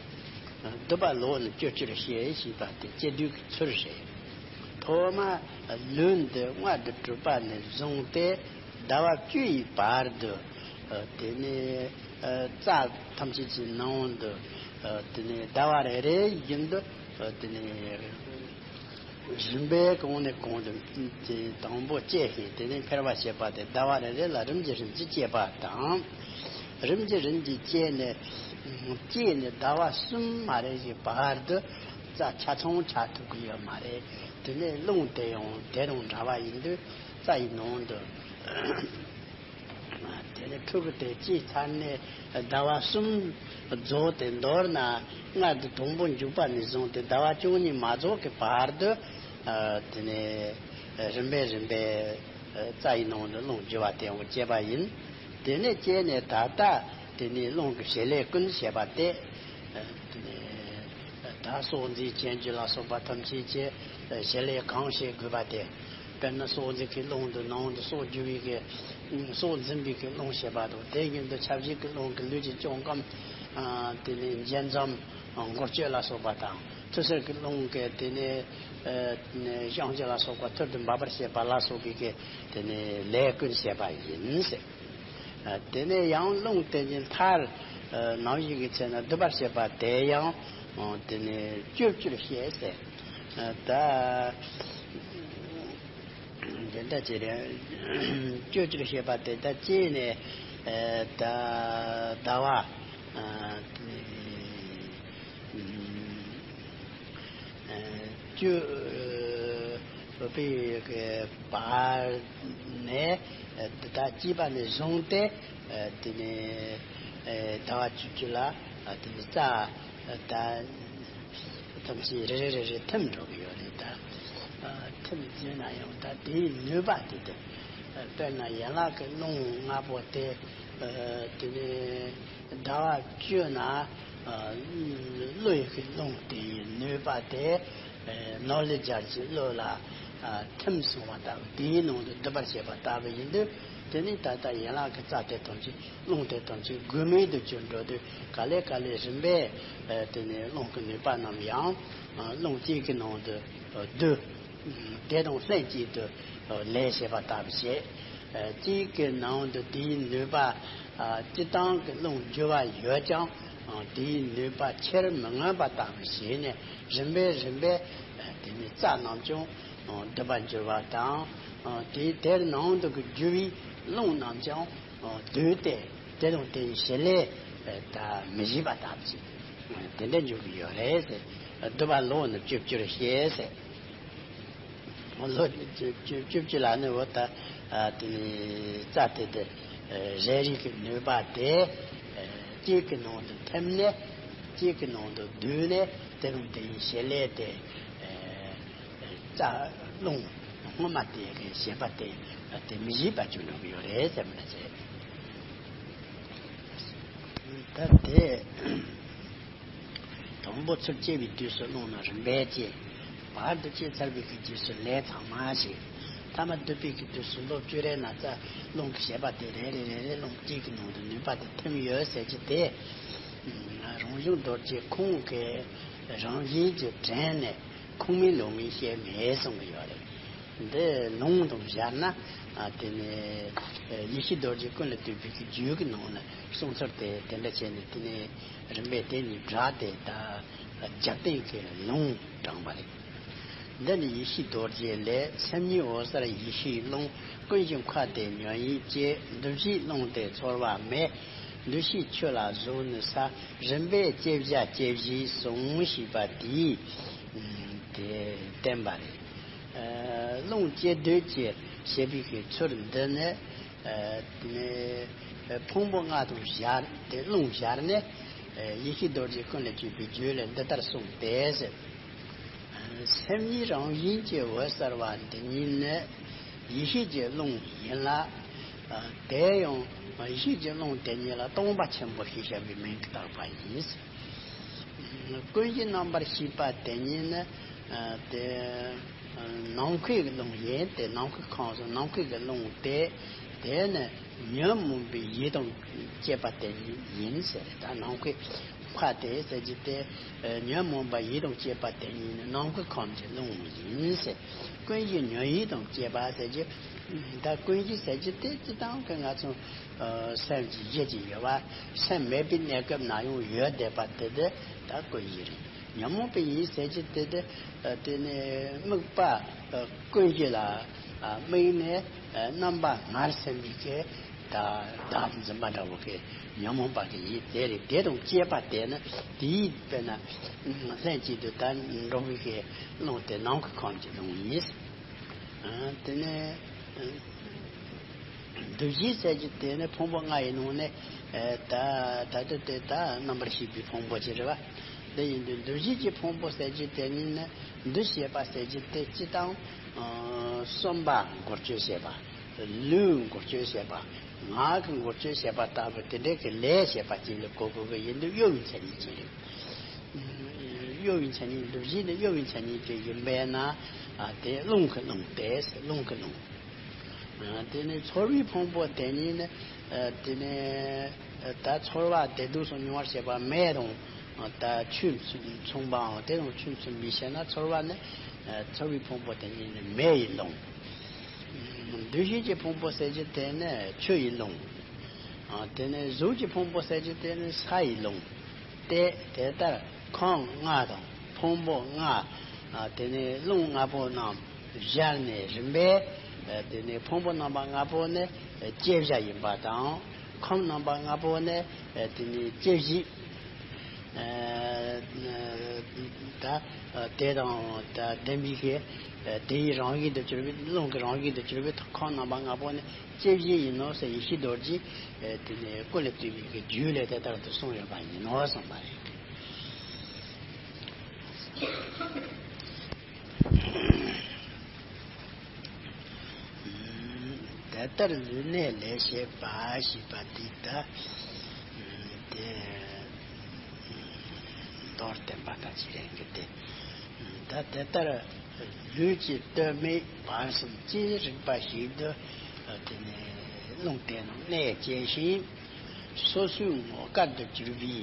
བསྡུ་བ་ལོག་ནི་ཅོ་ཅོར་བཤད་ཞེས་པ་དེ་སྐྱེ་དུས་ཀྱི་ཚུལ་རེད། ཐོག་མ་ལུས་འདི་མངལ་དུ་གྲུབ་པ་ནས་བཟུང་སྟེ་ཟླ་བ་བཅུ་ཡི་བར་དུ། དེ་ནས་རྩ་ཐམས་ཅད་ཀྱི་ནང་དུ། དེ་ནས་ཟླ་བ་རེ་རེ་བཞིན་དུ། དེ་ནས། རིམ་པས་གོང་ནས་གོང་དུ་དེ་དང་པོ་སྐྱེ་ཞིང་དེ་ནས་འཕེལ་བར་བྱེད་པ་དེ་ཟླ་བ་རེ་རེ་ལ་རིམ་གྱིས་རིམ་གྱིས་སྐྱེ་བ་དང་། རིམ་གྱིས་རིམ་གྱིས་སྐྱེས་ནས་སྐྱེས་ནས་ཟླ་བ་གསུམ་མ་རེ་ཞིག་བར་དུ་རྩ་ཆ་ཚང་ཆགས་ཐུབ་ཀྱི་ཡོད་མ་རེད། དེ་ནས་རླུང་དེ་ཡང་དེ་དང་འདྲ་བ་ཡིན་དུས་རྩ་ཡི་ནང་དུ། དེ་ནས་ཕྲུ་གུ་དེ་སྐྱེས་ཚར་ནས་ཟླ་བ་གསུམ་རྫོགས་ཏེ་མདོར་ན་མངལ་དུ་དང་པོ་འཇུག་པ་ནས་བཟུང་སྟེ་ཟླ་བ་བཅུ་གཉིས་མ་རྫོགས་ཀྱི་བར་དུ། དེ་ནས་རིམ་པས་རིམ་པས་རྩ་ཡི་ནང་དུ་རླུང་རྒྱུ་བ་དེ་ཡང་སྐྱེས་པ་ཡིན། དེ་ནས་སྐྱེས་ནས་ད་ལྟ་དེ་ནས་རླུང་གི་བྱེད་ལས་ཀུན་བྱེད་པ་སྟེ། དེ་ནས་ད་སྲོག་འཛིན་ཅན་གྱི་ལ་སོགས་པ་ཐམས་ཅད་ཀྱི་བྱེད་ལས་གང་བྱེད་དགོས་པ་དེ། དཔེར་ན་སྲོག་འཛིན་གྱི་རླུང་དུ་ནང་དུ་སྲོག་རྒྱུ་བའི་གི་སྲོག་འཛིན་པའི་གི་རླུང་བྱེད་པ་དང་དེ་བཞིན་དུ་ཆ་བཞག་གི་རླུང་གི་ལུས་ཀྱི་བཅོམ་གམ། དེ་ནས་འབྱེད་མཚམས་འགོག་བཅོས་ལ་སོགས་པ་དང་ཐུར་སེལ་གྱི་རླུང་གི་དེ་ནས་བཤང་གཅི་ལ་སོགས་པ་ཐུར་དུ་འབབ་པར་བྱེད་པ་ལ་སོགས་པའི་གི་དེ་ནས་ལས་ཀུན་བྱེད་པ་ཡིན་ཟེར། དེ་ནས་ཡང་རླུང་དེ་ཉིད་མཐར་ནམ་ཞིག་གི་ཚེ་ན་སྡུད་པར་བྱེད་པ་དེ་ཡང་དེ་ནས་ཅོ་ཅོར་བཤད་ཟེར། ད་དེ་འདྲ་ཅི་རེད། ཅོ་ཅོར་བཤད་པ་དེ་ད་སྐྱེས་ནས་ད་ཟླ་བ། བཅུ་པའི་བར་ནས་ད་སྐྱེས་པ་ནས་བཟུང་སྟེ་དེ་ནས་ཟླ་བ་བཅུ་བཅུ་ལ་དེ་ནས་རྩ་ད་ཐམས་ཅད་རེ་རེ་རེ་རེ་ཐིམ་འགྲོ་གི་ཡོད་རེད་ད། ཐིམ་ཟེར་ན་ཡང་ད་དེའི་ནུས་པ་དེ་དེ་དཔེར་ན་ཡན་ལག་གི་རླུང་ལྔ་པོ་དེ་དེ་ནས་ཟླ་བ་བཅུ་ན། ཨ། བློ་ཡི་གི་རླུང་དེ་ཡི་ནུས་པ་དེ། ཨ། ནོར་ལས་སྦྱར་གྱི་བློ་ལ། ཨ། ཐིམ་སོང་བ་ལྟ་བུ་དེའི་ནང་དུ་སྡུད་པར་བྱེད་པ་ལྟ་བུ་ཡིན་དུས། དེ་ནི་ད་ལྟ་ཡན་ལག་གི་རྩ་དེ་ཐམས་ཅད་རླུང་དེ་ཐམས་ཅད་དགོས་མེད་དུ་གྱུར་འགྲོ་དུས་ག་ལེ་ག་ལེ་རིམ་པས། ཨ། དེ་ནི་རླུང་གི་ནུས་པ་རྣམས་ཡང་། ཨ། རླུང་གཅིག་གི་ནང་དུ། ཨ། སྡུད། དེ་དང་ལྷན་ཅིག་ཏུ་ལས་བྱེད་པ་ལྟ་བུ་བྱེད། གཅིག་གི་ནང་དུ་དེའི་ནུས་པ། སྤྱི་བཏང་གི་རླུང་རྒྱུ་བ་ཡོད་ཀྱང་དེའི་ནུས་པ་ཆེར་མི་མངོན་པ་ལྟ་བུ་བྱས་ནས་རིམ་པས་རིམ་པས་དེ་ནི་རྩ་རྣམས་ཀྱང་སྡུད་པར་འགྱུར་བ་དང་། དེའི་དེར་ནང་དུ་གི་རྒྱུ་བའི་རླུང་རྣམས་ཀྱང་སྡུད་དེ་དེ་དང་དེའི་བྱེད་ལས་ད་མི་བཞི་པ་ལྟ་བུ་ཞིག་དེ་འདྲ་འགྱུར་གྱི་ཡོད་རེད་ཟེར། སྡུད་པ་ལོག་ནི་ཅོ་ཅོར་བཤད་ཟེར། ལོ་བཅུ་བཅུ་ལ་ནི་འོ་ད་དེ་ནི་རྩ་དེ་དེ་རེ་རེ་གི་ནུས་པ་དེ་གཅིག་གི་ནང་དུ་ཐིམ་ནས་གཅིག་གི་ནང་དུ་བསྡུས་ནས་དེ་རུ་དེ་ཡི་བྱེད་ལས་དེ་རྩ་རླུང་སྔོན་མ་དེ་གི་བྱེད་པ་དེ་དེ་མི་བྱེད་པ་བཅུག་འགྲོ་གི་ཡོད་རེད་ཟེར་མི་ལ་ཟེར། ད་དེ། དང་པོ་ཚུར་སྐྱེ་བའི་དུས་སུ་རླུང་རྣམས་རིམ་པས་སྐྱེ། བར་དུ་སྐྱེ་ཚར་བའི་གི་དུས་སུ་ལས་ཚང་མ་བྱེད། ཐ་མ་སྡུད་པའི་གི་དུས་སུ་ལོ་བཅུ་རེ་ན་རྩ་རླུང་གི་བྱེད་པ་དེ་རེ་རེ་རེ་རེ་རླུང་གཅིག་གི་ནང་དུ་ནུས་པ་དེ་ཐིམ་ཡོད་ཟེར་གྱི་དེ། རང་བྱུང་རྡོ་རྗེ་ཁོང་གི་རང་བཞིན་གྱིས་དྲན་ནས་ཁུངས་མེད་ལུང་མེད་བཤད་མེད་གསུང་གི་ཡོད་རེད། འདི་ལུང་དང་སྦྱར་ན། ཨ། དེ་ནས་ཡེ་ཤེས་རྡོ་རྗེ་ཀུན་ལས་བཏུས་པའི་གི་རྒྱུད་ཀྱི་ནང་ན་གསུང་ཚུལ་དེ་དེ་འདྲ་བྱས་ནས་དེ་ནས་རིམ་པས་དེ་གཉིས་སྦྲགས་ཏེ་ད་རྒྱབ་རྟེན་གྱི་ལུང་དྲངས་པ་རེད། འདི་ནི་ཡེ་ཤེས་རྡོ་རྗེ་ལས། སེམས་ཉིད་འོད་གསལ་ཡེ་ཤེས་ཀློང་། ཀུན་གཞི་འཁོར་འདས་ཉོན་ཡིད་སྐྱེ། འདུ་བྱེད་རླུང་སྟེ་ཚོར་བ་མེད། འདུ་ཤེས་ཆོས་ལ་གཟུགས་ནི་ས། རིམ་པས་སྐྱེ་བྱ་སྐྱེ་བཞིའི་གཟུང་ཞེས་པ་དེས་དེ་བསྟན་པ་རེད། རླུང་སྐྱེ་སྡུད་ཀྱི་བྱེད་པའི་གི་ཚུལ་འདི་ནི། ཨ། དེ་ནས་ཕུང་པོ་ལྔ་དང་སྦྱར་ཏེ་རླུང་སྦྱར་ནས། ཡེ་ཤེས་རྡོ་རྗེ་ཀུན་ལས་བཏུས་པའི་རྒྱུད་ལས་འདི་ལྟར་གསུངས་ཏེ་ཟེར། སེམས་ཉིད་རང་བཞིན་གྱི་འོད་གསལ་བ་འདི་ཉིད་ནི་ཡེ་ཤེས་ཀྱི་རླུང་ཡིན་ལ། དེ་ཡང་ཡེ་ཤེས་ཀྱི་རླུང་དེ་ཉིད་ལ་སྟོང་པ་ཆེན་པོ་ཞེས་བྱ་བའི་མིང་བཏགས་པ་ཡིན། ཀུན་གཞི་རྣམ་པར་ཤེས་པ་དེ་ཉིད་ནི་དེ་ནམ་མཁའི་རླུང་ཡིན་ཏེ། ནམ་མཁའི་ཁམས་སུ་ནམ་མཁའི་རླུང་དེ་དེ་ནི་ཉོན་མོངས་པའི་ཡིད་དང་བཅས་པ་དེ་ཉིད་ཡིན་ཟེར། ད་ནམ་མཁའི་མཁའ་དེ་ཟེར་གྱི་དེ་ཉོན་མོངས་པ་ཡིད་དང་བཅས་པ་དེ་ཉིད་ནི་ནམ་མཁའི་ཁམས་ཀྱི་རླུང་ཡིན་ཟེར། ཀུན་གཞི་ཉོན་ཡིད་དང་བཅས་པ་ཟེར་གྱི། ད་ཀུན་གཞི་ཟེར་གྱི་དེ་སྤྱིར་བཏང་གི་ང་ཚོ་སེམས་ཀྱི་གཞི་ཅིག་ཡོད་པ། སེམས་མེད་པའི་གནས་སྐབས་ན་ཡང་ཡོད་བསྡད་པ་དེ་དེ་ད་ཀུན་གཞི་རེད། ཉོན་མོངས་པའི་ཡིད་ཟེར་གྱི་དེ་དེ་དེ་ནི་དམིགས་པ་ཀུན་གཞི་ལ་དམིགས་ནས་རྣམ་པ་ངར་སེམས་པའི་གི་ད་བདག་འཛིན་པ་འདྲ་བོ་གི་ཉོན་མོངས་པ་གི་ཡིད་དེ་རེད། དེ་དང་བཅས་པ་དེ་ནི་དེའི་དཔེར་ན་ལྷན་ཅིག་ཏུ་ད་འགྲོ་བའི་གི་རླུང་དེ་ནམ་མཁའི་ཁམས་ཀྱི་རླུང་ཡིན། དེ་ནས་འདུ་བྱེད་ཟེར་གྱི་དེ་ནི་ཕུང་པོ་ལྔ་ཡི་ནང་ནས་ད་ད་ལྟ་དེ་ད་རྣམ་པར་ཤེས་པའི་ཕུང་པོ་ཅིག་རེད་བ། འདི་ཡིན་དུས་འདུ་བྱེད་ཀྱི་ཕུང་པོ་ཟེར་གྱི་དེ་ཉིད་ནི་འདུ་ཤེས་པ་ཟེར་གྱི་དེ་སྤྱིར་བཏང་གསུམ་པ་འགོ་བཅོས་བྱེད་པ། ལུས་འགོ་བཅོས་བྱེད་པ། ངག་གི་འགོ་བཅོས་བྱེད་པ་ལྟ་བུ་དེ་འདྲའི་གི་ལས་བྱེད་པ་ཅིག་ལ་གོ་དགོས་ཀྱི་ཡིན་དུས་གཡོ་བའི་མཚན་ཉིད་ཅིག་རེད། གཡོ་བའི་མཚན་ཉིད། འདུ་བྱེད་ནི་གཡོ་བའི་མཚན་ཉིད་ཅིག་ཡིན་པས་ན། དེ་རླུང་གི་རླུང་སྟེ། རླུང་གི་རླུང་། དེ་ནི་ཚོར་བའི་ཕུང་པོ་དེ་ཉིད་ནི། དེ་ནི་ད་ཚོར་བ་བདེ་སྡུག་སོགས་མྱོང་བར་བྱེད་པ་མེ་དང་ད་ཆུ་མཚུངས་པའམ། དེ་དང་ཆུ་མཚུངས་པའི་ཕྱིར་ན་ཚོར་བ་ནི་ཚོར་བའི་ཕུང་པོ་དེ་ཉིད་ནི་མེ་ཡི་རླུང་། འདུ་བྱེད་ཀྱི་ཕུང་པོ་ཟེར་གྱི་དེ་ནི་ཆུ་ཡི་རླུང་། དེ་ནི་གཟུགས་ཀྱི་ཕུང་པོ་ཟེར་གྱི་དེ་ནི་ས་ཡི་རླུང་། དེ་དེ་ལྟར་ཁམས་ལྔ་དང་ཕུང་པོ་ལྔ། དེ་ནི་རླུང་ལྔ་པོ་རྣམས་སྦྱར་ནས་རིམ་པས། དེ་ནི་ཕུང་པོ་རྣམ་པ་ལྔ་པོ་ནི་བཅད་བྱ་ཡིན་པ་དང་། ཁམས་རྣམ་པ་ལྔ་པོ་ནི་དེ་ནི་བཅད་བྱེད། ད་དེ་དང་ད་ལྡན་པའི་གི་དེ་ཡི་རང་བཞིན་དུ་གྱུར་པའི། རླུང་གི་རང་བཞིན་དུ་གྱུར་པའི་ཁམས་རྣམ་པ་ལྔ་པོ་ནི་བཅད་བྱེད་ཡིན་ནོ་ཟེར་ཡེ་ཤེས་རྡོ་རྗེས་དེ་ནི་ཀུན་ལས་བཏུས་པའི་གི་རྒྱུད་ལས་དེ་ལྟར་དུ་གསུངས་ཡོད་པ་ཡིན་ནོ་གསུངས་པ་རེད། དེ་ལྟར་ལུས་གནད་ལས་བྱེད་པ་ཞེས་པ་འདི་ད་དེ་མདོར་བསྟན་པ་དང་ཅི་རེད་གི་དེ། ད་དེ་ལྟར་ལུས་ཀྱི་སྟོད་སྨད་བར་གསུམ་ཅི་རིགས་པ་ཞིག་ཏུ་དེ་ནས་རླུང་དེ་རྣམས་གནས་བཅས་ཤིང་། སོ་སོའི་ངོ་སྐལ་དུ་གྱུར་པའི་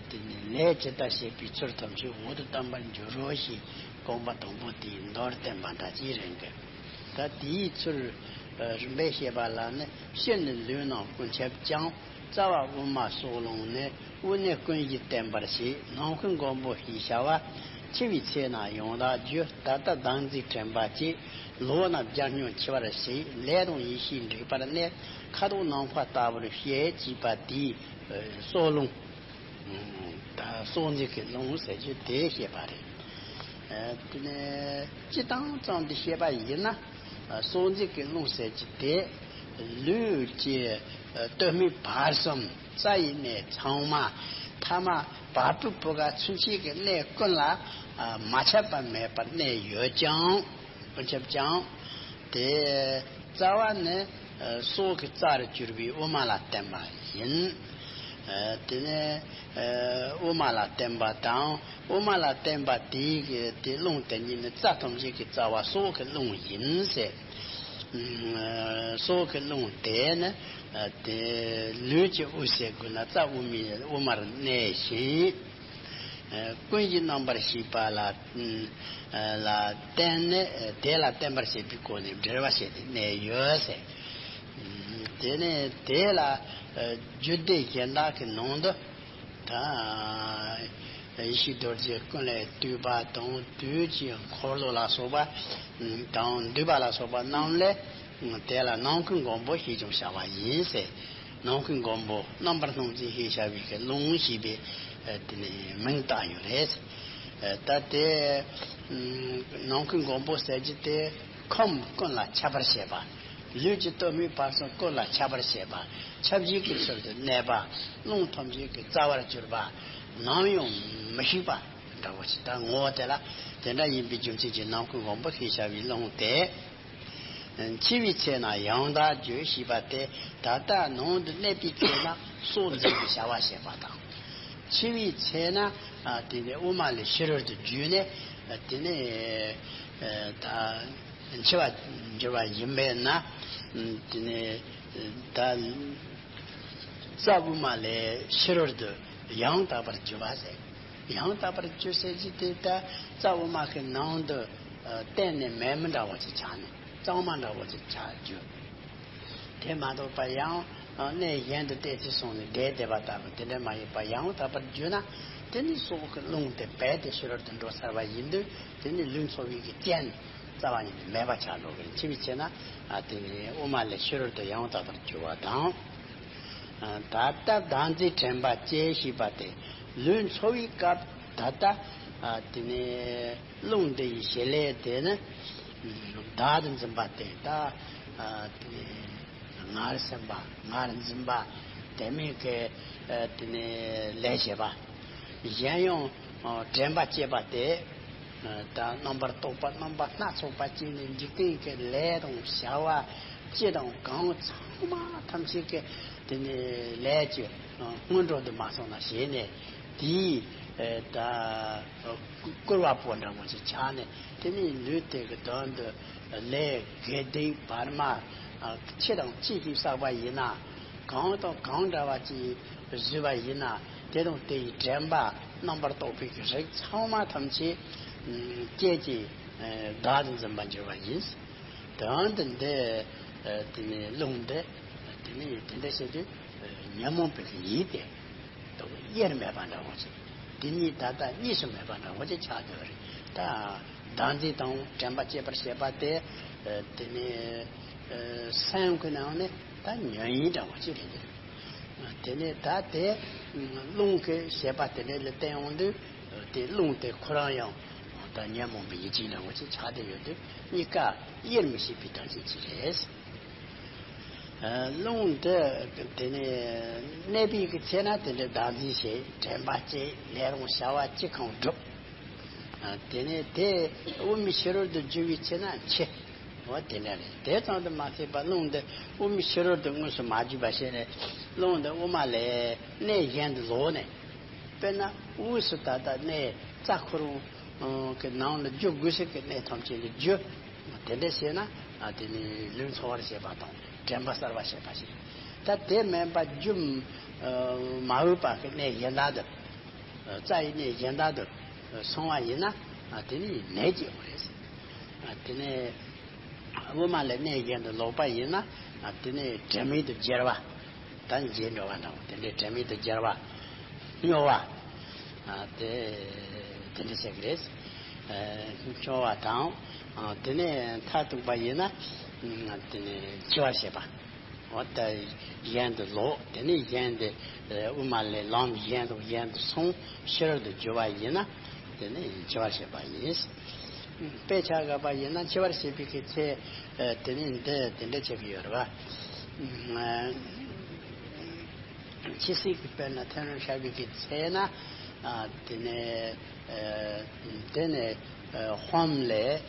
དེ་ནས་ལས་ཇི་ལྟར་བྱེད་པའི་ཚུལ་ཐམས་ཅད་འོག་ཏུ་བསྟན་པར་འགྱུར་རོ་ཞེས་དགོངས་པ་དང་པོ་དེའི་མདོར་བསྟན་པ་འདྲ་ཅིག་རེད་གི། ད་དེའི་ཚུལ་རིམ་པས་བཤད་པ་ལ་ནི། ཕྱི་ནི་ལུས་རྣམས་ཀུན་ཁྱབ་ཀྱང་། རྩ་བ་དབུ་མ་སྲོག་རླུང་ནི། དབུས་ནས་ཀུན་གཞི་བསྟན་པར་བྱེད། ནང་ཁུལ་མགོན་པོ་ཞེས་བྱ་བ། འཆི་བའི་ཚེ་ན་ཡང་དག་རྒྱུ། ད་ལྟ་བདག་འཛིན་དྲན་པ་བཅས། ལོག་ན་བརྒྱ་སྙོམས་འཆི་བར་བྱེད། ལས་དང་ཡེ་ཤེས་འདྲེས་པར་གནས། ཁ་དོག་ནམ་མཁའ་ལྟ་བུར་བྱེད། ཅེས་པ་དེའི་སྲོག་རླུང་། ད་སྲོག་འཛིན་གྱི་རླུང་ཟེར་རྒྱུ་དེ་བཤད་པ་རེད། དེ་ནས་སྤྱིར་བཏང་ཙམ་དུ་བཤད་པ་ཡིན་ན། སྲོག་འཛིན་གྱི་རླུང་ཟེར་རྒྱུ་དེ་ལུས་ཀྱི་སྟོད་སྨད་བར་གསུམ་རྩ་ཡི་གནས་ཚང་མ། ཐ་མ་བ་སྤུའི་བུ་ག་ཚུན་ཆད་ཀྱི་གནས་ཀུན་ལ་མ་ཁྱབ་པ་མེད་པར་གནས་ཡོད་ཀྱང་། ཀུན་ཁྱབ་ཀྱང་། དེ་རྩ་བ་ནི་སྲོག་གི་རྩ་རུ་གྱུར་པའི་དབུ་མ་ལ་བརྟེན་པ་ཡིན། དེ་ནས་དབུ་མ་ལ་བརྟེན་པ་དང་། དབུ་མ་ལ་བརྟེན་པ་དེའི་གི་དེ་རླུང་དེ་ཉིད་ནི་རྩ་ཐམས་ཅད་ཀྱི་རྩ་བ་སྲོག་གི་རླུང་ཡིན་ཟེར། སྲོག་གི་རླུང་དེ་ནི་དེ་ལུས་ཀྱི་དབུས་ཟེར་དགོས་ན་རྩ་དབུ་མའི་དབུ་མར་གནས་ཤིང་། ཀུན་གཞི་རྣམ་པར་ཤེས་པ་ལ་ལ་བརྟེན་ནས་དེ་ལ་བརྟེན་པར་བྱེད་པའི་སྒོ་ནས་འབྲེལ་བ་བྱས་ཏེ་གནས་ཡོད་ཟེར། དེ་ནས་དེ་ལ་རྒྱུད་སྡེ་གཞན་དག་གི་ནང་དུ་ད་ཡེ་ཤེས་རྡོ་རྗེ་ཀུན་ལས་བཏུས་པ་དང་། དུས་ཀྱི་འཁོར་ལོ་ལ་སོགས་པ་དང་། འདུས་པ་ལ་སོགས་པ་རྣམས་ལས་དེ་ལ་ནང་ཁུལ་མགོན་པོ་ཞེས་ཀྱང་བྱ་བ་ཡིན་ཟེར། ནང་ཁུལ་མགོན་པོ་རྣམ་པར་སྣང་མཛད་ཞེས་བྱ་བའི་གི་རླུང་ཞེས་པའི་དེ་ནི་མིང་བཏགས་ཡོད་རེད། ད་དེ་ནང་ཁུལ་མགོན་པོ་ཟེར་རྒྱུ་དེ་ཁམས་ཀུན་ལ་ཁྱབ་པར་བྱེད་པ། ལུས་ཀྱི་སྟོད་སྨད་བར་གསུམ་ཀུན་ལ་ཁྱབ་པར་བྱེད་པ། ཁྱབ་བྱེད་ཀྱི་ཚུལ་དུ་གནས་པ། རླུང་ཐམས་ཅད་ཀྱི་རྩ་བར་གྱུར་པ། ནམ་ཡང་མི་ཤིགས་པ། འདྲ་བོ་ཞིག་དང་། ངོ་བོ་དེ་ལ་དེ་འདྲ་ཡིན་པའི་རྒྱུ་མཚན་གྱིས་ནང་ཁུལ་སྒོམ་པ་ཞེས་བྱ་བའི་ལུང་སྟེ། འཆི་བའི་ཚེ་ན་ཡང་དག་བརྗོད་ཞེས་པ་སྟེ། ད་ལྟ་ནང་དུ་གནས་པའི་ཚེ་ན་སྲོག་འཛིན་པའི་བྱ་བ་བྱེད་པ་དང་། འཆི་བའི་ཚེ་ན་ཨ་དེ་ནས་དབུ་མ་ལས་ཕྱི་རོལ་དུ་བརྒྱུད་ནས་ཨ་དེ་ནས་ཨ་ད་འཆི་བར་འགྱུར་བ་ཡིན་པས་ན། ཨ་དེ་ནས་ད་རྩ་དབུ་མ་ལས་ཕྱི་རོལ་དུ་ཡང་དག་པར་བརྗོད་པ་ཟེར། ཡང་དག་པར་བརྗོད་ཟེར་གྱི་དེ་ད་རྩ་དབུ་མ་གི་ནང་དུ་ཨ་གཏན་ནས་མེད་མི་འདྲ་བོ་ཅིག་ཆགས་ནས་གཙང་མ་འདྲ་བོ་ཅིག་ཆགས་བརྗོད། དེ་མ་གཏོགས་པ་ཡང་གནས་གཞན་དུ་གཏད་ཚུལ་སོང་ནས་བསྡད་བསྡད་པ་ལྟ་བུ་དེ་འདྲ་མ་ཡིན་པ་ཡང་དག་པར་བརྗོད་ན། དེ་ནི་སྲོག་གི་རླུང་དེ་རྦད་དེ་ཕྱི་རོལ་དུ་འགྲོ་ཚར་བ་ཡིན་དུས། དེ་ནི་ལུས་འཚོ་བའི་གི་རྐྱེན་རྩ་བ་ཉིད་ནས་མེད་པ་ཆགས་འགྲོ་གི་རེད། འཆི་བའི་ཚེ་ན་ཨ་དེ་ནི་དབུ་མ་ལས་ཕྱི་རོལ་དུ་ཡང་དག་པར་བརྗོད་པ་དང་། ད་ལྟ་བདག་འཛིན་དྲན་པ་བཅས་ཞེས་པ་སྟེ། ལུས་འཚོ་བའི་སྐབས་ད་ལྟ་ཨ་དེ་ནི་རླུང་འདི་ཡི་བྱེད་ལས་དེ་ནི་བདག་ཏུ་འཛིན་པ་སྟེ། ད་ཨ་དེ་ནི་ངར་སེམས་པ་ངར་འཛིན་པ་དེ་མིན་གྱི་ཨ་དེ་ནི་ལས་བྱེད་པ། གཞན་ཡང་ཨ་དྲན་པ་བཅས་པ་སྟེ། ད་རྣམ་པར་རྟོག་པ་རྣམ་པ་སྣ་ཚོགས་པ་བཅས་ནས་འཇིག་རྟེན་གྱི་ལས་དང་བྱ་བ་ཅི་དང་གང་ཚང་མ་ཐམས་ཅད་ཀྱི་དེ་ནི་ལས་ཀྱི་སྔོན་འགྲོ་དུ་མ་སོང་ན་བྱས་ནས། དེའི་ད་བསྐུར་བ་པོ་འདྲ་བོ་ཞིག་ཆགས་ནས། དེ་ནི་ལུས་དེ་གི་དོན་དུ་ལས་དགེ་སྡིག་བར་མ་ཅི་དང་ཅི་ཞིག་བསགས་པ་ཡིན་ན། གང་དང་གང་འདྲ་བ་ཅིག་བཟོས་པ་ཡིན་ན། དེ་དང་དེ་ཡི་དྲན་པ་རྣམ་པར་རྟོག་པའི་གི་རིགས་ཚང་མ་ཐམས་ཅད་ཀྱེ་ཀྱེ་བདག་ཏུ་འཛིན་པར་འགྱུར་བ་ཡིན། དོན་དུ་འདི་དེ་ནི་རླུང་འདི་དེ་ནི་དེ་འདྲ་བྱེད་དུས་ཉོན་མོངས་པའི་གི་ཡིད་དེ་དབྱེར་མེད་པ་འདྲ་བོ་ཞིག་དེ་གཉིས་ད་ལྟ་གཉིས་སུ་མེད་པ་འདྲ་བོ་ཅིག་ཆགས་འདུག་རེད། ད་བདག་འཛིན་དང་དྲན་པ་བཅས་པར་བྱེད་པ་དེ་དེ་ནི་སེམས་ཀྱི་ནང་ནས་ད་ཉོན་ཡིད་འདྲ་བོ་ཅིག་རེད། དེ་ནས་ད་དེ་རླུང་གི་བྱེད་པ་དེ་འདྲ་ལ་བརྟེན་ཡོང་དུས། དེ་རླུང་དེ་ཁོ་རང་ཡང་ད་ཉོན་མོངས་པའི་ཡིད་ཅན་འདྲ་བོ་ཅིག་ཆགས་བསྡད་ཡོད་དུས། གཉིས་ཀ་དབྱེར་མི་ཕྱེད་པའི་དོན་ཅན་ཅིག་རེད། རླུང་འདི་དེ་ནས་གནས་པའི་གི་ཚེ་ན་དེ་འདྲའི་བདག་འཛིན་བྱེད། དྲན་པ་བཅས། ལས་རུང་བྱ་བ་ཅི་གང་སྒྲུབ། དེ་ནས་དེ་དབུ་མའི་ཕྱི་རོལ་དུ་རྒྱུ་བའི་ཚེ་ན་འཆི། འོ་དེ་འདྲ་རེད། དེ་ཙམ་དུ་མ་ཟད་པར་རླུང་འདི་དབུ་མའི་ཕྱི་རོལ་དུ་དངོས་སུ་མ་རྒྱུ་བ་བྱས་ནས། རླུང་འདི་དབུ་མ་ལས་གནས་གཞན་དུ་ལོག་ནས། དཔེར་ན་དབུས་སུ་ད་ལྟ་གནས་རྩ་ཁོ་རང་གི་ནང་ལ་རྒྱུ་དགོས་ས་གི་གནས་ཐམས་ཅད་ལ་རྒྱུ། དེ་འདྲ་བྱས་ན་ཨ་དེ་ནི་ལུས་འཚོ་བར་བྱེད་པ་དང་དྲན་པ་གསལ་བར་བྱེད་པ་ཞིག་ད་དེ་མིན་པ་རྒྱུ་མ་འོས་པ་གི་གནས་གཞན་དག་ཏུ། རྩ་ཡི་གནས་གཞན་དག་ཏུ་སོང་བ་ཡིན་ན། ཨ་དེ་ནི་ནད་ཀྱི་འོང་རེད། ཨ་དེ་ནི་དབུ་མ་ལས་གནས་གཞན་དུ་ལོག་པ་ཡིན་ན། ཨ་དེ་ནི་དྲན་མེད་དུ་འགྱུར་བ། ད་འགྱེལ་འགྲོ་བ་འདྲ་བོ། དེ་འདྲའི་དྲན་མེད་དུ་འགྱུར་བ། སྨྱོ་བ། ཨ་དེ་དེ་འདྲ་བྱེད་ཀྱི་རེད། ཨ་སྨྱོ་བ་དང་། ཨ་དེ་ནས་མཐར་ཐུག་པ་ཡིན་ན། ཨ་དེ་ནས་འཆི་བར་བྱེད་པ། འོ་ད་གཞན་དུ་ལོག་དེ་ནས་གཞན་དུ་དབུ་མ་ལས་ལམ་གཞན་དང་གཞན་དུ་སོང་། ཕྱི་རོལ་དུ་རྒྱུ་བ་ཡིན་ན། དེ་ནས་འཆི་བར་བྱེད་པ་ཡིན། དཔེ་ཆ་བཞག་པ་ཡིན་ན་འཆི་བར་བྱེད་པའི་གི་ཚེ། དེ་ནས་འདི་དེ་འདྲ་བྱེད་ཀྱི་ཡོད་རེད་བ། འཆི་སྲིད་ཀྱི་དཔེར་ན་ཐལ་རང་བཞག་པའི་གི་ཚེ་ན། དེ་ནས་དེ་ནས་ཧོམ་ལས་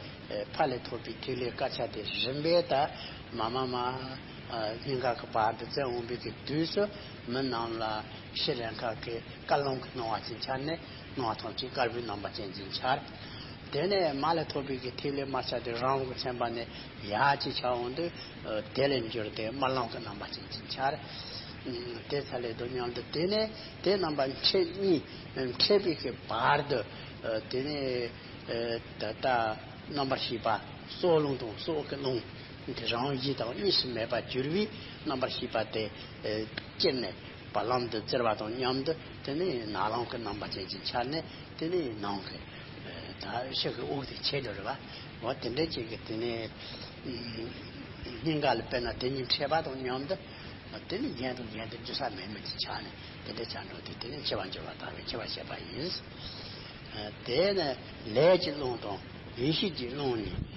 ཕ་ལས་ཐོབ་པའི་ཐིག་ལེ་དཀར་ཆ་དེ་རིམ་པས་ད་མ་མ་མ་སྙིང་ག་གི་བར་དུ་བཙན་འོང་བའི་གི་དུས་སུ། མི་རྣམས་ལ་ཕྱི་རང་ཁ་གི་དཀར་ལམ་གྱི་སྣང་བ་ཅན་འཆར་ནས། སྣང་བ་ཐམས་ཅད་དཀར་པོའི་རྣམ་པ་ཅན་ཅིག་འཆར། དེ་ནས་མ་ལས་ཐོབ་པའི་གི་ཐིག་ལེ་དམར་ཆ་དེ་རང་རང་གི་མཚན་པ་ནས་ཡར་ཅིག་ཆགས་འོང་དུས། དེ་ལས་འགྱུར་ཏེ་དམར་ལམ་གྱི་རྣམ་པ་ཅན་ཅིག་འཆར། དེ་ཚ་ལས་དོ་མཉམ་དུ་དེ་ནས་དེ་རྣམ་པ་འཕྲད་གཉིས་འཕྲད་པའི་གི་བར་དུ། དེ་ནས་ད་ལྟ་རྣམ་པར་ཤེས་པ་སྲོག་རླུང་དང་སྲོག་གི་རླུང་དེ་རང་བཞིན་དང་གཉིས་སུ་མེད་པར་གྱུར་པའི་རྣམ་པར་ཤེས་པ་དེ་སྐྱེས་ནས། བ་ལམ་དུ་བཙིར་བ་དང་མཉམ་དུ། དེ་ནས་ནང་ལམ་གྱི་རྣམ་པ་ཅན་ཅིག་འཆར་ནས། དེ་ནས་ནང་གི་ད་ཕྱི་གི་དབུགས་དེ་ཆད་འགྲོ་རེད་བ། འོ་དེ་འདྲ་ཅིག་གི་དེ་ནས་སྙིང་ག་ལ་དཔེར་ན་དེ་གཉིས་འཕྲད་པ་དང་མཉམ་དུ། དེ་ནས་གཞན་དང་གཞན་དུ་འགྱུར་ས་མེད་མི་ཅིག་ཆགས་ནས། དེ་འདྲ་ཆགས་འགྲོ་དུས་དེ་ནས་འཆི་བར་འགྱུར་བ་ལྟ་བུའི་འཆི་བར་བྱེད་པ་ཡིན། དེ་ནས་ལས་ཀྱི་རླུང་དང་ཡེ་ཤེས་ཀྱི་རླུང་གཉིས།